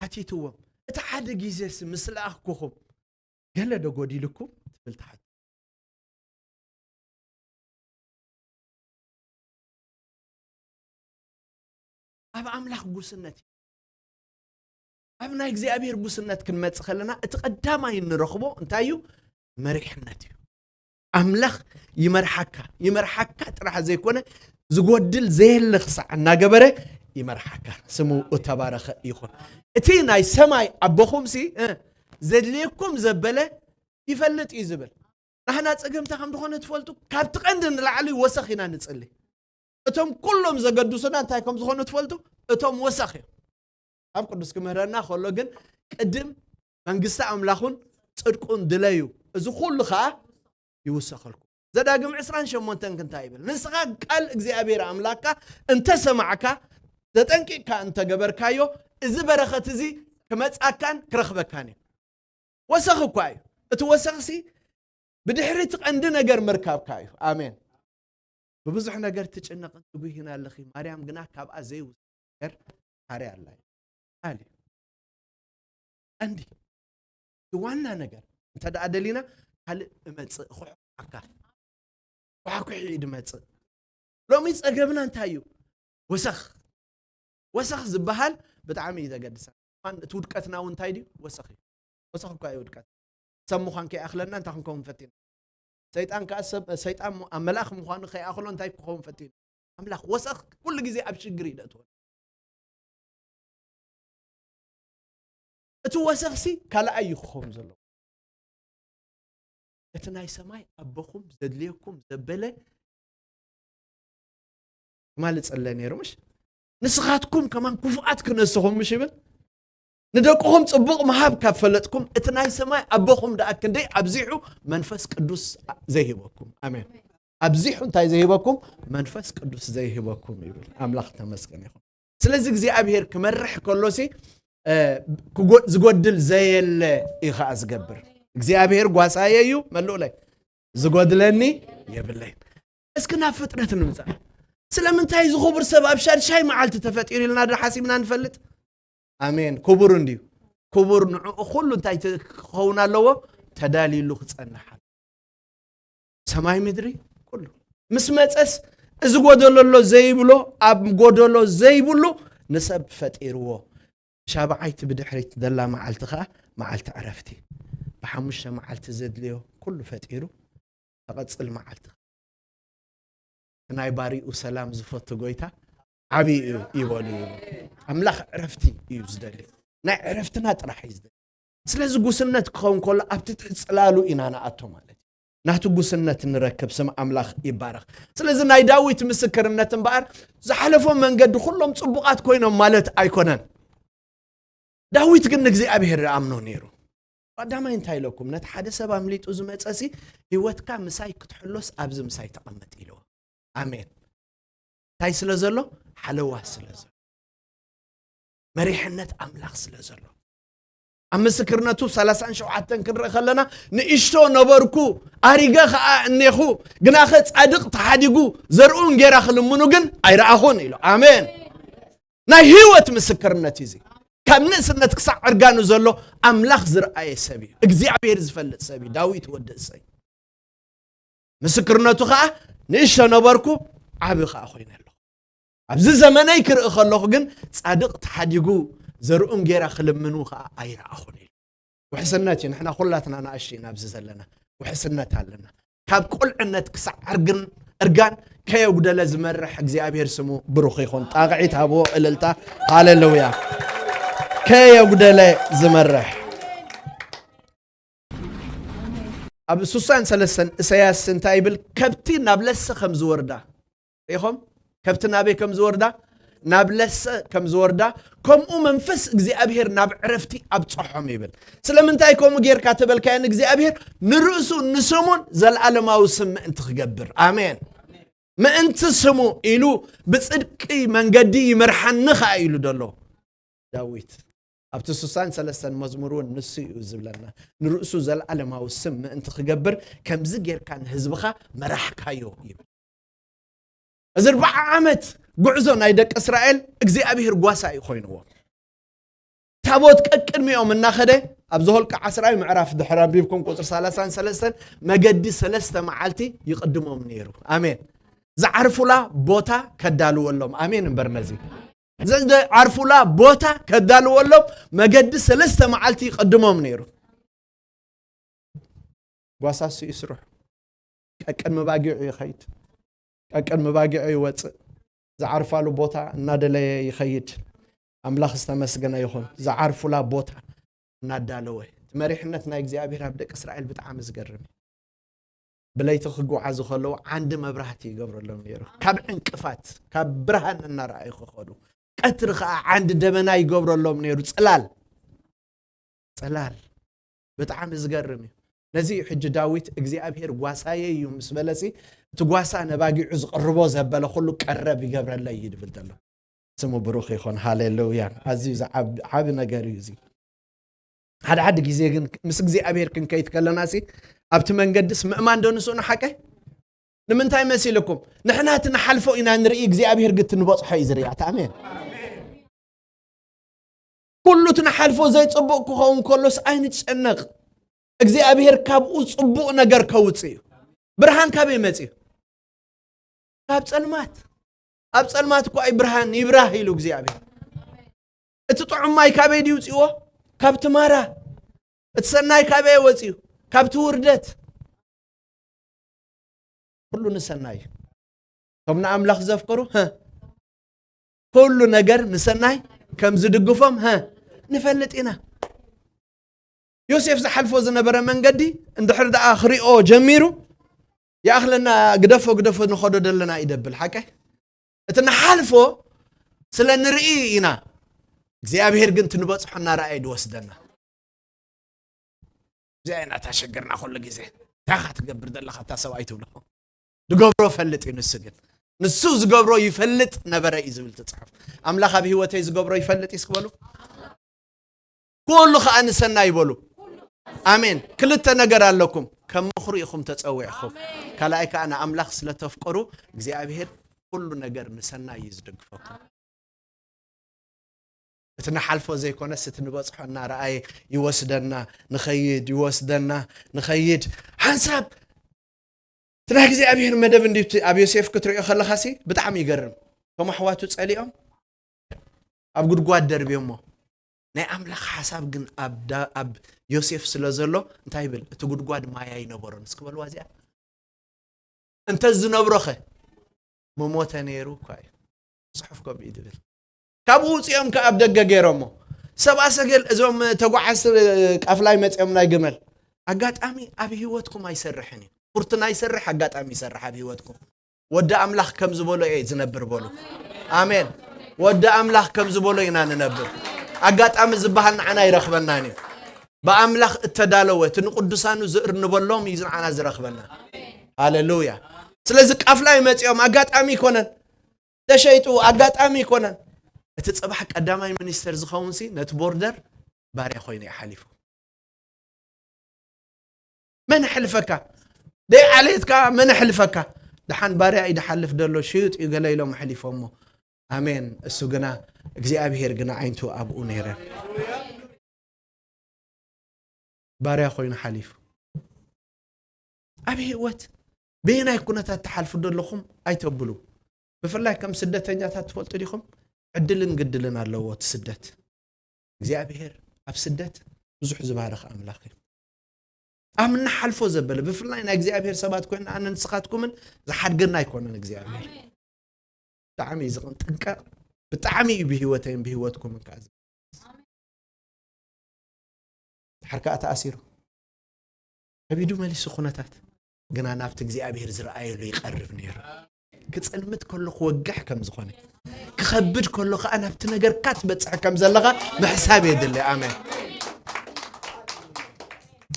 ሓቲትዎም እቲ ሓደ ግዜሲ ምስ ለኣኽኩኹም ገለ ዶ ጎዲልኩም ትብል ትሓት ኣብ ኣምላኽ ጉስነት እዩ ኣብ ናይ እግዚኣብሔር ጉስነት ክንመጽእ ከለና እቲ ቀዳማይ እንረኽቦ እንታይ እዩ መሪሕነት እዩ ኣምላኽ ይመርሓካ ይመርሓካ ጥራሕ ዘይኮነ ዝጎድል ዘየለ ክሳዕ እናገበረ ይመርሓካ። ስሙ እተባረኸ ይኹን። እቲ ናይ ሰማይ ኣቦኹምሲ፣ እ፣ ዘድልየኩም ዘበለ ይፈልጥ እዩ ዝብል። ናህና ጸገምታ ከም ዝኾነ ትፈልጡ፣ ካብቲ ቀንዲ ንላዕሊ ወሰኽ ኢና ንጽሊ። እቶም ኩሎም ዘገድሱና እንታይ ከም ዝኾኑ ትፈልጡ፣ እቶም ወሰኽ እዮም። ኣብ ቅዱስ ክምህረና ከሎ ግን ቅድም መንግስቲ ኣምላኹን ጽድቁን ድለዩ፣ እዚ ኩሉ ኸኣ ይውሰኸልኩም። ዘዳግም ዕስራን ሸሞንተን ክንታይ ይብል? ንስኻ ቃል እግዚኣብሔር ኣምላኽካ እንተሰማዕካ፣ ተጠንቂቕካ እንተገበርካዮ፣ እዚ በረኸት እዚ ክመጻካን ክረኽበካን እዩ። ወሰኽ እኳ እዩ። እቲ ወሰኽሲ ብድሕሪ እቲ ቀንዲ ነገር ምርካብካ እዩ። ኣሜን። ብብዙሕ ነገር ትጭነቕን ትጉሂን ኣለኺ። ማርያም ግና ካብኣ ዘይውሰኽ ነገር ታሪ ኣላ እዩ። ቃል እዩ። ቀንዲ እቲ ዋና ነገር እንተ ደኣ ደሊና ካልእ እመጽእ፣ እኹሕኳሓካ። ኳሕኩሒ ድመጽእ። ሎሚ ጸገምና እንታይ እዩ? ወሰኽ። ወሰኽ ዝበሃል ብጣዕሚ እዩ ዘገድሳ። እማን እቲ ውድቀትና እውን እንታይ ድዩ? ወሰኽ እዩ። ወሰኽ እኳ እዩ ውድቀት። ሰብ ምዃን ከይኣኽለና እንታይ ክንከውን ፈቲና? ሰይጣን ከኣ ሰብ፣ ሰይጣን ሞ-፣ ኣብ መልኣኽ ምዃኑ ከይኣኽሎ እንታይ ክኸውን ፈቲኑ? ኣምላኽ ወሰኽ ኩሉ ግዜ ኣብ ሽግር እዩ ደእትወሉ። እቲ ወሰኽሲ ካልኣይ እዩ ክኸውን ዘለዎ። እቲ ናይ ሰማይ ኣቦኹም ዘድልየኩም ዘበለ ትማሊ ጸለ ነይሩ፣ ምሽ? ንስኻትኩም ከማን ክፉኣት ክነስኹም፣ ምሽ ይብል? ንደቅኹም ጽቡቕ ምሃብ ካብ ፈለጥኩም፣ እቲ ናይ ሰማይ ኣቦኹም ደኣ ክንደይ ኣብዚሑ መንፈስ ቅዱስ ዘይህበኩም። ኣሜን። ኣብዚሑ እንታይ ዘይህበኩም? መንፈስ ቅዱስ ዘይህበኩም ይብል። ኣምላኽ ተመስገን ይኹን። ስለዚ እግዚኣብሔር ክመርሕ ከሎሲ፣ እ፣ ክጎ-፣ ዝጎድል ዘየለ እዩ ኸኣ ዝገብር። እግዚኣብሔር ጓሳየ እዩ፣ መልኡለይ፣ ዝጎድለኒ የብለይን። እስኪ ናብ ፍጥረት ንምጻእ። ስለምንታይ እዚ ክቡር ሰብ ኣብ ሻድሻይ መዓልቲ ተፈጢሩ ኢልና ዶ ሓሲብና ንፈልጥ? ኣሜን። ክቡር እንድዩ። ክቡር ንዕኡ ኩሉ እንታይ ተ-፣ ክኸውን ኣለዎ? ተዳልዩሉ ክጸንሕ ኣለዎ። ሰማይ ምድሪ ኩሉ ምስ መጸስ፣ እዚ ጎደሎ ኣሎ ዘይብሎ፣ ኣብ ጎደሎ ዘይብሉ ንሰብ ፈጢርዎ። ሻብዓይቲ ብድሕሪት ዘላ መዓልቲ ኸኣ መዓልቲ ዕረፍቲ። ብሓሙሽተ መዓልቲ ዘድልዮ ኩሉ ፈጢሩ፣ ተቐጽል መዓልቲ። ናይ ባሪኡ ሰላም ዝፈቱ ጎይታ ዓብዪ እዩ ይበሉ እዩ። ኣምላኽ ዕረፍቲ እዩ ዝደሊ። ናይ ዕረፍትና ጥራሕ እዩ ዝደሊ። ስለዚ ጉስነት ክኸውን ከሎ ኣብቲ ትሕቲ ጽላሉ ኢና ንኣቶ ማለት እዩ። ናቱ ጉስነት ንረክብ፣ ስም ኣምላኽ ይባረኽ። ስለዚ ናይ ዳዊት ምስክርነት እምበኣር ዝሓለፎ መንገዲ ኩሎም ጽቡቓት ኮይኖም ማለት ኣይኮነን። ዳዊት ግን ንእግዚኣብሔር ይኣምኖ ነይሩ። ቀዳማይ እንታይ ኢለኩም? ነቲ ሓደ ሰብ ኣምሊጡ ዝመጸሲ ህይወትካ ምሳይ ክትሕሎስ ኣብዚ ምሳይ ተቐመጥ ኢልዎ። ኣሜን። እንታይ ስለ ዘሎ? ሓለዋ ስለ ዘሎ። መሪሕነት ኣምላኽ ስለ ዘሎ። ኣብ ምስክርነቱ ሰላሳን ሸውዓተን ክንርኢ ከለና፣ ንእሽቶ ነበርኩ፣ ኣሪገ ኸኣ እኔኹ፣ ግናኸ ጻድቕ ተሓዲጉ፣ ዘርኡ እንጌራ ክልምኑ ግን ኣይረኣኹን ኢሉ። ኣሜን። ናይ ህይወት ምስክርነት እዩ እዚ። ካብ ንእስነት ክሳዕ ዕርጋኑ ዘሎ ኣምላኽ ዝረኣየ ሰብ እዩ። እግዚኣብሔር ዝፈልጥ ሰብ እዩ። ዳዊት ወዲ እሰይ። ምስክርነቱ ኸኣ፣ ንእሽቶ ነበርኩ፣ ዓቢ ኸኣ ኮይነ ኣለኹ። ኣብዚ ዘመነይ ክርኢ ከለኹ ግን፣ ጻድቕ ተሓዲጉ፣ ዘርኡ እንጌራ ክልምኑ ኸኣ ኣይረኣኹን ኢሉ። ውሕስነት እዩ። ንሕና ኩላትና ንኣሽቱ ኢና ኣብዚ ዘለና። ውሕስነት ኣለና። ካብ ቁልዕነት ክሳዕ ዕርግን-፣ እርጋን ከየጉደለ ዝመርሕ እግዚኣብሔር ስሙ ብሩኽ ይኹን። ጣቕዒት ሃብዎ፣ እልልታ። ሃሌሉያ። ከየጉደለ ዝመርሕ። ኣብ ስሳን ሰለስተን እሰያስ እንታይ ይብል? ከብቲ ናብ ለሰ ከም ዝወርዳ ኢኹም? ከብቲ ናበይ ከም ዝወርዳ? ናብ ለሰ ከም ዝወርዳ፣ ከምኡ መንፈስ እግዚኣብሔር ናብ ዕረፍቲ ኣብጽሖም ይብል። ስለምንታይ ከምኡ ጌርካ ተበልካዮ? ንእግዚኣብሔር ንርእሱ ንስሙን ዘለኣለማዊ ስም ምእንቲ ክገብር። ኣሜን። ምእንቲ ስሙ ኢሉ ብጽድቂ መንገዲ ይመርሓኒ ኸኣ ኢሉ ደሎ ዳዊት። ኣብቲ ስሳን ሰለስተን መዝሙር እውን ንሱ እዩ ዝብለና። ንርእሱ ዘለኣለማዊ ስም ምእንቲ ክገብር ከምዚ ጌርካ ንህዝብኻ መራሕካዮ ይብል። እዚ ኣርብዓ ዓመት ጉዕዞ ናይ ደቂ እስራኤል እግዚኣብሔር ጓሳ እዩ ኮይንዎ። ታቦት ቀቅድሚኦም እናኸደ ኣብ ዘኍልቍ ዓስራይ ምዕራፍ ድሕሪ ኣንቢብኩም ቁጽሪ ሰላሳን ሰለስተን መገዲ ሰለስተ መዓልቲ ይቕድሞም ነይሩ። ኣሜን። ዝዓርፉላ ቦታ ከዳልወሎም። ኣሜን እምበር ነዚ ዝዓርፉላ ቦታ ከዳልወሎም መገዲ ሰለስተ መዓልቲ ይቕድሞም ነይሩ። ጓሳ እሱ እዩ ስርሑ። ቀቅድሚ ባጊዑ ይኸይድ። ቀቅድሚ ባጊዑ ይወፅእ። ዝዓርፋሉ ቦታ እናደለየ ይኸይድ። ኣምላኽ ዝተመስገነ ይኹን። ዝዓርፉላ ቦታ እናዳለወ። እቲ መሪሕነት ናይ እግዚኣብሔር ኣብ ደቂ እስራኤል ብጣዕሚ ዝገርም እዩ። ብለይቲ ክጓዓዙ ከለዉ ዓንዲ መብራህቲ ይገብረሎም ነይሩ። ካብ ዕንቅፋት፣ ካብ ብርሃን እናረኣዩ ክኸዱ። ቀትሪ ኸዓ ዓንዲ ደበና ይገብረሎም ነይሩ። ጽላል። ጽላል። ብጣዕሚ ዝገርም እዩ። ነዚ እዩ ሕጂ ዳዊት እግዚኣብሔር ጓሳየ እዩ ምስ በለሲ፣ እቲ ጓሳ ነባጊዑ ዝቕርቦ ዘበለ ኩሉ ቀረብ ይገብረለይ እዩ ድብል ዘሎ። ስሙ ብሩኽ ይኹን። ሃሌሉያ። ኣዝዩ ዝዓብ-፣ ዓቢ ነገር እዩ እዚ። ሓደ ሓደ ግዜ ግን ምስ እግዚኣብሔር ክንከይድ ከለና ሲ፣ ኣብቲ መንገድስ ምእማን ዶ ንስኡ ንሓቀ? ንምንታይ መሲልኩም? ንሕና እቲ ንሓልፎ ኢና ንርኢ፣ እግዚኣብሔር ግን እቲ ንበጽሖ እዩ ዝርኢ። ኣታ ኣሜን። ኩሉ እቲ ንሓልፎ ዘይጽቡቕ ክኸውን ከሎስ ኣይንጨነቕ። እግዚኣብሔር ካብኡ ጽቡቕ ነገር ከውጽእ እዩ። ብርሃን ካበይ መጽዩ? ካብ ጸልማት። ኣብ ጸልማት እኳ እዩ ብርሃን ይብራህ ኢሉ እግዚኣብሔር። እቲ ጥዑም ማይ ካበይ ድዩ ውጽእዎ? ካብቲ ማራ። እቲ ሰናይ ካበይ ወጽዩ? ካብቲ ውርደት። ኩሉ ንሰናይ እዩ። እቶም ንኣምላኽ ዘፍቅሩ፣ ህ፣ ኩሉ ነገር ንሰናይ ከም ዝድግፎም፣ ህ፣ ንፈልጥ ኢና። ዮሴፍ ዝሓልፎ ዝነበረ መንገዲ እንድሕር ደኣ ክሪኦ ጀሚሩ፣ ይኣኽለና፣ ግደፎ፣ ግደፎ፣ ንኸዶ ደለና እዩ ደብል። ሓቀይ? እቲ ንሓልፎ ስለ ንርኢ ኢና። እግዚኣብሔር ግን እቲ ንበጽሖ እናረኣየ ድወስደና። እዚኣ ኢና እታ ሽግርና ኩሉ ግዜ። እንታይ ኢኻ ትገብር ዘለኻ እታ ሰብኣይ ትብሎ? ዝገብሮ ፈልጥ እዩ ንሱ ግን። ንሱ ዝገብሮ ይፈልጥ ነበረ እዩ ዝብል እቲ ጽሑፍ። ኣምላኽ ኣብ ህይወተይ ዝገብሮ ይፈልጥ እዩ እስኪ በሉ። ኩሉ ኸኣ ንሰናይ ይበሉ። ኣሜን። ክልተ ነገር ኣለኩም። ከም ምኽሩ ኢኹም ተጸዊዕኹም። ካልኣይ ከኣ ንኣምላኽ ስለ ተፍቅሩ እግዚኣብሔር ኩሉ ነገር ንሰናይ እዩ ዝድግፈኩም። እቲ ንሓልፎ ዘይኮነስ እቲ ንበጽሖ እናረኣየ ይወስደና፣ ንኸይድ ይወስደና፣ ንኸይድ። ሓንሳብ እቲ ናይ እግዚኣብሔር መደብ እንዲ ኣብ ዮሴፍ ክትሪኦ ከለኻሲ ብጣዕሚ ይገርም። እቶም ኣሕዋቱ ጸሊኦም ኣብ ጉድጓድ ደርብዮሞ። ናይ ኣምላኽ ሓሳብ ግን ኣብ ዳ-፣ ኣብ ዮሴፍ ስለ ዘሎ እንታይ ይብል? እቲ ጉድጓድ ማይ ኣይነበሮን። እስኪ በልዋ እዚኣ። እንተ ዝነብሮኸ? ምሞተ ነይሩ እኳ እዩ። ጽሑፍ ከምኡ እዩ ዝብል። ካብኡ ውጽኦም ከኣ ኣብ ደገ ገይሮሞ። ሰብኣ ሰገል እዞም ተጓዓዝቲ ቃፍላይ መጺኦም ናይ ግመል። ኣጋጣሚ ኣብ ህይወትኩም ኣይሰርሕን እዩ። ፍርቱና ይሰርሕ፣ ኣጋጣሚ ይሰርሕ ኣብ ህይወትኩም። ወዲ ኣምላኽ ከም ዝበሎ እየ ዝነብር በሉ። ኣሜን። ወዲ ኣምላኽ ከም ዝበሎ ኢና ንነብር። ኣጋጣሚ ዝበሃል ንዓና ኣይረኽበናን እዩ። ብኣምላኽ እተዳለወ፣ እቲ ንቅዱሳኑ ዝእርንበሎም እዩ ንዓና ዝረኽበና። ሃሌሉያ። ስለዚ ቃፍላይ መጺኦም ኣጋጣሚ ኣይኮነን። ተሸይጡ ኣጋጣሚ ኣይኮነን። እቲ ጽባሕ ቀዳማይ ሚኒስተር ዝኸውንሲ ነቲ ቦርደር ባርያ ኮይኑ እዩ ሓሊፉ። መን ኣሕልፈካ? ደይ ዓሌትካ መን ኣሕልፈካ? ደሓን ባርያ እዩ ድሓልፍ ደሎ፣ ሽዩጥ እዩ ገለ ኢሎም ኣሕሊፎሞ። ኣሜን። እሱ ግና፣ እግዚኣብሔር ግና ዓይንቱ ኣብኡ ነይረን። ባርያ ኮይኑ ሓሊፉ። ኣብ ህይወት በየናይ ኩነታት ትሓልፉ ደለኹም ኣይተብሉ። ብፍላይ ከም ስደተኛታት ትፈልጡ ዲኹም? ዕድልን ግድልን ኣለዎ እቲ ስደት። እግዚኣብሔር ኣብ ስደት ብዙሕ ዝባርኽ ኣምላኽ እዩ። ኣብ እንሓልፎ ዘበለ፣ ብፍላይ ናይ እግዚኣብሔር ሰባት ኮይና ኣነ ንስኻትኩምን ዝሓድገና ኣይኮነን እግዚኣብሔር። ብጣዕሚ እዩ ዝቕንጥንቀቕ፣ ብጣዕሚ እዩ ብህይወተይን ብህይወትኩምን ከኣ ዝ-፣ ድሓር ከኣ ተኣሲሩ። ከቢዱ መሊሱ ኩነታት። ግና ናብቲ እግዚኣብሔር ዝረኣየሉ ይቐርብ ነይሩ። ክጸልምት ከሎ ክወግሕ ከም ዝኾነ፣ ክኸብድ ከሎ ከኣ ናብቲ ነገርካ ትበጽሕ ከም ዘለኻ ምሕሳብ የድሊ። ኣሜን።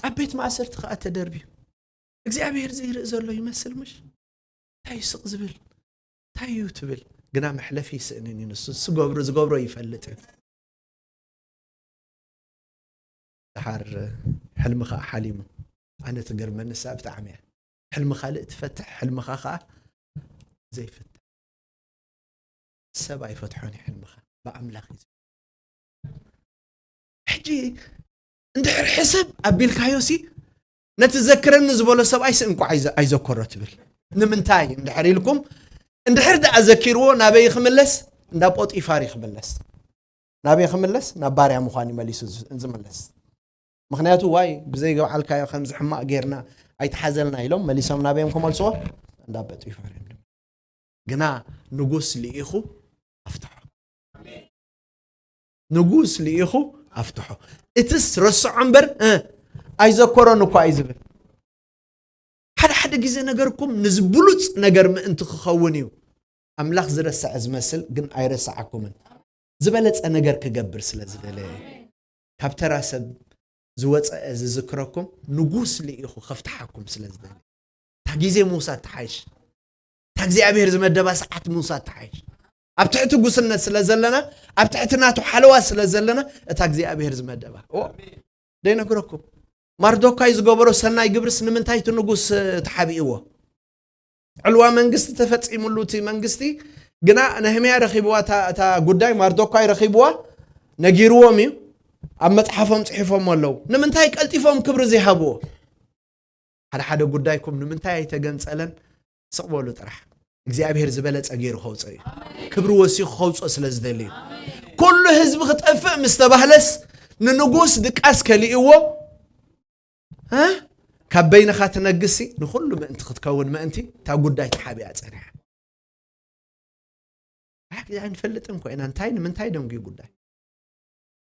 ኣብ ቤት ማእሰርቲ ከኣ ተደርብዩ። እግዚኣብሔር ዘይርኢ ዘሎ ይመስል ምሽ? እንታይ እዩ ስቕ ዝብል? እንታይ እዩ ትብል? ግና መሕለፊ ይስእንን እዩ ንሱ። ዝገብሮ፣ ዝገብሮ ይፈልጥ እዩ። ደሓር ሕልሚ ኸዓ ሓሊሙ። ኣነ ትገርመኒ እሳ ብጣዕሚ እያ። ሕልሚ ካልእ ትፈትሕ፣ ሕልምኻ ኸዓ ዘይፍትሕ። ሰብ ኣይፈትሖን እዩ ሕልምኻ፣ ብኣምላኽ እዩ። ሕጂ እንድሕር ሕሰብ ኣቢልካዮሲ፣ ነቲ ዘክረኒ ዝበሎ ሰብኣይሲ እንቋዕ ኣይዘ-፣ ኣይዘከሮ ትብል። ንምንታይ እንድሕር ኢልኩም፣ እንድሕር ደኣ ዘኪርዎ ናበይ ክምለስ? እንዳ ጶጢፋር እዩ ክምለስ። ናበይ ክምለስ? ናብ ባርያ ምዃን እዩ መሊሱ ዝ-፣ ዝምለስ። ምኽንያቱ ዋይ ብዘይገባዓልካዮ ከምዚ ሕማቕ ጌርና ኣይትሓዘልና ኢሎም መሊሶም ናበዮም ክመልስዎ? እንዳ ጴጢፋር እዮም። ግና ንጉስ ልኢኹ ኣፍትሖ። ንጉስ ልኢኹ ኣፍትሖ። እትስ ረስዖ እምበር፣ እ፣ ኣይዘከሮን እኳ እዩ ዝብል። ሓደ ሓደ ግዜ ነገርኩም ንዝብሉጽ ነገር ምእንቲ ክኸውን እዩ። ኣምላኽ ዝረስዐ ዝመስል ግን ኣይረስዓኩምን። ዝበለጸ ነገር ክገብር ስለ ዝደለየ፣ ካብ ተራ ሰብ ዝወጸ ዝዝክረኩም፣ ንጉስ ልኢኹ ከፍትሓኩም ስለ ዝደለየ፣ እታ ግዜ ምውሳድ ትሓይሽ። እታ እግዚኣብሔር ዝመደባ ሰዓት ምውሳድ ትሓይሽ። ኣብ ትሕቲ ጉስነት ስለ ዘለና፣ ኣብ ትሕቲ ናቱ ሓለዋ ስለ ዘለና፣ እታ እግዚኣብሔር ዝመደባ። ኦ፣ ደይነግረኩም። ማርዶካይ ዝገበሮ ሰናይ ግብርስ ንምንታይ እቲ ንጉስ፣ እ፣ ተሓቢእዎ? ዕልዋ መንግስቲ ተፈጺሙሉ እቲ መንግስቲ፣ ግና ነህምያ ረኺብዋ፣ እታ፣ እታ ጉዳይ ማርዶካይ ረኺብዋ፣ ነጊርዎም እዩ። ኣብ መጽሓፎም ጽሒፎም ኣለዉ። ንምንታይ ቀልጢፎም ክብሪ ዘይሃብዎ? ሓደ ሓደ ጉዳይኩም ንምንታይ ኣይተገንጸለን? ስቕ በሉ ጥራሕ። እግዚኣብሔር ዝበለጸ ገይሩ ከውፅኦ እዩ። ክብሪ ወሲኹ ከውፅኦ ስለ ዝደሊ እዩ። ኩሉ ህዝቢ ክጠፍእ ምስ ተባህለስ፣ ንንጉስ ድቃስ ከሊእዎ፣ እ? ካብ በይንኻ ትነግሲ ንኹሉ ምእንቲ ክትከውን ምእንቲ እታ ጉዳይ ተሓቢኣ ጸኒሓ። ኣይ፣ ኣይንፈልጥን እኮ ኢና እንታይ ንምንታይ ደንጉዩ ጉዳይ።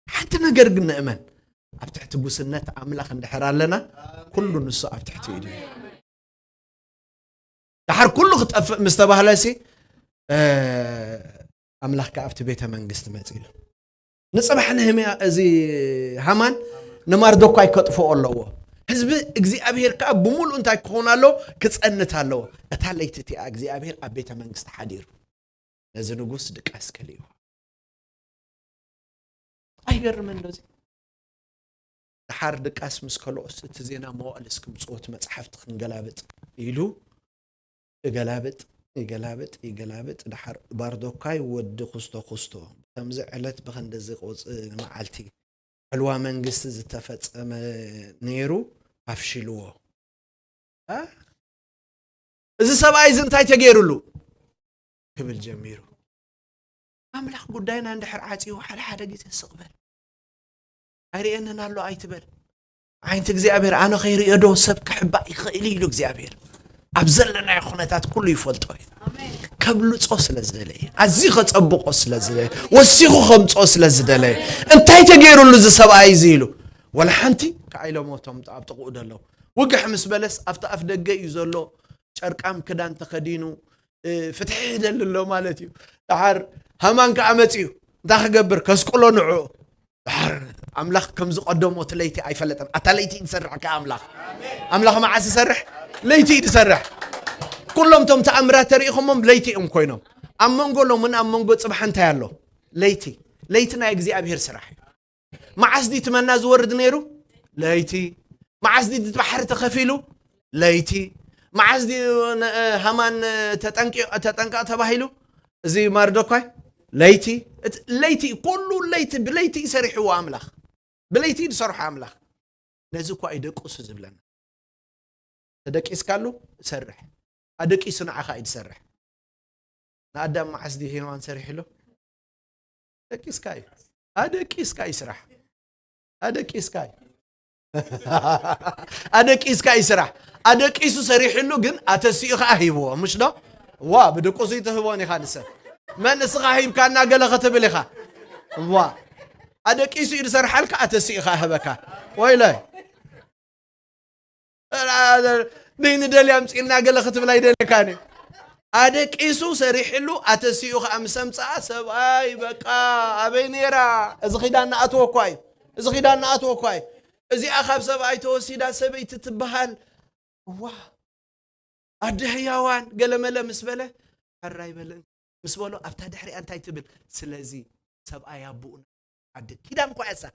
ሓንቲ ነገር ግን ንእመን፣ ኣብ ትሕቲ ጉስነት ኣምላኽ እንድሕር ኣለና፣ ኩሉ ንሱ ኣብ ትሕቲ ኢዱ እዩ። ደሓር ኩሉ ክጠፍእ ምስ ተባህለሲ፣ እ፣ ኣምላኽ ከኣ ኣብቲ ቤተ መንግስቲ መጺኡ። ንጽባሕ ነህምያ፣ እዚ ሃማን ንማርዶካይ ከጥፍኦ ኣለዎ። ህዝቢ እግዚኣብሔር ከኣ ብምሉእ እንታይ ክኸውን ኣለዎ? ክጸንት ኣለዎ። እታ ለይቲ እቲኣ እግዚኣብሔር ኣብ ቤተ መንግስቲ ሓዲሩ ነዚ ንጉስ ድቃስ ከሊእዎ። ኣይገርምን ዶ እዚ? ደሓር ድቃስ ምስ ከልኦስ እቲ ዜና መዋእልስ ክምጽዎ እቲ መጽሓፍቲ ክንገላብጥ ኢሉ ይገላብጥ፣ ይገላብጥ፣ ይገላብጥ። ደሓር ማርዶካይ ወዲ ኩስቶ ኩስቶ፣ ብኸምዚ ዕለት ብኸንድዚ ቁጽ-፣ መዓልቲ ዕልዋ መንግስቲ ዝተፈጸመ ነይሩ፣ ኣፍሽልዎ። እ? እዚ ሰብኣይ እዚ እንታይ ተገይሩሉ? ክብል ጀሚሩ። ኣምላኽ ጉዳይና እንድሕር ዓጽዩ፣ ሓደ ሓደ ግዜ ስቕ በል። ኣይርእየንን ኣሎ ኣይትበል። ዓይንቲ እግዚኣብሔር ኣነ ከይርእዮ ዶ ሰብ ክሕባእ ይኽእል እዩ ኢሉ እግዚኣብሔር። ኣብ ዘለናዮ ኩነታት ኩሉ ይፈልጦ እዩ። ከብልጾ ስለ ዝደለየ፣ ኣዝዩ ከጸብቆ ስለ ዝደለየ፣ ወሲኹ ከምጽኦ ስለ ዝደለየ፣ እንታይ ተገይሩሉ እዚ ሰብኣይ እዚ ኢሉ። ወላ ሓንቲ ከኣ ኢሎም እቶም ኣብ ጥቕኡ ዘለዉ። ውግሕ ምስ በለስ ኣብቲ ኣፍ ደገ እዩ ዘሎ። ጨርቃም ክዳን ተኸዲኑ፣ እ፣ ፍትሒ ይደሊ ኣሎ ማለት እዩ። ደሓር ሃማን ከኣ መጺኡ። እንታይ ክገብር? ከስቅሎ ንዕኡ። ደሓር ኣምላኽ ከም ዝቐደሞ እቲ ለይቲ ኣይፈለጠን። ኣታ ለይቲ እዩ ዝሰርሕ ከኣ ኣምላኽ። ኣምላኽ መዓስ ይሰርሕ? ለይቲ እዩ ዝሰርሕ። ኩሎም እቶም ተኣምራት ተሪኢኹሞም ለይቲ እዮም ኮይኖም። ኣብ መንጎ ሎምን ኣብ መንጎ ጽባሕ እንታይ ኣሎ? ለይቲ። ለይቲ ናይ እግዚኣብሔር ስራሕ እዩ። መዓስ ድዩ እቲ መና ዝወርድ ነይሩ? ለይቲ። መዓስ ድዩ እቲ ባሕሪ ተኸፊሉ? ለይቲ። መዓስ ድዩ ነ-፣ ሃማን ተጠንቂ-፣ ተጠንቀቕ ተባሂሉ? እዚ ማርዶካይ? ለይቲ። እቲ ለይቲ፣ ኩሉ ለይቲ፣ ብለይቲ እዩ ሰሪሕዎ ኣምላኽ። ብለይቲ እዩ ዝሰርሖ ኣምላኽ። ነዚ እኳ እዩ ደቁሱ ዝብለና። ተደቂስካሉ? ሰርሕ። ኣደቂሱ ንዓኻ እዩ ዝሰርሕ። ንኣዳም መዓስ ድዩ ሄዋን ሰሪሕሉ? ደቂስካ እዩ። ኣደቂስካ እዩ ስራሕ። ኣደቂስካ እዩ። ኣደቂስካ እዩ ስራሕ። ኣደቂሱ ሰሪሕሉ ግን ኣተሲኡ ኸዓ ሂብዎ። ምሽ ዶ? ዋ፣ ብድቁሱ ይትህቦን ኢኻ ንሰብ። መን እስኻ ሂብካና ገለ ክትብል ኢኻ። ዋ። ኣደቂሱ እዩ ዝሰርሓልካ፣ ኣተሲኡ ኸዓ ህበካ። ወይለይ። ንደልያ ኣምፂእልና ገለ ክትብል ኣይደለካን እዩ። ኣደቂሱ ሰሪሕሉ ኣተሲኡ ከዓ ምስ ኣምፅኣ ሰብኣይ በቃ ኣበይ ነይራ? እዚ ኪዳን ንኣትዎ እኳ እዩ። እዚ ኪዳን ንኣትዎ እኳ እዩ። እዚኣ ካብ ሰብኣይ ተወሲዳ ሰበይቲ ትበሃል። እዋ ኣደ ህያዋን ገለመለ ምስ በለ ሕራይ በለን ምስ በሎ ኣብታ ድሕሪኣ እንታይ ትብል? ስለዚ ሰብኣይ ኣቦኡ ዓዲ ኪዳን እኳ እያ እሳ።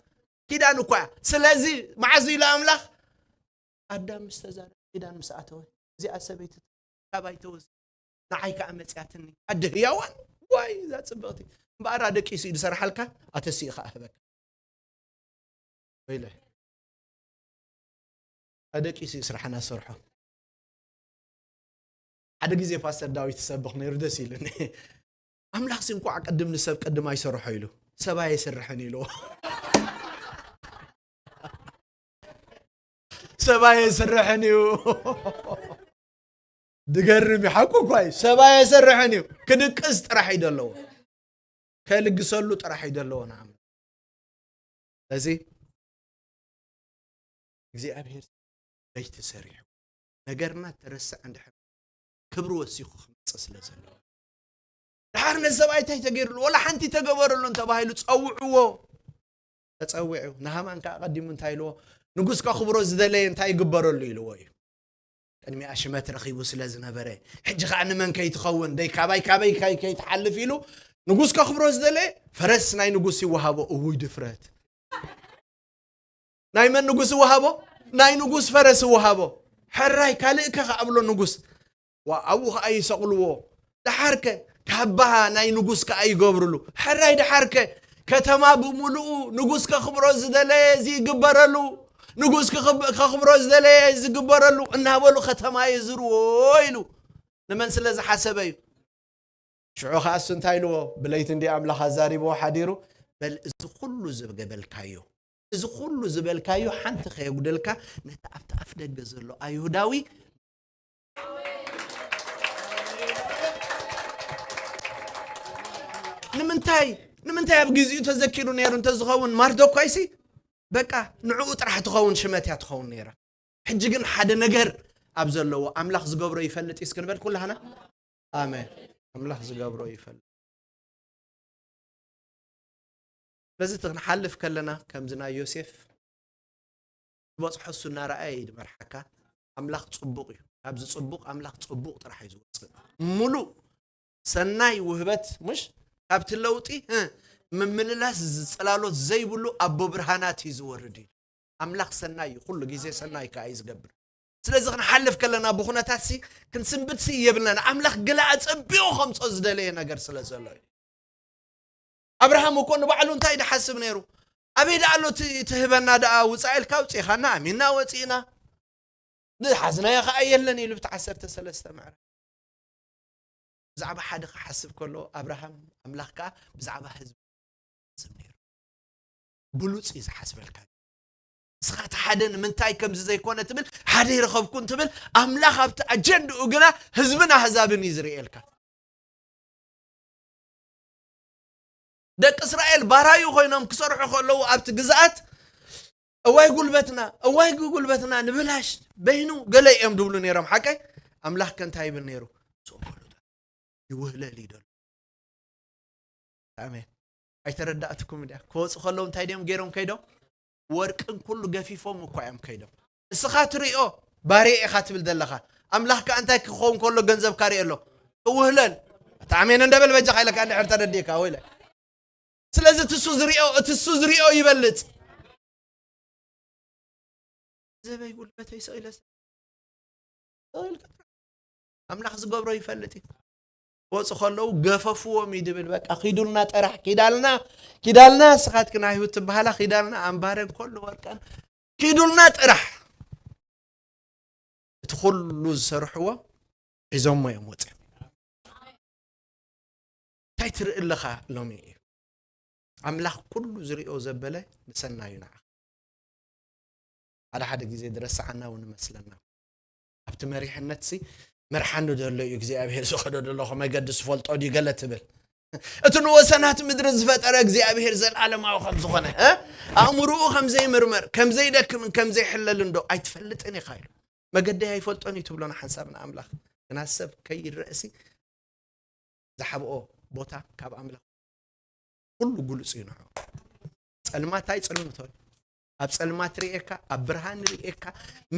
ኪዳን እኳ እያ። ስለዚ መዓዝ ኢሉ ኣምላኽ ኣዳም ምስ ተዛረበ ኪዳን ምስ ኣተወ እዚኣ ሰበይቲ ካባይ ተወስ ንዓይ ከዓ መፅያትኒ ኣደ ህያዋን ዋይ እዛ ፅብቕቲ እምበኣር ኣደቂሱ እዩ ዝሰርሓልካ ኣተሲኡ ከዓ ህበካ ወይለ ኣደቂሱ እዩ ስራሕና ሰርሖ ሓደ ግዜ ፓስተር ዳዊት ይሰብኽ ነይሩ ደስ ኢሉኒ ኣምላኽ ሲ እንኳዕ ቅድም ንሰብ ቅድም ኣይሰርሖ ኢሉ ሰብ ኣየስርሕን ኢልዎ ሰብ ኣየስርሕን እዩ ድገርም እዩ። ሓቁ እኳ እዩ። ሰብ ኣየሰርሕን እዩ። ክድቅስ ጥራሕ እዩ ዘለዎ። ከልግሰሉ ጥራሕ እዩ ዘለዎ ንኣምላኽ። ስለዚ እግዚኣብሔር በይቲ ሰሪሑ ነገርና ተረስዐ እንድሕር ክብሪ ወሲኹ ክመጽእ ስለ ዘለዎ። ድሓር ነዚ ሰብኣይ እንታይ ተገይሩሉ? ወላ ሓንቲ ተገበረሉ እንተባሂሉ ጸውዕዎ። ተጸዊዑ። ንሃማን ከኣ ቀዲሙ እንታይ ኢልዎ? ንጉስ ከኽብሮ ዝደለየ እንታይ ይግበረሉ ኢልዎ እዩ። ቅድሚኣ ሽመት ረኺቡ ስለ ዝነበረ፣ ሕጂ ኸኣ ንመን ከይትኸውን፣ ደይ ካባይ ካበይ ከይ-፣ ከይትሓልፍ ኢሉ ንጉስ ከኽብሮ ዝደለየ ፈረስ ናይ ንጉስ ይወሃቦ። እውይ ድፍረት! ናይ መን ንጉስ ይወሃቦ? ናይ ንጉስ ፈረስ ይወሃቦ። ሕራይ ካልእ ከ ከኣብሎ ንጉስ። ዋ፣ ኣብኡ ኸኣ ይሰቕልዎ። ደሓርከ ካባ ናይ ንጉስ ከኣ ይገብርሉ። ሕራይ ደሓርከ ከተማ ብምሉኡ ንጉስ ከኽብሮ ዝደለየ ዝግበረሉ፣ ንጉስ ክኽብ-፣ ከኽብሮ ዝደለየ ዝግበረሉ እናበሉ ከተማ የዝርዎ ኢሉ ንመን ስለ ዝሓሰበ እዩ? ሽዑ ኸኣ እሱ እንታይ ኢልዎ? ብለይቲ እንዲ ኣምላኽ ኣዛሪብዎ ሓዲሩ፣ በል እዚ ኹሉ ዝገበልካዮ፣ እዚ ኹሉ ዝበልካዮ ሓንቲ ከየጉደልካ ነቲ ኣብቲ ኣፍ ደገ ዘሎ ኣይሁዳዊ ንምንታይ፣ ንምንታይ ኣብ ግዚኡ ተዘኪሩ ነይሩ እንተዝኸውን ማርዶኳይሲ በቃ ንዕኡ ጥራሕ ትኸውን ሽመት እያ ትኸውን ነይራ። ሕጂ ግን ሓደ ነገር ኣብ ዘለዎ ኣምላኽ ዝገብሮ ይፈልጥ እዩ እስክንበል ኩላህና። ኣሜን። ኣምላኽ ዝገብሮ ይፈልጥ። ስለዚ እቲ ክንሓልፍ ከለና ከምዚ ናይ ዮሴፍ ዝበጽሖ እሱ እናረኣየ እዩ ዝመርሓካ። ኣምላኽ ጽቡቕ እዩ። ካብዚ ጽቡቕ ኣምላኽ ጽቡቕ ጥራሕ እዩ ዝወጽእ። ሙሉእ ሰናይ ውህበት፣ ምሽ ካብቲ ለውጢ፣ እ፣ ምምልላስ ዝጽላሎት ዘይብሉ ኣቦ ብርሃናት እዩ ዝወርድ እዩ። ኣምላኽ ሰናይ እዩ፣ ኩሉ ግዜ ሰናይ ከኣ እዩ ዝገብር። ስለዚ ክንሓልፍ ከለና ብኹነታት ሲ ክንስንብት ሲ የብልናን። ኣምላኽ ገለ ኣጸቢቑ ከምጾ ዝደለየ ነገር ስለ ዘሎ እዩ። ኣብርሃም እኮ ንባዕሉ እንታይ ድሓስብ ነይሩ? ኣበይ ደኣ ኣሎ እቲ ትህበና ደኣ ውጻእ ኢልካ ኣውጺኻና፣ ኣሚንና ወጺእና። ዝሓዝናዮ ኸኣ የለን ኢሉ ብቲ ዓሰርተ ሰለስተ ምዕራፍ። ብዛዕባ ሓደ ክሓስብ ከሎ ኣብርሃም ኣምላኽ ከኣ ብዛዕባ ህዝቢ ዝሓስብ ነይሩ። ብሉጽ እዩ ዝሓስበልካ። ንስኻ እቲ ሓደ ንምንታይ ከምዚ ዘይኮነ ትብል፣ ሓደ ይረኸብኩን ትብል፣ ኣምላኽ ኣብቲ ኣጀንድኡ ግና ህዝብን ኣህዛብን እዩ ዝርእየልካ። ደቂ እስራኤል ባራዩ ኮይኖም ክሰርሑ ከለዉ ኣብቲ ግዝኣት፣ "እዋይ ጉልበትና፣ እዋይ ጉ-፣ ጉልበትና ንብላሽ በይኑ" ገለ እዮም ድብሉ ነይሮም። ሓቀይ? ኣምላኽ ከ እንታይ ይብል ነይሩ? "ስቕ በሉ፣ ይውህለል ይደሉ." ኣሜን። ኣይተረዳእትኩም ድያ? ክወፁ ከለዉ እንታይ ድዮም ገይሮም ከይዶም? ወርቅን ኩሉ ገፊፎም እኳ እዮም ከይዶም። እስኻ ትሪኦ ባርየ ኢኻ ትብል ዘለኻ። ኣምላኽ ከኣ እንታይ ክኸውን ከሎ ገንዘብካ ሪኦ ኣሎ? እውህለል። ኣታ ኣሜን እንደ በል በጃኻ ኢለካ እንድሕር ተረዲእካ፣ ወይለ። ስለዚ እቲ እሱ ዝሪኦ፣ እቲ እሱ ዝሪኦ ይበልጽ። ዘበይ ጉልበተይ ስቕ ኢለ ስ-፣ ስቕ ኢልካ ጥራሕ። ኣምላኽ ዝገብሮ ይፈልጥ እዩ። ክወፁ ከለዉ ገፈፍዎም እዩ ድብል። በቃ ኪዱልና ጥራሕ፣ ኪዳልና፣ ኪዳልና፣ ንስኻትክን ኣይሁድ ትበሃላ፣ ኪዳልና፣ ኣምባረን፣ ኩሉ ወርቀን፣ ኪዱልና ጥራሕ። እቲ ኩሉ ዝሰርሕዎ ሒዞሞ እዮም ወፂኦም። እንታይ ትርኢ ኣለኻ ሎሚ እዩ? ኣምላኽ ኩሉ ዝሪኦ ዘበለ ንሰናዩ ንዓኻ። ሓደ ሓደ ግዜ ዝረስዓና እውን ይመስለና። ኣብቲ መሪሕነት ሲ መርሓኒ ዘሎ እዩ እግዚኣብሔር ዝኸዶ ዘለኹ መገዲ ዝፈልጦ ድዩ ገለ ትብል። እቲ ንወሰናት ምድሪ ዝፈጠረ እግዚኣብሔር ዘላለማዊ ከም ዝኾነ፣ እ? ኣእምሮኡ ከም ዘይምርመር፣ ከም ዘይደክምን ከም ዘይሕለልን ዶ ኣይትፈልጥን ኢኻ ኢሉ። መገደይ ኣይፈልጦን እዩ ትብሎ ንሓንሳብ ንኣምላኽ። ግና ሰብ ከይረእሲ ዝሓብኦ ቦታ ካብ ኣምላኽ ኩሉ ግሉጽ እዩ ንዑ። ጸልማት ኣይጽልምቶን። ኣብ ጸልማት ርእየካ፣ ኣብ ብርሃን ርእየካ።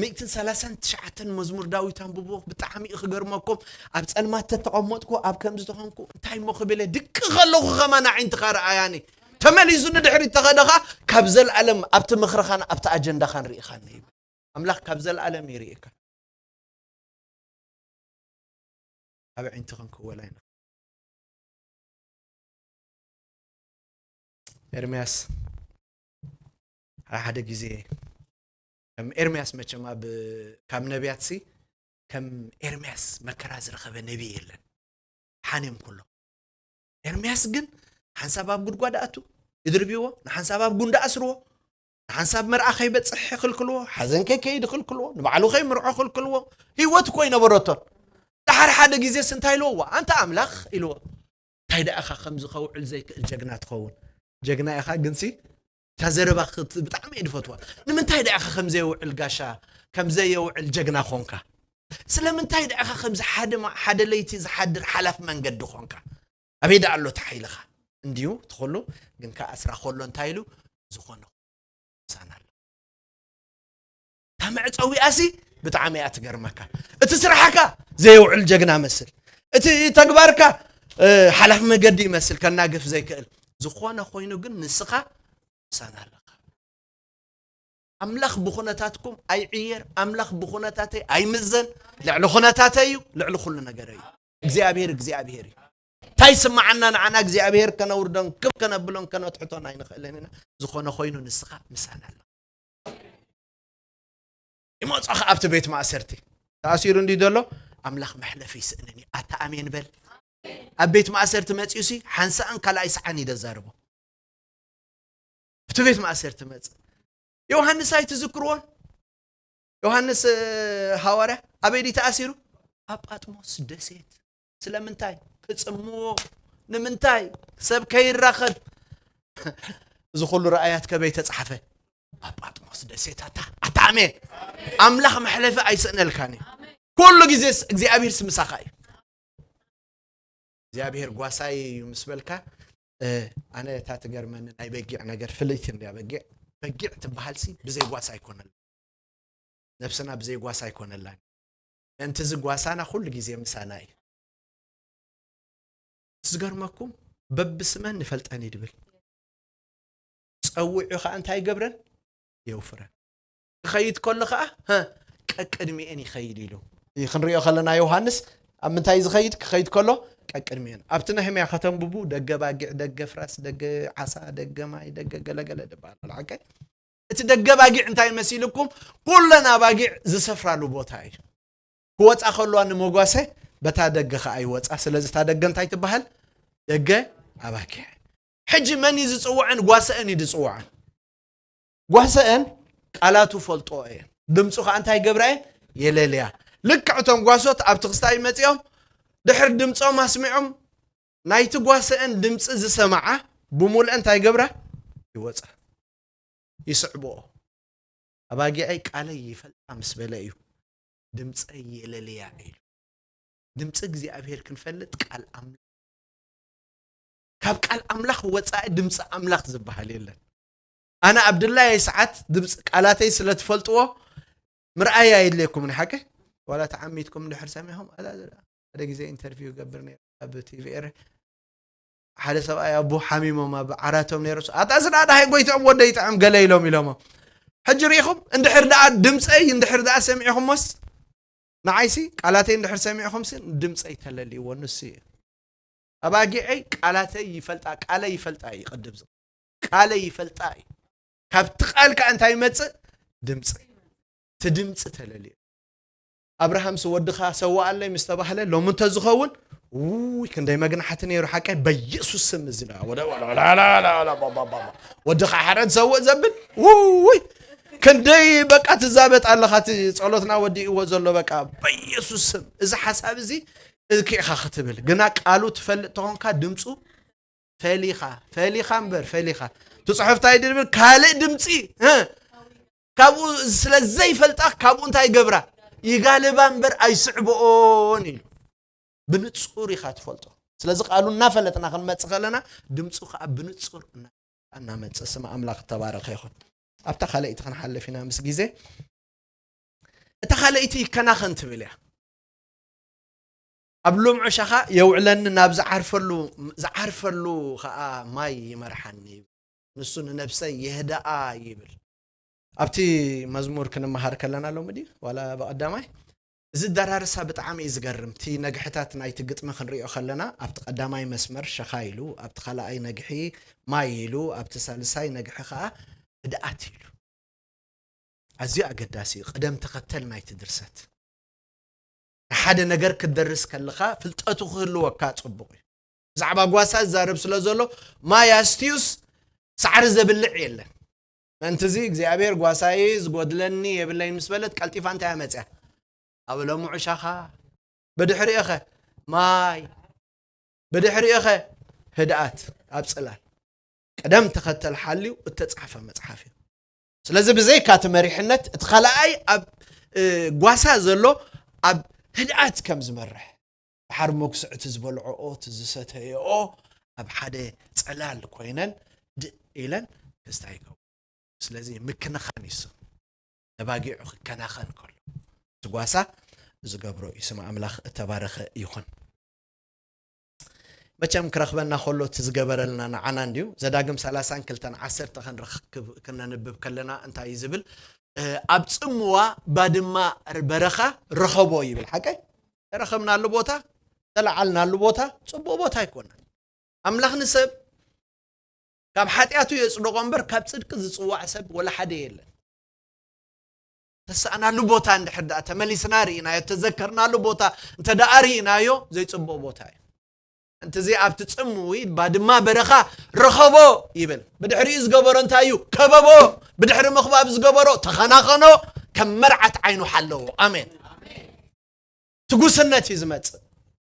ሚእትን ሰላሳን ትሽዓተን መዝሙር ዳዊት ኣንብቦ፣ ብጣዕሚ እዩ ክገርመኩም። ኣብ ጸልማት ተተቐመጥኩ፣ ኣብ ከምዚ ተኾንኩ፣ እንታይ እሞ ክብል እየ? ድቂ ከለኹ ከማን ኣዒንትኻ ረኣያኒ። ተመሊሱ ንድሕሪት ተኸደኻ፣ ካብ ዘልኣለም ኣብቲ ምኽርኻን ኣብቲ ኣጀንዳኻን ርኢኻኒ ይብል። ኣምላኽ ካብ ዘልኣለም ይርእየካ። ኣብ ኣዒንትኽን ክወላ ኢና። ኤርምያስ ሓደ ሓደ ግዜ ከም ኤርምያስ መቸም ኣብ፣ ካብ ነቢያትሲ ከም ኤርምያስ መከራ ዝረኸበ ነቢይ የለን። ሓንዮም ኩሎም። ኤርምያስ ግን ሓንሳብ ኣብ ጉድጓድ ኣቱ ይድርብዎ፣ ንሓንሳብ ኣብ ጉንዲ ኣስርዎ፣ ንሓንሳብ መርዓ ከይበጽሕ ይኽልክልዎ፣ ሓዘን ከይከይድ ይኽልክልዎ፣ ንባዕሉ ከይምርዖ ይኽልክልዎ። ህይወት እኮ ይነበረቶን። ሓደ ሓደ ግዜስ እንታይ ኢልዎ? ኣንታ ኣምላኽ ኢልዎ። እንታይ ደኣ ኢኻ ከምዚ ከውዕል ዘይክእል ጀግና ትኸውን? ጀግና ኢኻ ግንሲ እታ ዘረባ ክት- ብጣዕሚ እየ ዝፈትዋ። ንምንታይ ደኣ ኢኻ ከምዘየውዕል ጋሻ፣ ከምዘየውዕል ጀግና ኾንካ? ስለምንታይ ደኣ ኢኻ ከምዚ ሓደ ማ- ሓደ ለይቲ ዝሓድር ሓላፍ መንገዲ ኾንካ? ኣበይ ደኣ ኣሎ ተሓይልኻ? እንድዩ ትኽሉ ግን ከኣ ኣስራ ከሎ እንታይ ኢሉ ዝኾነ ሳና ኣሎ። እታ መዕፀዊኣሲ ብጣዕሚ እያ ትገርመካ። እቲ ስራሕካ ዘየውዕል ጀግና መስል፣ እቲ ተግባርካ ሓላፍ መገዲ ይመስል ከናግፍ ዘይክእል ዝኾነ ኮይኑ ግን ንስኻ ሳና ኣለኻ። ኣምላኽ ብኹነታትኩም ኣይዕየር። ኣምላኽ ብኹነታተይ ኣይምዘን። ልዕሊ ኹነታተይ እዩ፣ ልዕሊ ኩሉ ነገር እዩ። እግዚኣብሔር እግዚኣብሔር እዩ። እንታይ ስማዓና ንዓና እግዚኣብሔር ከነውርዶን ክብ ከነብሎን ከነትሕቶን ኣይንኽእልን ኢና። ዝኾነ ኮይኑ ንስኻ ምሳና ኣሎ። ይመፅኻ ኣብቲ ቤት ማእሰርቲ ተኣሲሩ እንዲ ዘሎ ኣምላኽ መሕለፊ ይስእንን እዩ። ኣታ ኣሜን በል። ኣብ ቤት ማእሰርቲ መፅኡ ሲ ሓንሳእን ካልኣይ ሰዓን እዩ ደዛርቦ። ኣብቲ ቤት ማእሰርቲ መፅ ዮሃንስ ኣይትዝክርዎን? ዮሃንስ ሃዋርያ ኣበይ ድዩ ተኣሲሩ? ኣብ ጳጥሞስ ደሴት። ስለምንታይ? ክጽምዎ። ንምንታይ? ሰብ ከይራኸብ። እዚ ኩሉ ረኣያት ከበይ ተጻሕፈ? ኣብ ጳጥሞስ ደሴት ኣታ ኣታ ኣሜን። ኣምላኽ መሕለፊ ኣይስእነልካን እዩ። ኩሉ ግዜ እግዚኣብሔር ስምሳኻ እዩ። እግዚኣብሔር ጓሳይ እዩ ምስ በልካ ኣነ እታ ትገርመኒ ናይ በጊዕ ነገር ፍልይቲ እንድያ። በጊዕ በጊዕ ትበሃልሲ ብዘይ ጓሳ ኣይኮነላ። ነብስና ብዘይ ጓሳ ኣይኮነላን። ምእንቲ እዚ ጓሳና ኩሉ ግዜ ምሳና እዩ። ዝገርመኩም በብስመን ንፈልጠን እዩ ድብል። ጸዊዑ ኸዓ እንታይ ይገብረን? የውፍረን። ክኸይድ ከሎ ኸዓ ቀቅድሚኤን ይኸይድ ኢሉ። ክንሪኦ ከለና ዮሃንስ ኣብ ምንታይ ዝኸይድ ክኸይድ ከሎ ቀቅድሚኤን ኣብቲ ነህምያ ከተንብቡ ደገ ባጊዕ ደገ ፍራስ ደገ ዓሳ ደገ ማይ ደገ ገለገለ ድበሃል ሓቀ እቲ ደገ ባጊዕ እንታይ መሲልኩም? ኩለን ኣባጊዕ ዝሰፍራሉ ቦታ እዩ። ክወፃ ከልዋ ንመጓሰ በታ ደገ ከዓ ይወፃ። ስለዚ እታ ደገ እንታይ ትበሃል? ደገ ኣባጊዕ። ሕጂ መን እዩ ዝፅውዐን? ጓሰአን እዩ ዝፅውዐን። ጓሰአን ቃላቱ ፈልጦ እየን። ድምፁ ከዓ እንታይ ገብራ እየን? የለልያ። ልክዕ እቶም ጓሶት ኣብቲ ክስታይ መፂኦም ድሕር ድምፆም ኣስሚዖም ናይቲ ጓሰአን ድምፂ ዝሰማዓ ብሙሉአ እንታይ ገብራ? ይወፃ። ይስዕብኦ። ኣባጊዐይ ቃለይ ይፈልጣ ምስ በለ እዩ ድምፀይ የለልያ ኢሉ። ድምፂ እግዚኣብሔር ክንፈልጥ ቃል ኣምላኽ ካብ ቃል ኣምላኽ ወፃኢ ድምፂ ኣምላኽ ዝበሃል የለን። ኣነ ኣብ ድላየ ሰዓት ድምፂ ቃላተይ ስለ ትፈልጥዎ ምርኣይ ኣየድልየኩምን ሓቂ ዋላ ተዓሚትኩም እንድሕር ሰሚዕኹም ሓደ ግዜ ኢንተርቪው ገብር ነይረ ኣብ ቲቪ ኤረ ሓደ ሰብኣይ ኣቦ ሓሚሞም ኣብ ዓራቶም ነይሮም ኣታ ዝናዳ ሃይ ጎይትኦም ወደ ይጥዕም ገለ ኢሎም ኢሎሞ ሕጂ ርኢኹም እንድሕር ደኣ ድምፀይ እንድሕር ደኣ ሰሚዕኹሞስ ንዓይሲ ቃላተይ እንድሕር ሰሚዕኹምሲ ድምፀይ ተለልይዎ ንሱ እዩ ኣባጊዐይ ቃላተይ ይፈልጣ ቃለይ ይፈልጣ እዩ ቅድም ቃለይ ይፈልጣ እዩ ካብቲ ቃል ከዓ እንታይ ይመፅእ ድምፂ እቲ ድምፂ ተለልዩ ኣብርሃምስ ወድኻ ሰዋኣለይ ምስ ተባህለ ሎሚ እንተዝኸውን ውይ ክንደይ መግናሕቲ ነይሩ ሓቀይ በየሱስ ስም እዚ ወድኻ ሓረድ ሰውእ ዘብል ውይ ክንደይ በቃ ትዛበጥ ኣለኻ እቲ ጸሎትና ወዲእዎ ዘሎ በቃ በየሱስ ስም እዚ ሓሳብ እዚ እልኪዕኻ ክትብል ግና ቃሉ ትፈልጥ ተኾንካ ድምፁ ፈሊኻ ፈሊኻ እምበር ፈሊኻ እቲ ፅሑፍ እንታይ ድብል ካልእ ድምፂ እ፣ ካብኡ ስለ ዘይፈልጣ ካብኡ እንታይ ይገብራ ይጋልባ እምበር ኣይስዕብኦን ኢሉ ብንፁር ኢኻ ትፈልጦ ስለዚ ቃሉ እናፈለጥና ክንመፅእ ከለና ድምፁ ከዓ ብንፁር እና- እናመፅእ ስም ኣምላኽ ተባረኸ ይኹን ኣብታ ካልኣይቲ ክንሓልፍ ኢና ምስ ግዜ እታ ካልኣይቲ ይከናኸን ትብል እያ ኣብ ሎምዑ ሻኻ የውዕለኒ ናብ ዝዓርፈሉ ዝዓርፈሉ ኸዓ ማይ ይመርሓኒ ይብል ንሱ ንነብሰይ የህደኣ ይብል ኣብቲ መዝሙር ክንመሃር ከለና ሎሚ ድዩ ዋላ ብቐዳማይ እዚ ደራርሳ ብጣዕሚ እዩ ዝገርም እቲ ነግሕታት ናይቲ ግጥሚ ክንሪኦ ከለና ኣብቲ ቀዳማይ መስመር ሸኻ ኢሉ ኣብቲ ካልኣይ ነግሒ ማይ ኢሉ ኣብቲ ሳልሳይ ነግሒ ኸዓ ህድኣት ኢሉ ኣዝዩ ኣገዳሲ እዩ ቅደም ተኸተል ናይቲ ድርሰት ንሓደ ነገር ክትደርስ ከለኻ ፍልጠቱ ክህልወካ ፅቡቕ እዩ ብዛዕባ ጓሳ ዝዛረብ ስለ ዘሎ ማይ ኣስትዩስ ሳዕሪ ዘብልዕ የለን ምእንቲ እዚ እግዚኣብሔር ጓሳይ ዝጎድለኒ የብለይን ምስ በለት ቀልጢፋ እንታይ ኣመፅያ ኣብ ለምዑ ሻኻ ብድሕሪኡ ኸ ማይ፣ ብድሕሪኡ ኸ ህድኣት ኣብ ጽላል። ቅደም ተኸተል ሓልዩ እተጻሕፈ መጽሓፍ እዩ። ስለዚ ብዘይካ እቲ መሪሕነት፣ እቲ ካልኣይ ኣብ፣ እ፣ ጓሳ ዘሎ ኣብ ህድኣት ከም ዝመርሕ፣ ድሓር መጉስዕ እቲ ዝበልዖኦ፣ እቲ ዝሰተየኦ ኣብ ሓደ ጽላል ኮይነን ድእ ኢለን ክስታይ ይገብሩ። ስለዚ ምክንኻን እዩ ስም። ነባጊዑ ክከናኸን ከሎ እቲ ጓሳ ዝገብሮ እዩ። ስም ኣምላኽ እተባረኸ ይኹን። መቸም ክረኽበና ከሎ እቲ ዝገበረልና ንዓና እንድዩ። ዘዳግም ሰላሳን ክልተን ዓሰርተ ክንረክብ፣ ክነንብብ ከለና እንታይ እዩ ዝብል? እ፣ ኣብ ጽምዋ ባድማ በረኻ ረኸቦ ይብል። ሓቀይ? ተረኸብናሉ ቦታ፣ ተለዓልናሉ ቦታ፣ ጽቡቕ ቦታ ኣይኮነን። ኣምላኽ ንሰብ ካብ ሓጢኣቱ የጽድቖ እምበር፣ ካብ ጽድቂ ዝጽዋዕ ሰብ ወላ ሓደ የለን። ተሳእናሉ ቦታ እንድሕር ደኣ ተመሊስና ርኢናዮ፣ ተዘከርናሉ ቦታ እንተ ደኣ ርኢናዮ፣ ዘይጽቡቕ ቦታ እዩ። እንተዚ ኣብቲ ጽምዊ ባድማ በረኻ ረኸቦ ይብል። ብድሕሪኡ ዝገበሮ እንታይ እዩ? ከበቦ። ብድሕሪ ምኽባብ ዝገበሮ ተኸናኸኖ፣ ከም መርዓት ዓይኑ ሓለዎ። ኣሜን። ትጉስነት እዩ ዝመጽእ።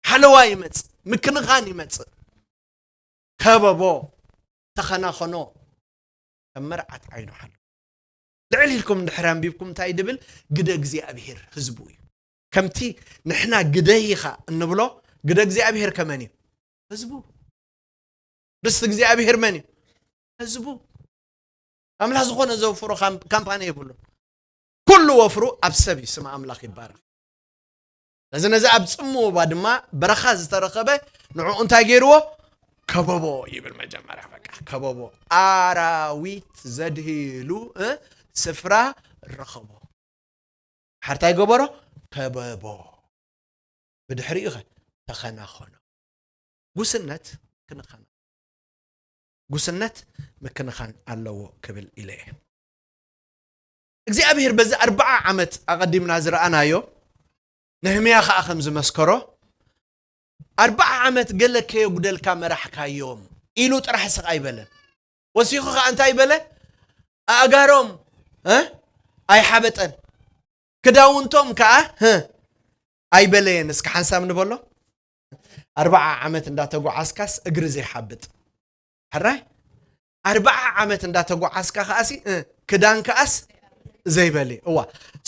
ሓለዋ ይመጽእ። ምክንኻን ይመጽእ። ከበቦ፣ ተኸናኸኖ፣ ከም መርዓት ዓይኑ ሓለዎ። ልዕል ኢልኩም እንድሕር ኣንቢብኩም እንታይ ድብል? ግደ እግዚኣብሔር ህዝቡ እዩ። ከምቲ ንሕና ግደይ ኢኻ እንብሎ፣ ግደ እግዚኣብሔር ከመን እዩ? ህዝቡ። ርስቲ እግዚኣብሔር መን እዩ? ህዝቡ። ኣምላኽ ዝኾነ ዘውፍሮ ካም-፣ ካምፓኒ የብሉን። ኩሉ ወፍሩ ኣብ ሰብ እዩ። ስም ኣምላኽ ይባረኽ። ነዚ ነዚ ኣብ ጽምዋ ድማ በረኻ ዝተረኸበ ንዕኡ እንታይ ገይርዎ? ከበቦ ይብል መጀመርያ። በቃ ከበቦ። ኣራዊት ዘድህሉ፣ እ፣ ስፍራ ረኸቦ። ሓርታይ ገበሮ? ከበቦ። ብድሕሪኡ ኸ ተኸናኸኖ። ጉስነት ክንኸና-፣ ጉስነት ምክንኻን ኣለዎ ክብል ኢለ እየ። እግዚኣብሔር በዚ ኣርብዓ ዓመት ኣቐዲምና ዝረኣናዮ፣ ነህምያ ኸኣ ከም ዝመስከሮ፣ ኣርብዓ ዓመት ገለ ከየጉደልካ መራሕካዮም ኢሉ ጥራሕ ስቕ ኣይበለን። ወሲኹ ኸኣ እንታይ በለ? ኣእጋሮም፣ እ፣ ኣይሓበጠን፣ ክዳውንቶም ከኣ፣ እ፣ ኣይበለየን። እስኪ ሓንሳብ ንበሎ። ኣርብዓ ዓመት እንዳተጓዓዝካስ እግሪ ዘይሓብጥ። ሕራይ? ኣርብዓ ዓመት እንዳተጓዓዝካ ከኣሲ፣ እ፣ ክዳን ከኣስ ዘይበሊ። እዋ።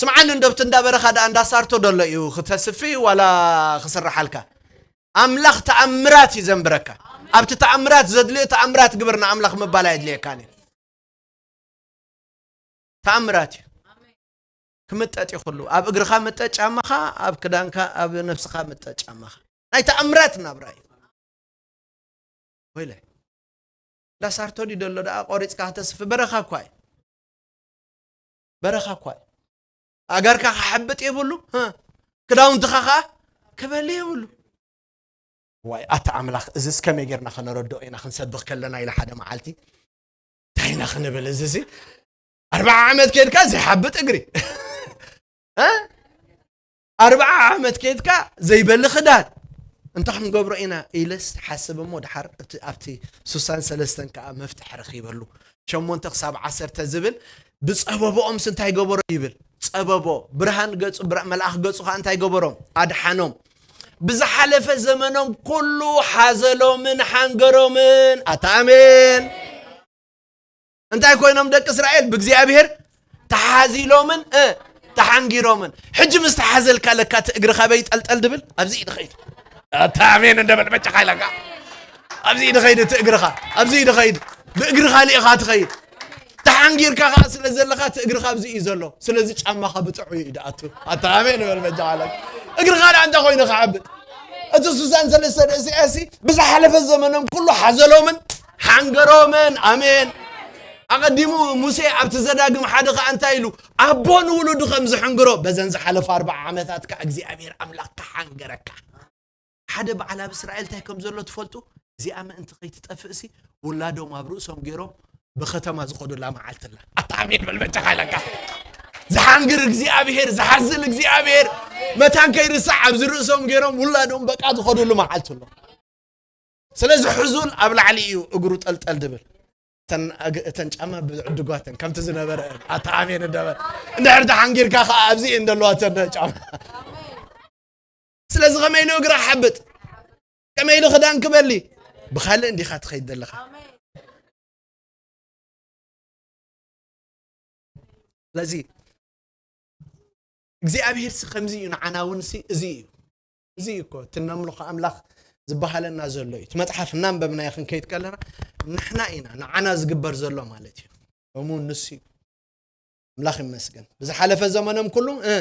ስምዓኒ፣ እንደብቲ እንዳበረኻ ደኣ እንዳሳርቶ ደሎ እዩ ክተስፊ ዋላ ክስርሓልካ? ኣምላኽ ተኣምራት እዩ ዘንብረካ። ኣብቲ ተኣምራት ዘድልዮ ተኣምራት ግበር፣ ንኣምላኽ ምባል ኣየድልየካን እዩ። ተኣምራት እዩ። ክምጠጥ እዩ ኩሉ። ኣብ እግርኻ ምጠጥ ጫማኻ፣ ኣብ ክዳንካ፣ ኣብ ነብስኻ ምጠጥ ጫማኻ። ናይ ተኣምራት ናብራ እዩ። ወይለ። እንዳ ሳርቶ ድዩ ደሎ ደኣ ቆሪጽካ ከተስፍ? በረኻ እኳ እዩ። በረኻ እኳ እዩ። ኣጋርካ ክሓብጥ የብሉ፣ እ፣ ክዳውንትኻ ኸኣ ክበሊ የብሉ። ዋይ፣ ኣታ ኣምላኽ፣ እዝስ ከመይ ጌርና ከነረድኦ ኢና ክንሰብኽ ከለና? ኢለ ሓደ መዓልቲ፣ እንታይ ኢና ክንብል? እዝሲ ኣርብዓ ዓመት ኬድካ ዘይሓብጥ እግሪ፣ እ? ኣርብዓ ዓመት ኬድካ ዘይበሊ ክዳን፣ እንታይ ክንገብሮ ኢና? ኢለስ ሓስብ እሞ፣ ድሓር እቲ ኣብቲ ስሳን ሰለስተን ከኣ መፍትሒ ረኺበሉ። ሸሞንተ ክሳብ ዓሰርተ ዝብል፣ ብጸበቦኦምስ እንታይ ገበሮ ይብል? ጸበቦ፣ ብርሃን ገጹ፣ ብር-፣ መልኣኽ ገጹ ከኣ እንታይ ገበሮም? ኣድሓኖም። ብዝሓለፈ ዘመኖም ኩሉ ሓዘሎምን ሓንገሮምን። ኣታ ኣሜን። እንታይ ኮይኖም ደቂ እስራኤል? ብእግዚኣብሔር ተሓዚሎምን፣ እ፣ ተሓንጊሮምን። ሕጂ ምስ ተሓዘልካ ለካ እቲ እግርኻ በይ ጠልጠል ድብል? ኣብዚ እዩ ድኸይድ። ኣታ ኣሜን እንደ በል በጃኻ ኢለካ። ኣብዚ እዩ ድኸይድ እቲ እግርኻ። ኣብዚ እዩ ድኸይድ። ብእግርኻ ልኢኻ ትኸይድ። ተሓንጊርካ ኸዓ ስለ ዘለኻ እቲ እግርኻ ኣብዚ እዩ ዘሎ። ስለዚ ጫማኻ ብጥዑይ እዩ ድኣቱ። ኣታ ኣሜን በል በጃኻ ኢለካ። እግርኻ ደኣ እንታይ ኮይኑ ክዓብጥ? እቲ ስሳን ሰለስተ ርእሲ እሲ ብዝሓለፈ ዘመኖም ኩሉ ሓዘሎምን ሓንገሮምን። ኣሜን። ኣቐዲሙ ሙሴ ኣብቲ ዘዳግም ሓደ ኸኣ እንታይ ኢሉ? ኣቦ ንውሉዱ ከም ዝሕንግሮ በዘን ዝሓለፉ ኣርብዓ ዓመታት ከኣ እግዚኣብሔር ኣምላኽ ክሓንገረካ። ሓደ በዓል ኣብ እስራኤል እንታይ ከም ዘሎ ትፈልጡ? እዚኣ ምእንቲ ከይትጠፍእሲ ውላዶም ኣብ ርእሶም ገይሮም ብኸተማ ዝኸዱላ መዓልቲ ኣላ። ኣታ ኣሜን በል በጃኻ ኢለካ። ዝሓንግር እግዚኣብሔር፣ ዝሓዝል እግዚኣብሔር መታን ከይርሳዕ ኣብዚ ርእሶም ገይሮም ውላዶም በቃ ዝኸዱሉ መዓልቲ ኣሎ። ስለዚ ሕዙል ኣብ ላዕሊ እዩ እግሩ ጠልጠል ድብል። እተን ኣግ-፣ እተን ጫማ ብዕድጓተን ከምቲ ዝነበረ እየን። ኣታ ኣሜን እንደ በል። እንድሕር ተሓንጊርካ ኸዓ ኣብዚ እየን ዘለዋ እተን ጫማ። ስለዚ ከመይ ኢሉ እግራ ሓብጥ? ከመይ ኢሉ ክዳን ክበሊ? ብኻልእ እንዲኻ ትኸይድ ዘለኻ። ስለዚ እግዚኣብሔር ሲ ከምዚ እዩ፣ ንዓና እውን ሲ እዚ እዩ። እዚ እዩ እኮ እቲ ነምልኾ ኣምላኽ ዝበሃለና ዘሎ እዩ። እቲ መጽሓፍ እናንበብናዮ ክንከይድ ከለና ንሕና ኢና፣ ንዓና ዝግበር ዘሎ ማለት እዩ። ከምኡ ንሱ እዩ። ኣምላኽ ይመስገን። ብዝሓለፈ ዘመኖም ኩሉ፣ እ፣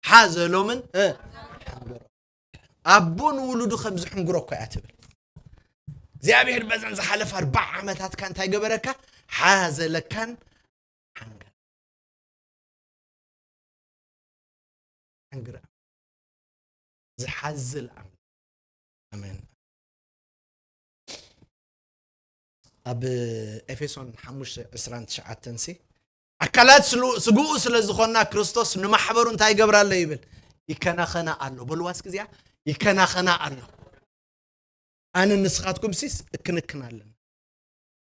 ሓዘሎምን፣ እ፣ ሓንገሮ። ኣቦ ንውሉዱ ከም ዝሕንግሮ እኮ እያ ትብል። እግዚኣብሔር በዘን ዝሓለፈ ኣርባዓ ዓመታትካ እንታይ ገበረካ? ሓዘለካን ሓንገር-፣ ሓንግር-፣ ዝሓዝል ኣምላኽ። ኣሜን። ኣብ ኤፌሶን ሓሙሽተ ዕስራን ትሽዓተን ሲ፣ ኣካላት ስሉ-፣ ስግኡ ስለ ዝኾና ክርስቶስ ንማሕበሩ እንታይ ይገብራ ኣሎ ይብል? ይከናኸና ኣሎ። በልዋ እስኪ እዚኣ፣ ይከናኸና ኣሎ። ኣነ ንስኻትኩም ሲስ እክንክን ኣለና።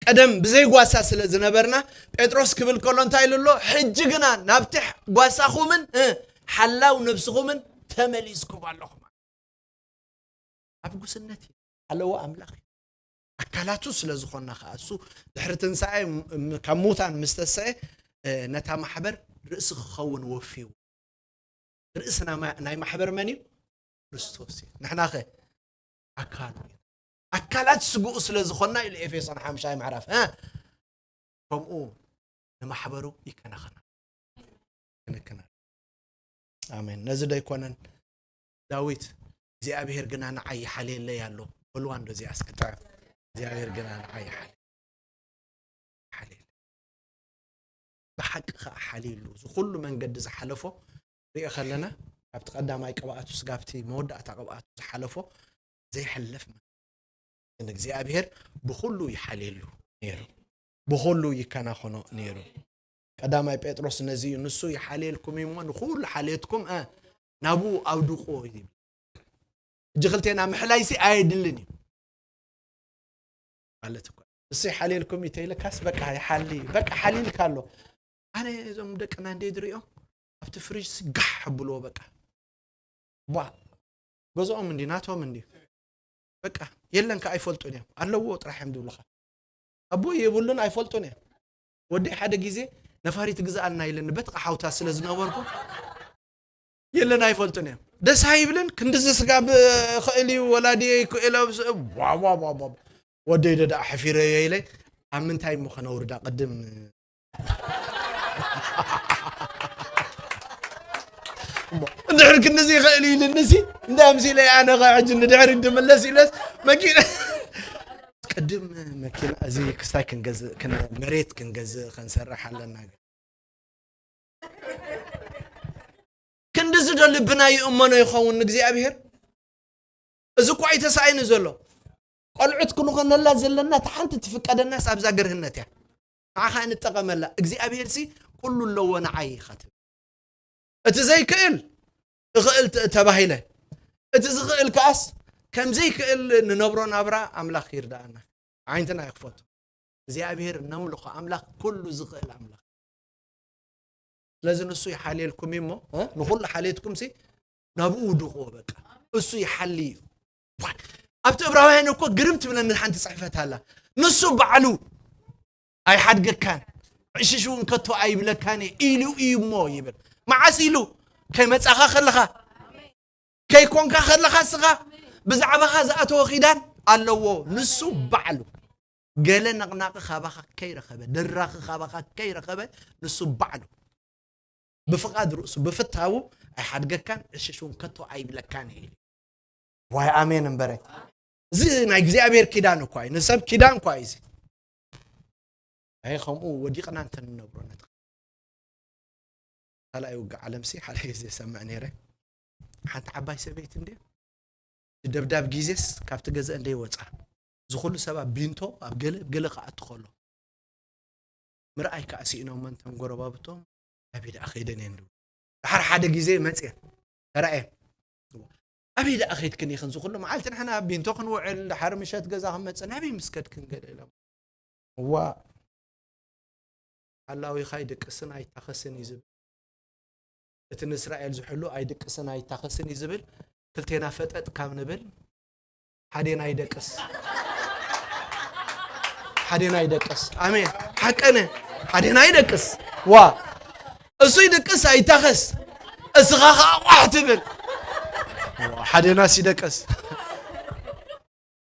ቀደም ብዘይ ጓሳ ስለ ዝነበርና፣ ጴጥሮስ ክብል ከሎ እንታይ ኢሉ ኣሎ? ሕጂ ግና ናብቲ ጓሳኹምን፣ እ፣ ሓላው ነብስኹምን ተመሊስኩም ኣለኹም። ኣብ ጉስነት እዩ። ኣለዎ ኣምላኽ እዩ። ኣካላቱ ስለ ዝኾንና ከኣ፣ እሱ ድሕሪ ትንሳኤ፣ ም-፣ ም-፣ ካብ ሙታን ምስ ተሰኤ፣ እ፣ ነታ ማሕበር ርእሲ ክኸውን ወፍዩ። ርእሲ ናይ ማ-፣ ናይ ማሕበር መን እዩ? ክርስቶስ እዩ። ንሕና ኸ ኣካሉ እዩ። ኣካላት ስግኡ ስለ ዝኾንና ኢሉ ኤፌሶን ሓምሻይ ምዕራፍ፣ እ፣ ከምኡ ንማሕበሩ ይከናኸና፣ ይከናኸና። ኣሜን። ነዚ ዶ ኣይኮነን ዳዊት፣ "እግዚኣብሔር ግና ንዓይ ይሓልየለይ ኣሎ"? በልዋ እንዶ እዚኣ እስኪ ጥዕም። "እግዚኣብሔር ግና ንዓይ ይሓልየ-፣ ይሓልየለይ። ብሓቂ ኸዓ ሓልዩሉ፣ እዚ ኩሉ መንገዲ ዝሓለፎ ሪኦ ከለና፣ ካብቲ ቀዳማይ ቅብኣቱ ስጋብቲ መወዳእታ ቅብኣቱ ዝሓለፎ ዘይሕለፍ መንገዲ። ግን እግዚኣብሔር ብኹሉ ይሓልየሉ ነይሩ፣ ብኹሉ ይከናኸኖ ነይሩ። ቀዳማይ ጴጥሮስ ነዚ እዩ፣ ንሱ ይሓልየልኩም እዩ እሞ፣ ንኹሉ ሓልየትኩም፣ እ፣ ናብኡ ኣውድቆ ይብል። ሕጂ ክልቴና ምሕላይሲ ኣየድልን እዩ ማለት እኮ። ንሱ ይሓልየልኩም እዩ ተይለካስ፣ በቃ ይሓሊ፣ በቃ ሓሊልካ ኣሎ። ኣነ እዞም ደቅና እንደ ዝሪኦ ኣብቲ ፍሪጅ ስጋሕ ኣብልዎ በቃ። ቧ፣ ገዝኦም እንዲ ናቶም እንዲ። በቃ የለን ከ ኣይፈልጡን እዮም። ኣለዎ ጥራሕ እዮም ዝብሉኻ። ኣቦ የብሉን ኣይፈልጡን እዮም። ወደይ ሓደ ግዜ ነፋሪት ግዝኣልና ኢለኒ በቲ ሓውታ ስለ ዝነበርኩ የለን ኣይፈልጡን እዮም። ደስ ኣይብልን ክንድዚ ስጋ ብኽእል እዩ ወላዲየይ ክእሎ ዋ፣ ዋ፣ ዋ፣ ዋ። ወደይ ደኣ ሕፊረዮ ኢለ ኣብ ምንታይ እሞ ከነውርዳ ቅድም እንድሕር ክንድዚ ይኽእል ኢልኒ ሲ እንታይ ኣምሲለ ኣነ ኸ ሕጂ ንድሕር ድምለስ ኢለስ መኪና ቅድም መኪና እዚ ክስታይ ክንገዝእ ክን-፣ መሬት ክንገዝእ ክንሰርሕ ኣለና። ክንድዚ ዶ ልብና ይእመኖ ይኸውን ንእግዚኣብሔር? እዚ እኳ እዩ ተሳኢኑ ዘሎ። ቆልዑት ክንኾነላ ዘለና እታ ሓንቲ ትፍቀደናስ ኣብዛ ገርህነት እያ። ንዓኻ ንጠቐመላ። እግዚኣብሔር ሲ ኩሉ ኣለዎ ንዓይ ኢኻ ትብል። እቲ ዘይክእል እኽእል ተ-፣ ተባሂለ። እቲ ዝኽእል ከኣስ ከም ዘይክእል ንነብሮ ናብራ ኣምላኽ ይርድኣና። ዓይንትና ይኽፈቱ። እግዚኣብሔር ነምልኾ ኣምላኽ ኩሉ ዝኽእል ኣምላኽ። ስለዚ ንሱ ይሓልየልኩም እዩ እሞ፣ እ? ንኹሉ ሓልየትኩም ሲ ናብኡ ውድቕዎ በቃ። እሱ ይሓሊ እዩ። ዋይ! ኣብቲ ዕብራውያን እኮ ግርም ትብለኒ ሓንቲ ጽሕፈት ኣላ። ንሱ ባዕሉ ኣይሓድገካን፣ ዕሽሽ እውን ከቶ ኣይብለካን እየ ኢሉ እዩ እሞ ይብል። መዓስ ኢሉ? ከይመጻኻ ከለኻ፣ ከይኮንካ ከለኻ እስኻ ብዛዕባኻ ዝኣተወ ኪዳን ኣለዎ። ንሱ ባዕሉ ገለ ነቕናቒ ካባኻ ከይረኸበ፣ ድራኺ ካባኻ ከይረኸበ፣ ንሱ ባዕሉ ብፍቓድ ርእሱ፣ ብፍታዉ ኣይሓድገካን፣ ዕሽሽ እውን ከቶ ኣይብለካን እየ ኢሉ። ዋይ ኣሜን እምበረ። እዚ ናይ እግዚኣብሔር ኪዳን እኳ እዩ፣ ንሰብ ኪዳን እኳ እዩ እዚ። ኣይ ከምኡ ወዲቕና እንተ ንነብሮ ነቲ ካልኣይ ውግእ ዓለምሲ ሓደ ግዜ ሰምዕ ነይረ። ሓንቲ ዓባይ ሰበይቲ እንድያ፣ እቲ ደብዳብ ግዜስ ካብቲ ገዛ እንደ ይወጻ፣ እዚ ኩሉ ሰብ ኣብ ቢንቶ ኣብ ገለ፣ ኣብ ገለ ክኣቱ ከሎ፣ ምርኣይ ከኣ ስኢኖም፣ መንተን ጎረባብቶም ኣበይ ደኣ ከይደን እየን ድብል። ድሓር ሓደ ግዜ መጽየን፣ ተራእየን። ኣበይ ደኣ ከይድክን ኢኽን፣ እዚ ኩሉ መዓልቲ ንሕና ኣብ ቢንቶ ክንውዕል፣ ድሓር ምሸት ገዛ ክንመጽእ፣ ናበይ ምስ ከድክን ገለ ኢሎም። እዋ፣ ሓላዊኻ ኣይድቅስን ኣይታኸስን እዩ ዝብል። እቲ ንእስራኤል ዝሕሉ ኣይድቅስን ኣይታኸስን እዩ ዝብል። ክልቴና ፈጠጥ ካብ ንብል ሓዴና ይደቅስ። ሓዴና ይደቅስ። ኣሜን። ሓቀነ። ሓዴና ይደቅስ። ዋ፣ እሱ ይድቅስ ኣይታኸስ፣ እስኻ ኸዓ ቋሕ ትብል። ዋ፣ ሓዴናስ ይደቅስ።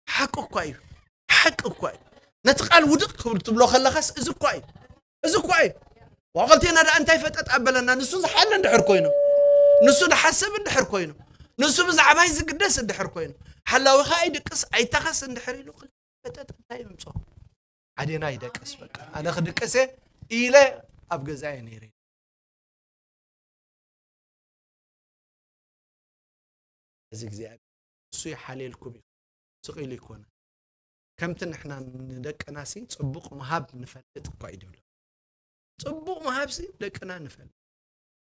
ሓቂ እኳ እዩ። ሓቂ እኳ እዩ። ነቲ ቃል ውድቕ ክብል ትብሎ ከለኻስ እዚ እኳ እዩ። እዚ እኳ እዩ። ዋቐልቴና ደኣ እንታይ ፈጠጥ ኣበለና? ንሱ ዝሓለ እንድሕር ኮይኑ፣ ንሱ ዝሓሰብ እንድሕር ኮይኑ፣ ንሱ ብዛዕባይ ዝግደስ እንድሕር ኮይኑ፣ ሓላዊኻ ኣይድቅስ ኣይታኸስ እንድሕር ኢሉ ፈጠጥ እንታይ ይምጾ? ሓዴና ይደቅስ በቃ። ኣነ ክድቅስ እየ ኢለ ኣብ ገዛየ ነይረ። እዚ እግዚኣብሔር እሱ ይሓልየልኩም እዩ። ስቕ ኢሉ ይኮነ። ከምቲ ንሕና ንደቅናሲ ጽቡቕ ምሃብ ንፈልጥ እኳ እዩ ድብሎ። ጽቡቕ ምሃብሲ ደቅና ንፈልጥ።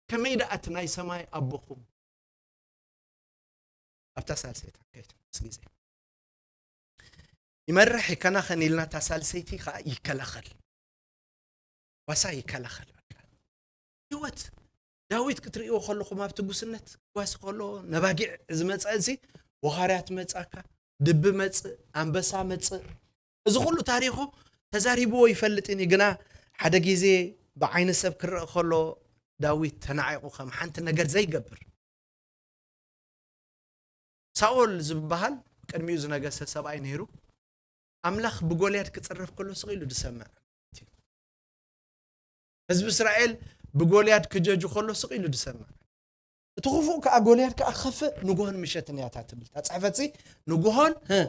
ከመይ ደኣ እቲ ናይ ሰማይ ኣቦኹም ኣብታ ሳልሰይታ ከይት ምስ ግዜ ይመርሕ ይከናኸን ኢልና እታ ሳልሰይቲ ከዓ ይከላኸል። ዋሳ ይከላኸል በቃ። ህይወት ዳዊት ክትርእይዎ ከለኹም ኣብቲ ጉስነት ጓሲ ከሎ ነባጊዕ ዝመፀ እዚ ወኻርያ ትመፃካ፣ ድቢ መፅእ፣ ኣንበሳ መፅእ፣ እዚ ኩሉ ታሪኹ ተዛሪብዎ ይፈልጥን እዩ። ግና ሓደ ግዜ ብዓይኒ ሰብ ክረአ ከሎ ዳዊት ተናዒቑ ከም ሓንቲ ነገር ዘይገብር። ሳኦል ዝበሃል ቅድሚኡ ዝነገሰ ሰብኣይ ነይሩ። ኣምላኽ ብጎልያድ ክጽረፍ ከሎ ስቕ ኢሉ ዝሰምዕ። ህዝቢ እስራኤል ብጎልያድ ክጀጁ ከሎ ስቕ ኢሉ ዝሰምዕ። እቲ ክፉእ ከኣ ጎልያድ ከኣ ክኸፍእ ንግሆን ምሸትን እያ እታ ትብል። እታ ጽሕፈትሲ ንግሆን፣ ህ፣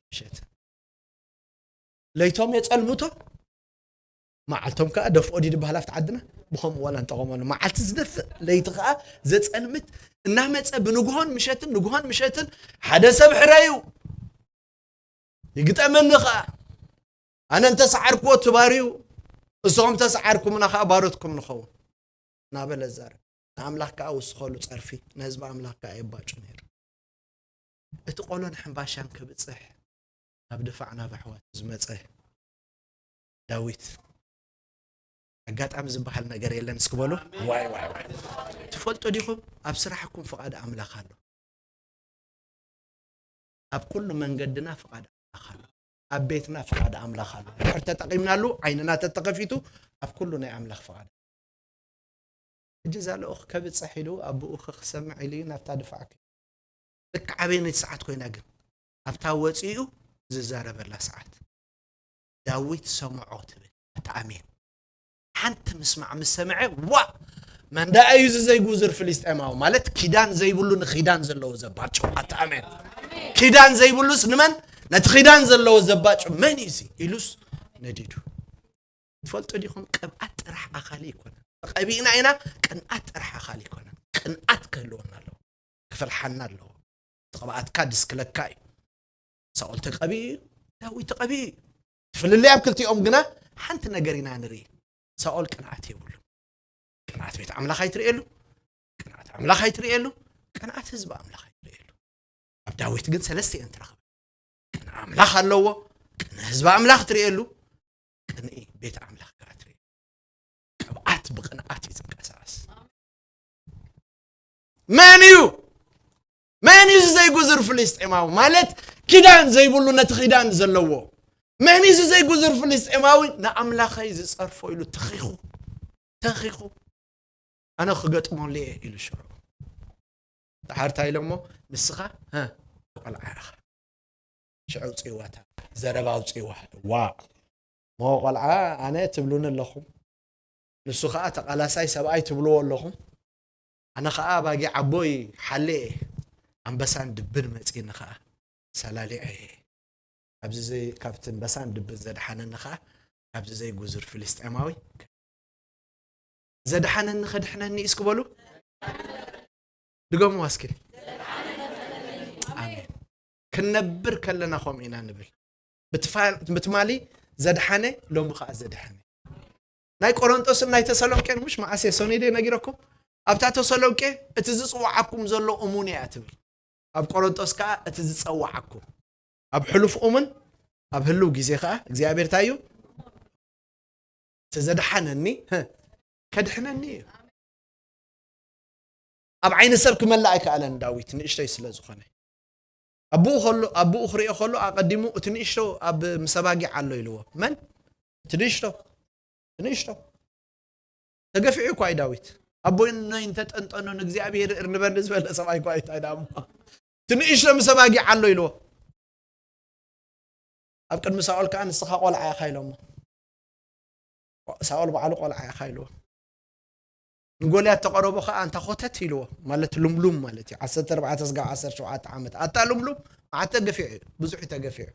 ምሸትን። ለይቶም የጸልምቶ፣ መዓልቶም ከኣ ደፍኦ ድዩ ዝበሃል ኣብቲ ዓድና? ብኸምኡ ዋላ ንጠቐመሉ። መዓልቲ ዝደፍእ፣ ለይቲ ከኣ ዘጸልምት፣ እናመጸ ብንግሆን ምሸትን፣ ንግሆን ምሸትን፣ ሓደ ሰብ ሕረዩ፣ ይግጠመኒ ከኣ፣ ኣነ እንተሰዓርክዎ ትባርዩ፣ ንስኹም ተሰዓርኩምና ከኣ ባሮትኩም ንኸውን። እናበለ ዛረብ። ንኣምላኽ ከኣ ውስኸሉ ጸርፊ፣ ንህዝቢ ኣምላኽ ከኣ የባጩ ነይሩ። እቲ ቆሎን ሕምባሻን ክብጽሕ ናብ ድፋዕ ናብ ኣሕዋቱ ዝመጸ ዳዊት፣ ኣጋጣሚ ዝበሃል ነገር የለን እስኪ በሉ። ዋይ፣ ዋይ፣ ዋይ። ትፈልጡ ዲኹም? ኣብ ስራሕኩም ፍቓድ ኣምላኽ ኣሎ። ኣብ ኩሉ መንገድና ፍቓድ ኣምላኽ ኣሎ። ኣብ ቤትና ፍቓድ ኣምላኽ ኣሎ። ድሕር ተጠቒምናሉ፣ ዓይንና ተተኸፊቱ፣ ኣብ ኩሉ ናይ ኣምላኽ ፍቓድ። ሕጂ እዛ ልኡኽ ከብጽሕ ኢሉ፣ ኣቦኡ ክሰምዕ ኢሉ እዩ ናብታ ድፋዕ ከ-፣ ልክዕ ኣበየነይቲ ሰዓት ኮይና ግን? ኣብታ ወጺኡ ዝዛረበላ ሰዓት። ዳዊት ሰምዖ ትብል። ኣታ ኣሜን። ሓንቲ ምስማዕ ምስ ሰምዐ፣ ዋእ! መን ደኣ እዩ እዚ ዘይጉዝር ፍልስጤማዊ? ማለት ኪዳን ዘይብሉ ንኺዳን ዘለዎ ዘባጭው። ኣታ ኣሜን። ኪዳን ዘይብሉስ ንመን? ነቲ ኺዳን ዘለዎ ዘባጭው መን እዩ እዚ? ኢሉስ ነዲዱ። ትፈልጡ ዲኹም? ቅብኣት ጥራሕ ኣኻሊ ኣይኮነን። ተቐቢእና ኢና፣ ቅንኣት ጥራሕ ኣኻሊ ኣይኮነን። ቅንኣት ክህልወና ኣለዎ። ክፈልሓና ኣለዎ። እቲ ቅብኣትካ ድስክለካ እዩ። ሳኦል ተቐቢኡ እዩ፣ ዳዊት ተቐቢኡ እዩ። ፍልልይ ኣብ ክልቲኦም ግና ሓንቲ ነገር ኢና ንርኢ። ሳኦል ቅንኣት የብሉ። ቅንኣት ቤት ኣምላኽ ኣይትርእየሉ፣ ቅንኣት ኣምላኽ ኣይትርእየሉ፣ ቅንኣት ህዝቢ ኣምላኽ ኣይትርእየሉ። ኣብ ዳዊት ግን ሰለስተ እየን ትረኽበ። ቅንኢ ኣምላኽ ኣለዎ፣ ቅንኢ ህዝቢ ኣምላኽ ትርእየሉ፣ ቅንኢ ቤት ኣምላኽ ከኣ ትርእየሉ። ቅብኣት ብቕንኣት እዩ ዝንቀሳቐስ። መን እዩ? መን እዩ እዚ ዘይጉዝር ፍልስጤማዊ? ማለት ኪዳን ዘይብሉ ነቲ ኪዳን ዘለዎ። መን እዩ እዚ ዘይጉዝር ፍልስጤማዊ? ንኣምላኸይ ዝጸርፎ ኢሉ ተኺኹ፣ ተኺኹ። ኣነ ክገጥመሉ እየ ኢሉ ሽዑ። ደሓር እንታይ ኢሎሞ? ንስኻ፣ ሀ፣ ቆልዓ ኢኻ። ሽዑ ኣውፅእዋ እታ ዘረባ ኣውፅእዋ። ዋእ! እሞ ቆልዓ ኣነ ትብሉኒ ኣለኹም። ንሱ ኸዓ ተቓላሳይ ሰብኣይ ትብልዎ ኣለኹም። ኣነ ኸዓ ኣባጊዕ ኣቦይ ሓልየ እየ። ኣንበሳን ድብን መፂእኒ ኸዓ ሰላሊዐ እየ። ካብዚ ዘይ-፣ ካብቲ ኣንበሳን ድብን ዘድሓነኒ ኸዓ ካብዚ ዘይጉዙር ፍልስጤማዊ ዘድሓነኒ ኸድሕነኒ እዩ እስኪ በሉ። ድገምዋ እስኪ። ኣሜን። ክንነብር ከለና ከምኡ ኢና ንብል። ብትፋ-፣ ብትማሊ ዘድሓነ፣ ሎሚ ኸዓ ዘድሐነ። ናይ ቆሮንጦስን ናይ ተሰሎንቄን፣ ምሽ መዓስ እየ ሰኑይ ድየ ነጊረኩም? ኣብታ ተሰሎንቄ፣ እቲ ዝጽውዓኩም ዘሎ እሙን እያ ትብል። ኣብ ቆሮንጦስ ከኣ፣ እቲ ዝጸውዓኩም። ኣብ ሕሉፍ እሙን፣ ኣብ ህልው ግዜ ከኣ፣ እግዚኣብሔር እንታይ እዩ? እቲ ዘድሓነኒ፣ ህ፣ ከድሕነኒ እዩ። ኣብ ዓይኒ ሰብ ክመልእ ኣይከኣለን ዳዊት፣ ንእሽተይ ስለ ዝኾነ። ኣቦኡ ከሎ፣ ኣቦኡ ክሪኦ ከሎ፣ ኣቐዲሙ፣ "እቲ ንእሽቶ ኣብ ምስ ኣባጊዕ ኣሎ" ኢልዎ። መን? "እቲ ንእሽቶ፣ እቲ ንእሽቶ." ተገፊዑ እኳ እዩ ዳዊት። "ኣቦይነይ እንተጠንጠኑ ንእግዚኣብሔር ይቕር ንበል" ዝበለ ሰብኣይ እኳ እዩ ታይ ደኣ እሞ። "እቲ ንእሽቶ ምስ ኣባጊዕ ኣሎ" ኢልዎ። ኣብ ቅድሚ ሳኦል ከኣ "ንስኻ ቆልዓ ኢኻ" ኢሎሞ። ሳኦል ባዕሉ "ቆልዓ ኢኻ" ኢልዎ። ንጎልያድ ተቐረቦ ከኣ "ኣንታ ኮተት" ኢልዎ። ማለት ልምሉም ማለት እዩ። ዓሰርተ ኣርባዕተ ስጋብ ዓሰርተ ሸውዓተ ዓመት። ኣታ ልምሉም፣ መዓት ተገፊዑ እዩ። ብዙሕ እዩ ተገፊዑ።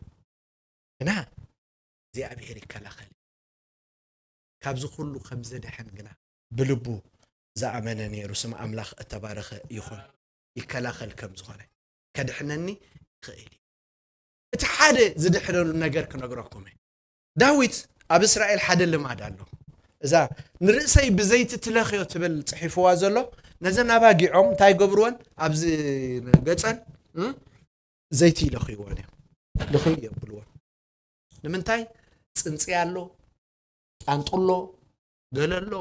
ግና እግዚኣብሔር ይከላኸል። ካብዚ ኩሉ ከም ዝድሕን ግና ብልቡ ዝኣመነ ነይሩ። ስም ኣምላኽ እተባረኸ ይኹን። ይከላኸል ከም ዝኾነ። ከድሕነኒ ይኽእል እዩ። እቲ ሓደ ዝድሕነሉ ነገር ክነግረኩም እየ። ዳዊት ኣብ እስራኤል ሓደ ልማድ ኣሎ። እዛ "ንርእሰይ ብዘይቲ ትለኽዮ" ትብል ጽሒፍዋ ዘሎ፣ ነዘን ኣባጊዖም እንታይ ገብርወን? ኣብዚ ገጸን፣ እ? ዘይቲ ይለኽይወን እዮም። ልኽይ የብልወን። ንምንታይ? ጽንጽያ ኣሎ፣ ጣንጡ ኣሎ፣ ገለ ኣሎ።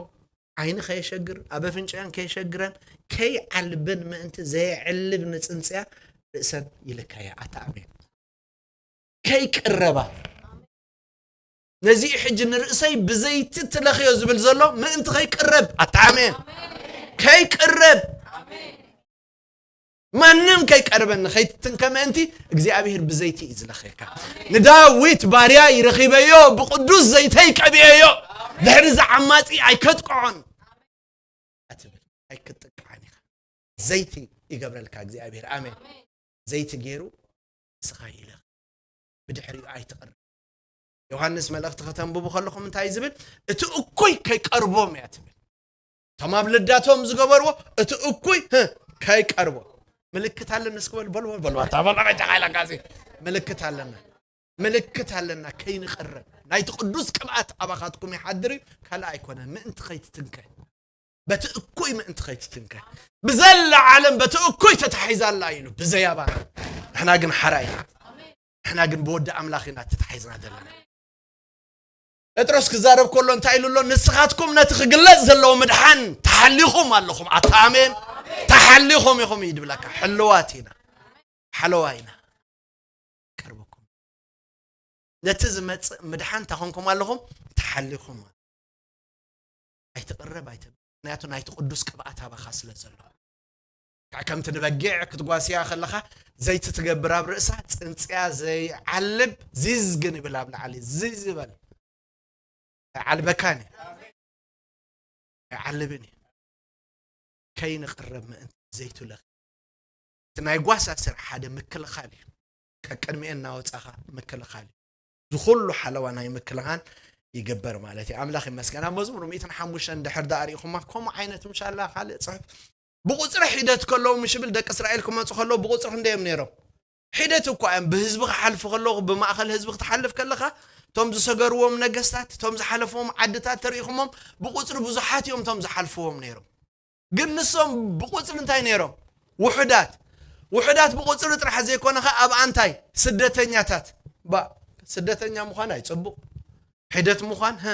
ዓይኒ ከየሸግር፣ ኣብ ኣፍንጫኣን ከየሸግረን፣ ከይዓልበን ምእንቲ ዘየዕልብ ንጽንጽያ ርእሰን ይልከያ። ኣታ ኣሜን። ከይቅረባ። ነዚ ሕጂ "ንርእሰይ ብዘይቲ ትለኽዮ" ዝብል ዘሎ ምእንቲ ከይቅረብ። ኣታ ኣሜን። ከይቅረብ። ማንም ከይቀርበኒ ከይትትንከ ምእንቲ እግዚኣብሔር ብዘይቲ እዩ ዝለኽየካ። ንዳዊት ባርያይ ረኺበዮ፣ ብቅዱስ ዘይተይ ቀቢኤዮ። ድሕሪ እዚ ዓማጺ ኣይከጥቅዖን ኣትብል፣ ኣይክትጥቃዕን ኢኻ። ዘይቲ ይገብረልካ እግዚኣብሔር። ኣሜን። ዘይቲ ገይሩ ንስኻ ይለኽ፣ ብድሕሪኡ ኣይትቕርብ። ዮሃንስ መልእኽቲ ከተንብቡ ከለኹም እንታይ ዝብል? "እቲ እኩይ ከይቀርቦም እያ" ትብል። እቶም ኣብ ልዳቶም ዝገበርዎ፣ እቲ እኩይ፣ ህ፣ ከይቀርቦ። ምልክት ኣለና እስኪ በሉ፣ በሉ፣ በሉ፣ በሉ። ኣታ በሉ፣ በጃኻ ኢላካ እዚ። ምልክት ኣለና። ምልክት ኣለና ከይንቐርብ። ናይቲ ቅዱስ ቅብኣት ኣባኻትኩም ይሓድር እዩ፣ ካልእ ኣይኮነን። ምእንቲ ከይትትንከ። በቲ እኩይ ምእንቲ ከይትትንከ። ብዘላ ዓለም በቲ እኩይ ተታሒዛ ኣላ ኢሉ፣ ብዘይ ኣባና። ንሕና ግን ሓራ ኢና። ንሕና ግን ብወዲ ኣምላኽ ኢና ተታሒዝና ዘለና። ጴጥሮስ ክዛረብ ከሎ እንታይ ኢሉ ኣሎ? "ንስኻትኩም ነቲ ክግለጽ ዘለዎ ምድሓን ተሓሊኹም ኣለኹም።" ኣታ ኣሜን። ተሓሊኹም ኢኹም እዩ ድብለካ። ሕልዋት ኢና። ሓለዋ ኢና። ቀርበኩም። ነቲ ዝመጽእ ምድሓን እንታይ ኮንኩም ኣለኹም? ተሓሊኹም። ኣይትቕረብ፣ ኣይተ-፣ ምኽንያቱ ናይቲ ቅዱስ ቅብኣት ኣባኻ ስለ ዘሎ። ከዓ ከምቲ ንበጊዕ ክትጓስያ ከለኻ ዘይቲ ትገብር ኣብ ርእሳ፣ ጽንጽያ ዘይዓልብ ዚዝ ግን ይብል ኣብ ላዕሊ፣ ዚዝ ይበል። ኣይዓልበካን እዩ። ኣይዓልብን እዩ። ከይንቕረብ ምእንቲ ዘይቲ ለኺ። እቲ ናይ ጓሳ ስራሕ ሓደ ምክልኻል እዩ። ቀቅድሚኤን እናወጻኻ ምክልኻል እዩ። ዝኹሉ ሓለዋ ናይ ምክልኻል ይግበር ማለት እዩ። ኣምላኽ ይመስገን። ኣብ መዝሙር ሚእትን ሓሙሽተን ድሕር ደኣ ርኢኹማ፣ ከምኡ ዓይነት ምሻላ ካልእ ጽሑፍ። ብቑጽሪ ሒደት ከለዉ ምሽ ብል ደቂ እስራኤል ክመጹ ከለዉ ብቑጽሪ ክንደይ እዮም ነይሮም? ሒደት እኳ እዮም። ብህዝቢ ክሓልፉ ከለዉ፣ ብማእከል ህዝቢ ክትሓልፍ ከለኻ፣ እቶም ዝሰገርዎም ነገስታት፣ እቶም ዝሓለፍዎም ዓድታት ተሪኢኹሞም፣ ብቑጽሪ ብዙሓት እዮም እቶም ዝሓልፍዎም ነይሮም። ግን ንሶም ብቑጽሪ እንታይ ነይሮም? ውሑዳት። ውሑዳት ብቑጽሪ ጥራሕ ዘይኮነ ኸኣ ኣብ ኣንታይ? ስደተኛታት። ባ-፣ ስደተኛ ምዃን ኣይጽቡቕ። ሒደት ምዃን፣ ህ፣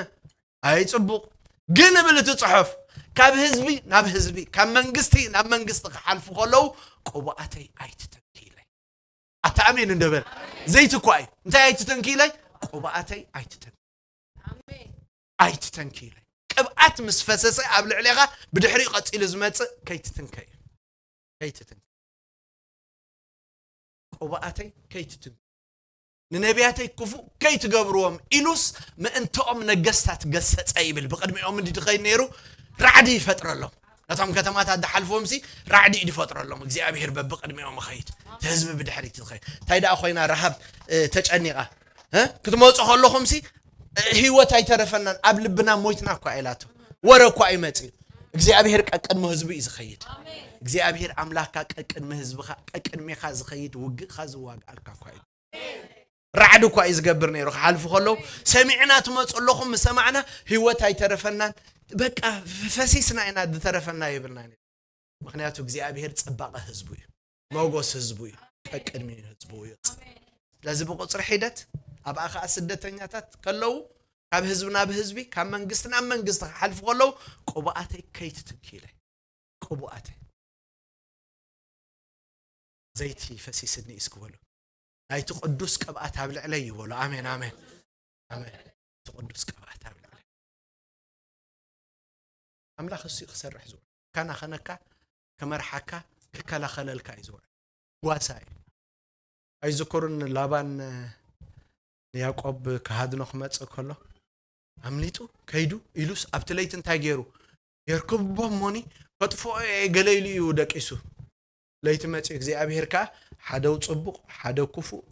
ኣይጽቡቕ። ግን እብል እቲ ጽሑፍ፣ ካብ ህዝቢ ናብ ህዝቢ፣ ካብ መንግስቲ ናብ መንግስቲ ክሓልፉ ከለዉ፣ ቅቡኣተይ ኣይትተንክይለይ። ኣታ ኣሜን እንደ በል። ዘይቲ እኳ እዩ። እንታይ ኣይትተንክይለይ? ቅብኣተይ ኣይትተንክይለይ። ኣይትተንክይለይ። ቅብኣት ምስ ፈሰሰ ኣብ ልዕሌኻ፣ ብድሕሪኡ ቀጺሉ ዝመጽእ ከይትትንከ እዩ። ከይትትንከ። ቅብኣተይ ከይትትንከ። ንነቢያተይ ክፉእ ከይትገብርዎም ኢሉስ ምእንትኦም ነገስታት ገሰጸ ይብል። ብቕድሚኦም እንዲ ድኸይድ ነይሩ ራዕዲ ይፈጥረሎም። ነቶም ከተማታት ድሓልፍዎም ሲ ራዕዲ እዩ ድፈጥረሎም። እግዚኣብሔር በብቕድሚኦም ይኸይድ። እቲ ህዝቢ ብድሕሪት ይኸይድ። እንታይ ደኣ ኮይና ረሃብ፣ እ፣ ተጨኒቓ፣ እ፣ ክትመጹ ከለኹም ሲ፣ እ፣ ህይወት ኣይተረፈናን፣ ኣብ ልብና ሞይትና እኳ ኢላቶ። ወረ እኳ ይመጽእ። እግዚኣብሔር ቀቅድሚ ህዝቡ እዩ ዝኸይድ። እግዚኣብሔር ኣምላኽካ ቀቅድሚ ህዝብኻ፣ ቀቅድሜኻ ዝኸይድ፣ ውግእኻ ዝዋግኣልካ እኳ እዩ። ራዕዲ እኳ እዩ ዝገብር ነይሩ። ክሓልፉ ከለዉ፣ "ሰሚዕና ትመጹ ኣለኹም፣ ምስ ሰማዕና ህይወት ኣይተረፈናን፣ በቃ ፈሲስና ኢና፣ ዝተረፈና የብልና" ነይሩ። ምኽንያቱ እግዚኣብሔር ጽባቐ ህዝቡ እዩ፣ ሞጎስ ህዝቡ እዩ፣ ቀቅድሚ ህዝቡ እዩ። ስለዚ ብቁጽሪ ሒደት ኣብኣ ኸኣ ስደተኛታት ከለዉ፣ ካብ ህዝቢ ናብ ህዝቢ፣ ካብ መንግስቲ ናብ መንግስቲ ክሓልፉ ከለዉ፣ "ቅቡኣተይ ከይትትንኪ" ኢለ፣ ቅቡኣተይ ዘይቲ ፈሲስኒ እዩ እስኪ በሉ። ናይቲ ቅዱስ ቅብኣት ኣብ ልዕለይ እዩ በሉ። ኣሜን፣ ኣሜን፣ ኣሜን። እቲ ቅዱስ ቅብኣት ኣብ ልዕለይ። ኣምላኽ እሱ እዩ ክሰርሕ ዝውዕል። ከናኸነካ፣ ክመርሓካ፣ ክከላኸለልካ እዩ ዝውዕል። ጓሳ እዩ። ኣይዝክሩን ላባን ንያዕቆብ ክሃድኖ ክመጽእ ከሎ ኣምሊጡ ከይዱ ኢሉስ ኣብቲ ለይቲ እንታይ ገይሩ? የርክቦ እሞኒ ከጥፍኦ እየ ገለ ኢሉ እዩ ደቂሱ። ለይቲ መጺኡ እግዚኣብሔር ከኣ ሓደ ጽቡቕ ሓደ ክፉእ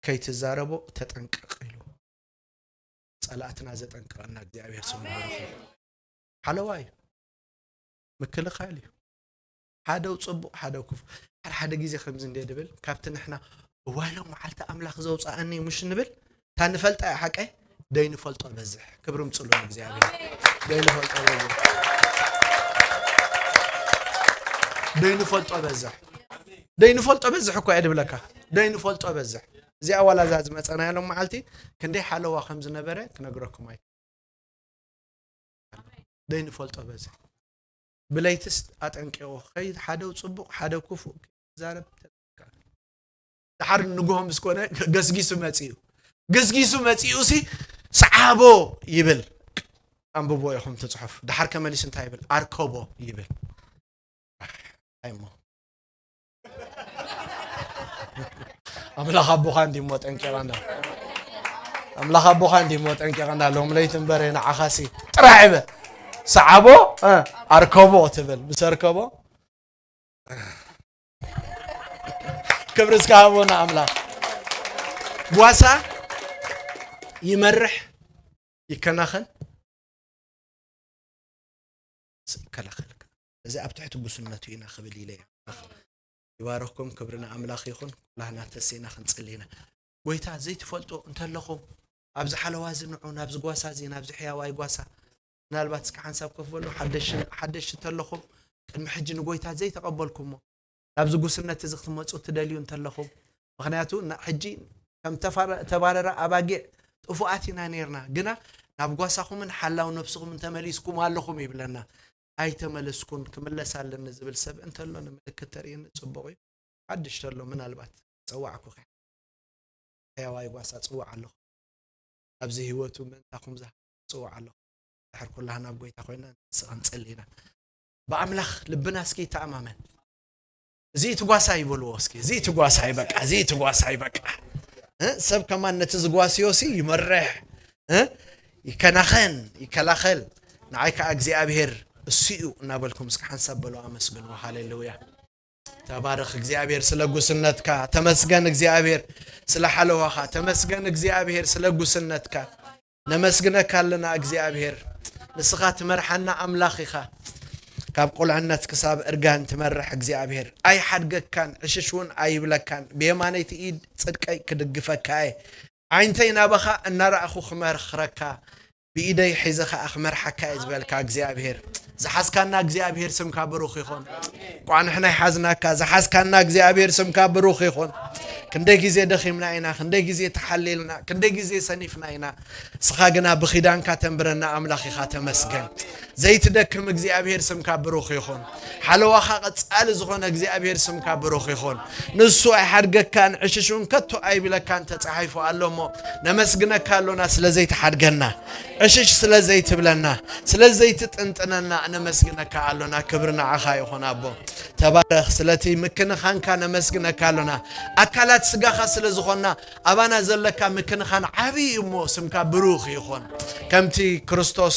ከይትዛረቦ ተጠንቀቕ ኢሉ። ጸላእትና ዘጠንቅቐና እግዚኣብሔር ስሙ ይባረኽ። ሓለዋ እዩ። ምክልኻል እዩ። ሓደ ጽቡቕ ሓደ ክፉእ። ሓደ ሓደ ግዜ ከምዚ እንደ ድብል ካብቲ ንሕና እዋይ ሎም መዓልቲ ኣምላኽ ዘውፅኣኒ ምሽ ንብል እታ ንፈልጣ እያ ሓቀይ። ደይንፈልጦ በዝሕ። ክብሪ ምፅሉ ንእግዚኣብሔር። ደይንፈልጦ በዝሕ። ደይንፈልጦ በዝሕ። ደይንፈልጦ በዝሕ እኮ እየ ድብለካ። ደይንፈልጦ በዝሕ። እዚኣ ዋላ እዛ ዝመፀናያ ሎም መዓልቲ ክንደይ ሓለዋ ከም ዝነበረ ክነግረኩም ኣይ ደይንፈልጦ በዝሕ። ብለይትስ ኣጠንቂቑ ከይድ ሓደ ጽቡቕ ሓደ ክፉእ ክዛረብ ተጠንቀቕ። ደሓር ንግሆ ምስ ኮነ ገስጊሱ መጺኡ። ገስጊሱ መጺኡሲ ሰዓቦ ይብል። ኣንብቦ ኢኹም እቲ ጽሑፍ። ደሓር ከመሊሱ እንታይ ይብል? ኣርከቦ ይብል። ኣይ እሞ። ኣምላኽ ኣቦኻ እንዲሞ ጠንቂቐና። ኣምላኽ ኣቦኻ እንዲሞ ጠንቂቐና። ሎም ለይቲ እምበር ንዓኻሲ ጥራሕ ይበ ሰዓቦ፣ እ፣ ኣርከቦ ትብል። ምስ ኣርከቦ ክብሪ እስከ ሃቦና ኣምላኽ። ጓሳ ይመርሕ፣ ይከናኸን፣ ይከላኸልካ። እዚ ኣብ ትሕቲ ጉስነቱ ኢና ክብል ኢለ እየ። ይባረኽኩም፣ ክብሪ ንኣምላኽ ይኹን። ኩላህና ተሲእና ክንጽሊ ኢና። ጎይታ ዘይትፈልጡ እንተለኹም፣ ኣብዚ ሓለዋ እዚ ንዑ፣ ናብዚ ጓሳ እዚ፣ ናብዚ ሕያዋይ ጓሳ፣ ምናልባት እስከ ሓንሳብ ኮፍ በሉ፣ ሓደሽ-፣ ሓደሽቲ እንተለኹም፣ ቅድሚ ሕጂ ንጎይታ ዘይተቐበልኩሞ፣ ናብዚ ጉስነት እዚ ክትመጹ ትደልዩ እንተለኹም፣ ምኽንያቱ ና-፣ ሕጂ ከም ተፋረ-፣ ተባረራ ኣባጊዕ ጥፉኣት ኢና ነይርና፣ ግና ናብ ጓሳኹምን ሓላው ነፍስኹምን ተመሊስኩም ኣለኹም ይብለና። ኣይተመለስኩን፣ ክምለስ ኣለኒ ዝብል ሰብ እንተሎ ንምልክት ተርእየኒ ጽቡቕ እዩ። ሓድሽ ተሎ ምናልባት ጸዋዕኩኺ። ሕያዋይ ጓሳ ጽዋዕ ኣለኹ። ኣብዚ ህይወቱ ምእንታኹም ዝሃ-፣ ጽዋዕ ኣለኹ። ድሕር ኩላህና ኣብ ጎይታ ኮይና ንስኻ ንጸሊ ኢና። ብኣምላኽ ልብና እስኪ ይተኣማመን። እዚ እቲ ጓሳ ይበልዎ እስኪ፣ እዚ እቲ ጓሳ ይበቃ፣ እዚ እቲ ጓሳ ይበቃ። እ? ሰብ ከማን ነቲ ዝጓስዮ ሲ ይመርሕ፣ እ? ይከናኸን፣ ይከላኸል። ንዓይ ከኣ እግዚኣብሔር እሱ እዩ እናበልኩም እስኪ ሓንሳብ በሉ ኣመስግንዎ። ሃሌሉያ። ተባረኽ እግዚኣብሔር ስለ ጉስነትካ፣ ተመስገን እግዚኣብሔር ስለ ሓለዋኻ፣ ተመስገን እግዚኣብሔር ስለ ጉስነትካ። ነመስግነካ ኣለና እግዚኣብሔር፣ ንስኻ ትመርሓና ኣምላኽ ኢኻ። ካብ ቁልዕነት ክሳብ እርጋን ትመርሕ እግዚኣብሔር፣ ኣይሓድገካን፣ ዕሽሽ እውን ኣይብለካን። ብየማነይቲ ኢድ ጽድቀይ ክድግፈካ እየ። ዓይንተይ ናባኻ እናረኣኹ ክመርኽረካ፣ ብኢደይ ሒዘ ኸኣ ክመርሓካ እየ ዝበልካ እግዚኣብሔር። ዝሓዝካና እግዚኣብሔር ስምካ ብሩኽ ይኹን። እኳ ንሕና ይሓዝናካ፣ ዝሓዝካና እግዚኣብሔር ስምካ ብሩኽ ይኹን። ክንደይ ግዜ ደኺምና ኢና፣ ክንደይ ግዜ ተሓሊልና፣ ክንደይ ግዜ ሰኒፍና ኢና። ንስኻ ግና ብኺዳንካ ተንብረና ኣምላኽ ኢኻ፣ ተመስገን። ዘይትደክም እግዚኣብሔር ስምካ ብሩኽ ይኹን። ሓለዋኻ ቀጻሊ ዝኾነ እግዚኣብሔር ስምካ ብሩኽ ይኹን። ንሱ ኣይሓድገካን፣ ዕሽሽ እውን ከቶ ኣይብለካን ተጻሒፉ ኣሎ እሞ፣ ነመስግነካ ኣሎና ስለ ዘይትሓድገና፣ ዕሽሽ ስለ ዘይትብለና፣ ስለ ዘይትጥንጥነና ነመስግነካ ኣሎና። ክብሪ ንዓኻ ይኹን ኣቦ። ተባረኽ። ስለቲ ምክንኻንካ ነመስግነካ ኣሎና። ኣካላት ስጋኻ ስለ ዝኾንና፣ ኣባና ዘለካ ምክንኻን ዓብዪ እዩ እሞ፣ ስምካ ብሩኽ ይኹን። ከምቲ ክርስቶስ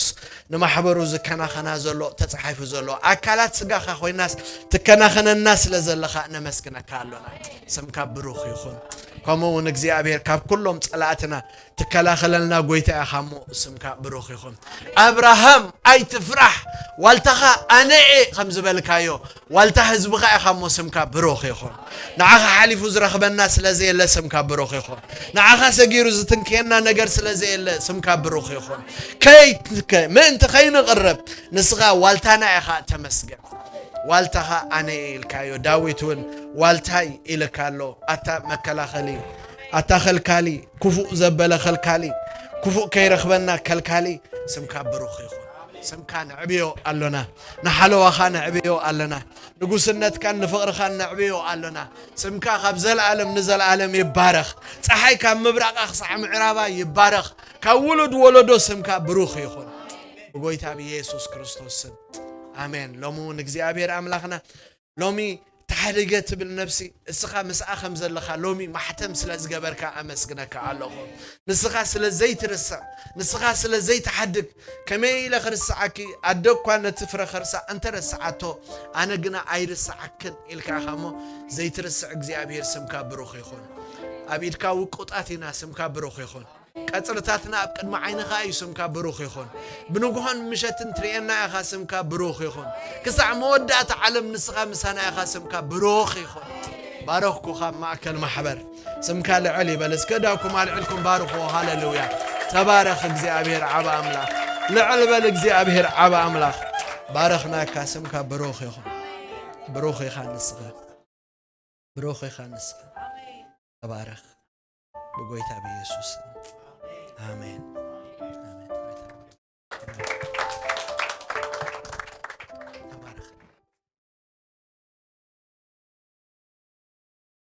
ንማሕበሩ ዝከናኸና ዘሎ ተጻሒፉ ዘሎ፣ ኣካላት ስጋኻ ኮይናስ ትከናኸነና ስለ ዘለኻ ነመስግነካ ኣሎና። ስምካ ብሩኽ ይኹን። ከምኡ እውን እግዚኣብሔር ካብ ኩሎም ጸላእትና ትከላኸለልና ጎይታ ኢኻ እሞ ስምካ ብሩኽ ይኹን። ኣብርሃም ኣይትፍራሕ፣ ዋልታኻ ኣነ እየ ከም ዝበልካዮ፣ ዋልታ ህዝብኻ ኢኻ እሞ ስምካ ብሩኽ ይኹን። ንዓኻ ሓሊፉ ዝረኽበና ስለ ዘየለ ስምካ ብሩኽ ይኹን። ንዓኻ ሰጊሩ ዝትንክየና ነገር ስለ ዘየለ ስምካ ብሩኽ ይኹን። ከይ-፣ ከ-፣ ምእንቲ ከይንቕረብ ንስኻ ዋልታና ኢኻ፣ ተመስገን። ዋልታኻ ኣነ እየ ኢልካዮ። ዳዊት እውን ዋልታይ ኢልካ ኣሎ። ኣታ መከላኸሊ፣ ኣታ ኸልካሊ፣ ክፉእ ዘበለ ኸልካሊ፣ ክፉእ ከይረኽበና ከልካሊ፣ ስምካ ብሩኽ ይኹን። ስምካ ነዕብዮ ኣሎና፣ ንሓለዋኻ ነዕብዮ ኣለና፣ ንጉስነትካን ንፍቕርኻን ነዕብዮ ኣሎና። ስምካ ካብ ዘለኣለም ንዘለኣለም ይባረኽ። ፀሓይ ካብ ምብራቓ ክሳዕ ምዕራባ ይባረኽ። ካብ ውሉድ ወለዶ ስምካ ብሩኽ ይኹን፣ ብጎይታ ብኢየሱስ ክርስቶስ ስም፣ ኣሜን። ሎሚ እውን እግዚኣብሔር ኣምላኽና ሎሚ ተሓደገ ትብል ነፍሲ፣ እስኻ ምስኣ ከም ዘለኻ ሎሚ ማሕተም ስለ ዝገበርካ ኣመስግነካ ኣለኹ። ንስኻ ስለ ዘይትርስዕ፣ ንስኻ ስለ ዘይትሓድግ፣ ከመይ ኢለ ክርስዓኪ? ኣደ እኳ ነቲ ፍረ ከርሳ እንተረስዓቶ፣ ኣነ ግና ኣይርስዓክን ኢልካ ኢኻ እሞ፣ ዘይትርስዕ እግዚኣብሔር ስምካ ብሩኽ ይኹን። ኣብ ኢድካ ውቁጣት ኢና፣ ስምካ ብሩኽ ይኹን። ቀጽርታትና ኣብ ቅድሚ ዓይንኻ እዩ፣ ስምካ ብሩኽ ይኹን። ብንግሆን ምሸትን ትርእየና ኢኻ፣ ስምካ ብሩኽ ይኹን። ክሳዕ መወዳእታ ዓለም ንስኻ ምሳና ኢኻ፣ ስምካ ብሩኽ ይኹን። ባረኽኩኻ ኣብ ማእከል ማሕበር። ስምካ ልዕል ይበል። እስከ እዳውኩም ኣልዕልኩም ባርኽዎ። ሃሌሉያ። ተባረኽ እግዚኣብሔር ዓቢ ኣምላኽ። ልዕል በል እግዚኣብሔር ዓቢ ኣምላኽ። ባረኽናካ፣ ስምካ ብሩኽ ይኹን። ብሩኽ ኢኻ ንስኻ። ብሩኽ ኢኻ ንስኻ። ተባረኽ ብጎይታ ብኢየሱስ። ኣሜን።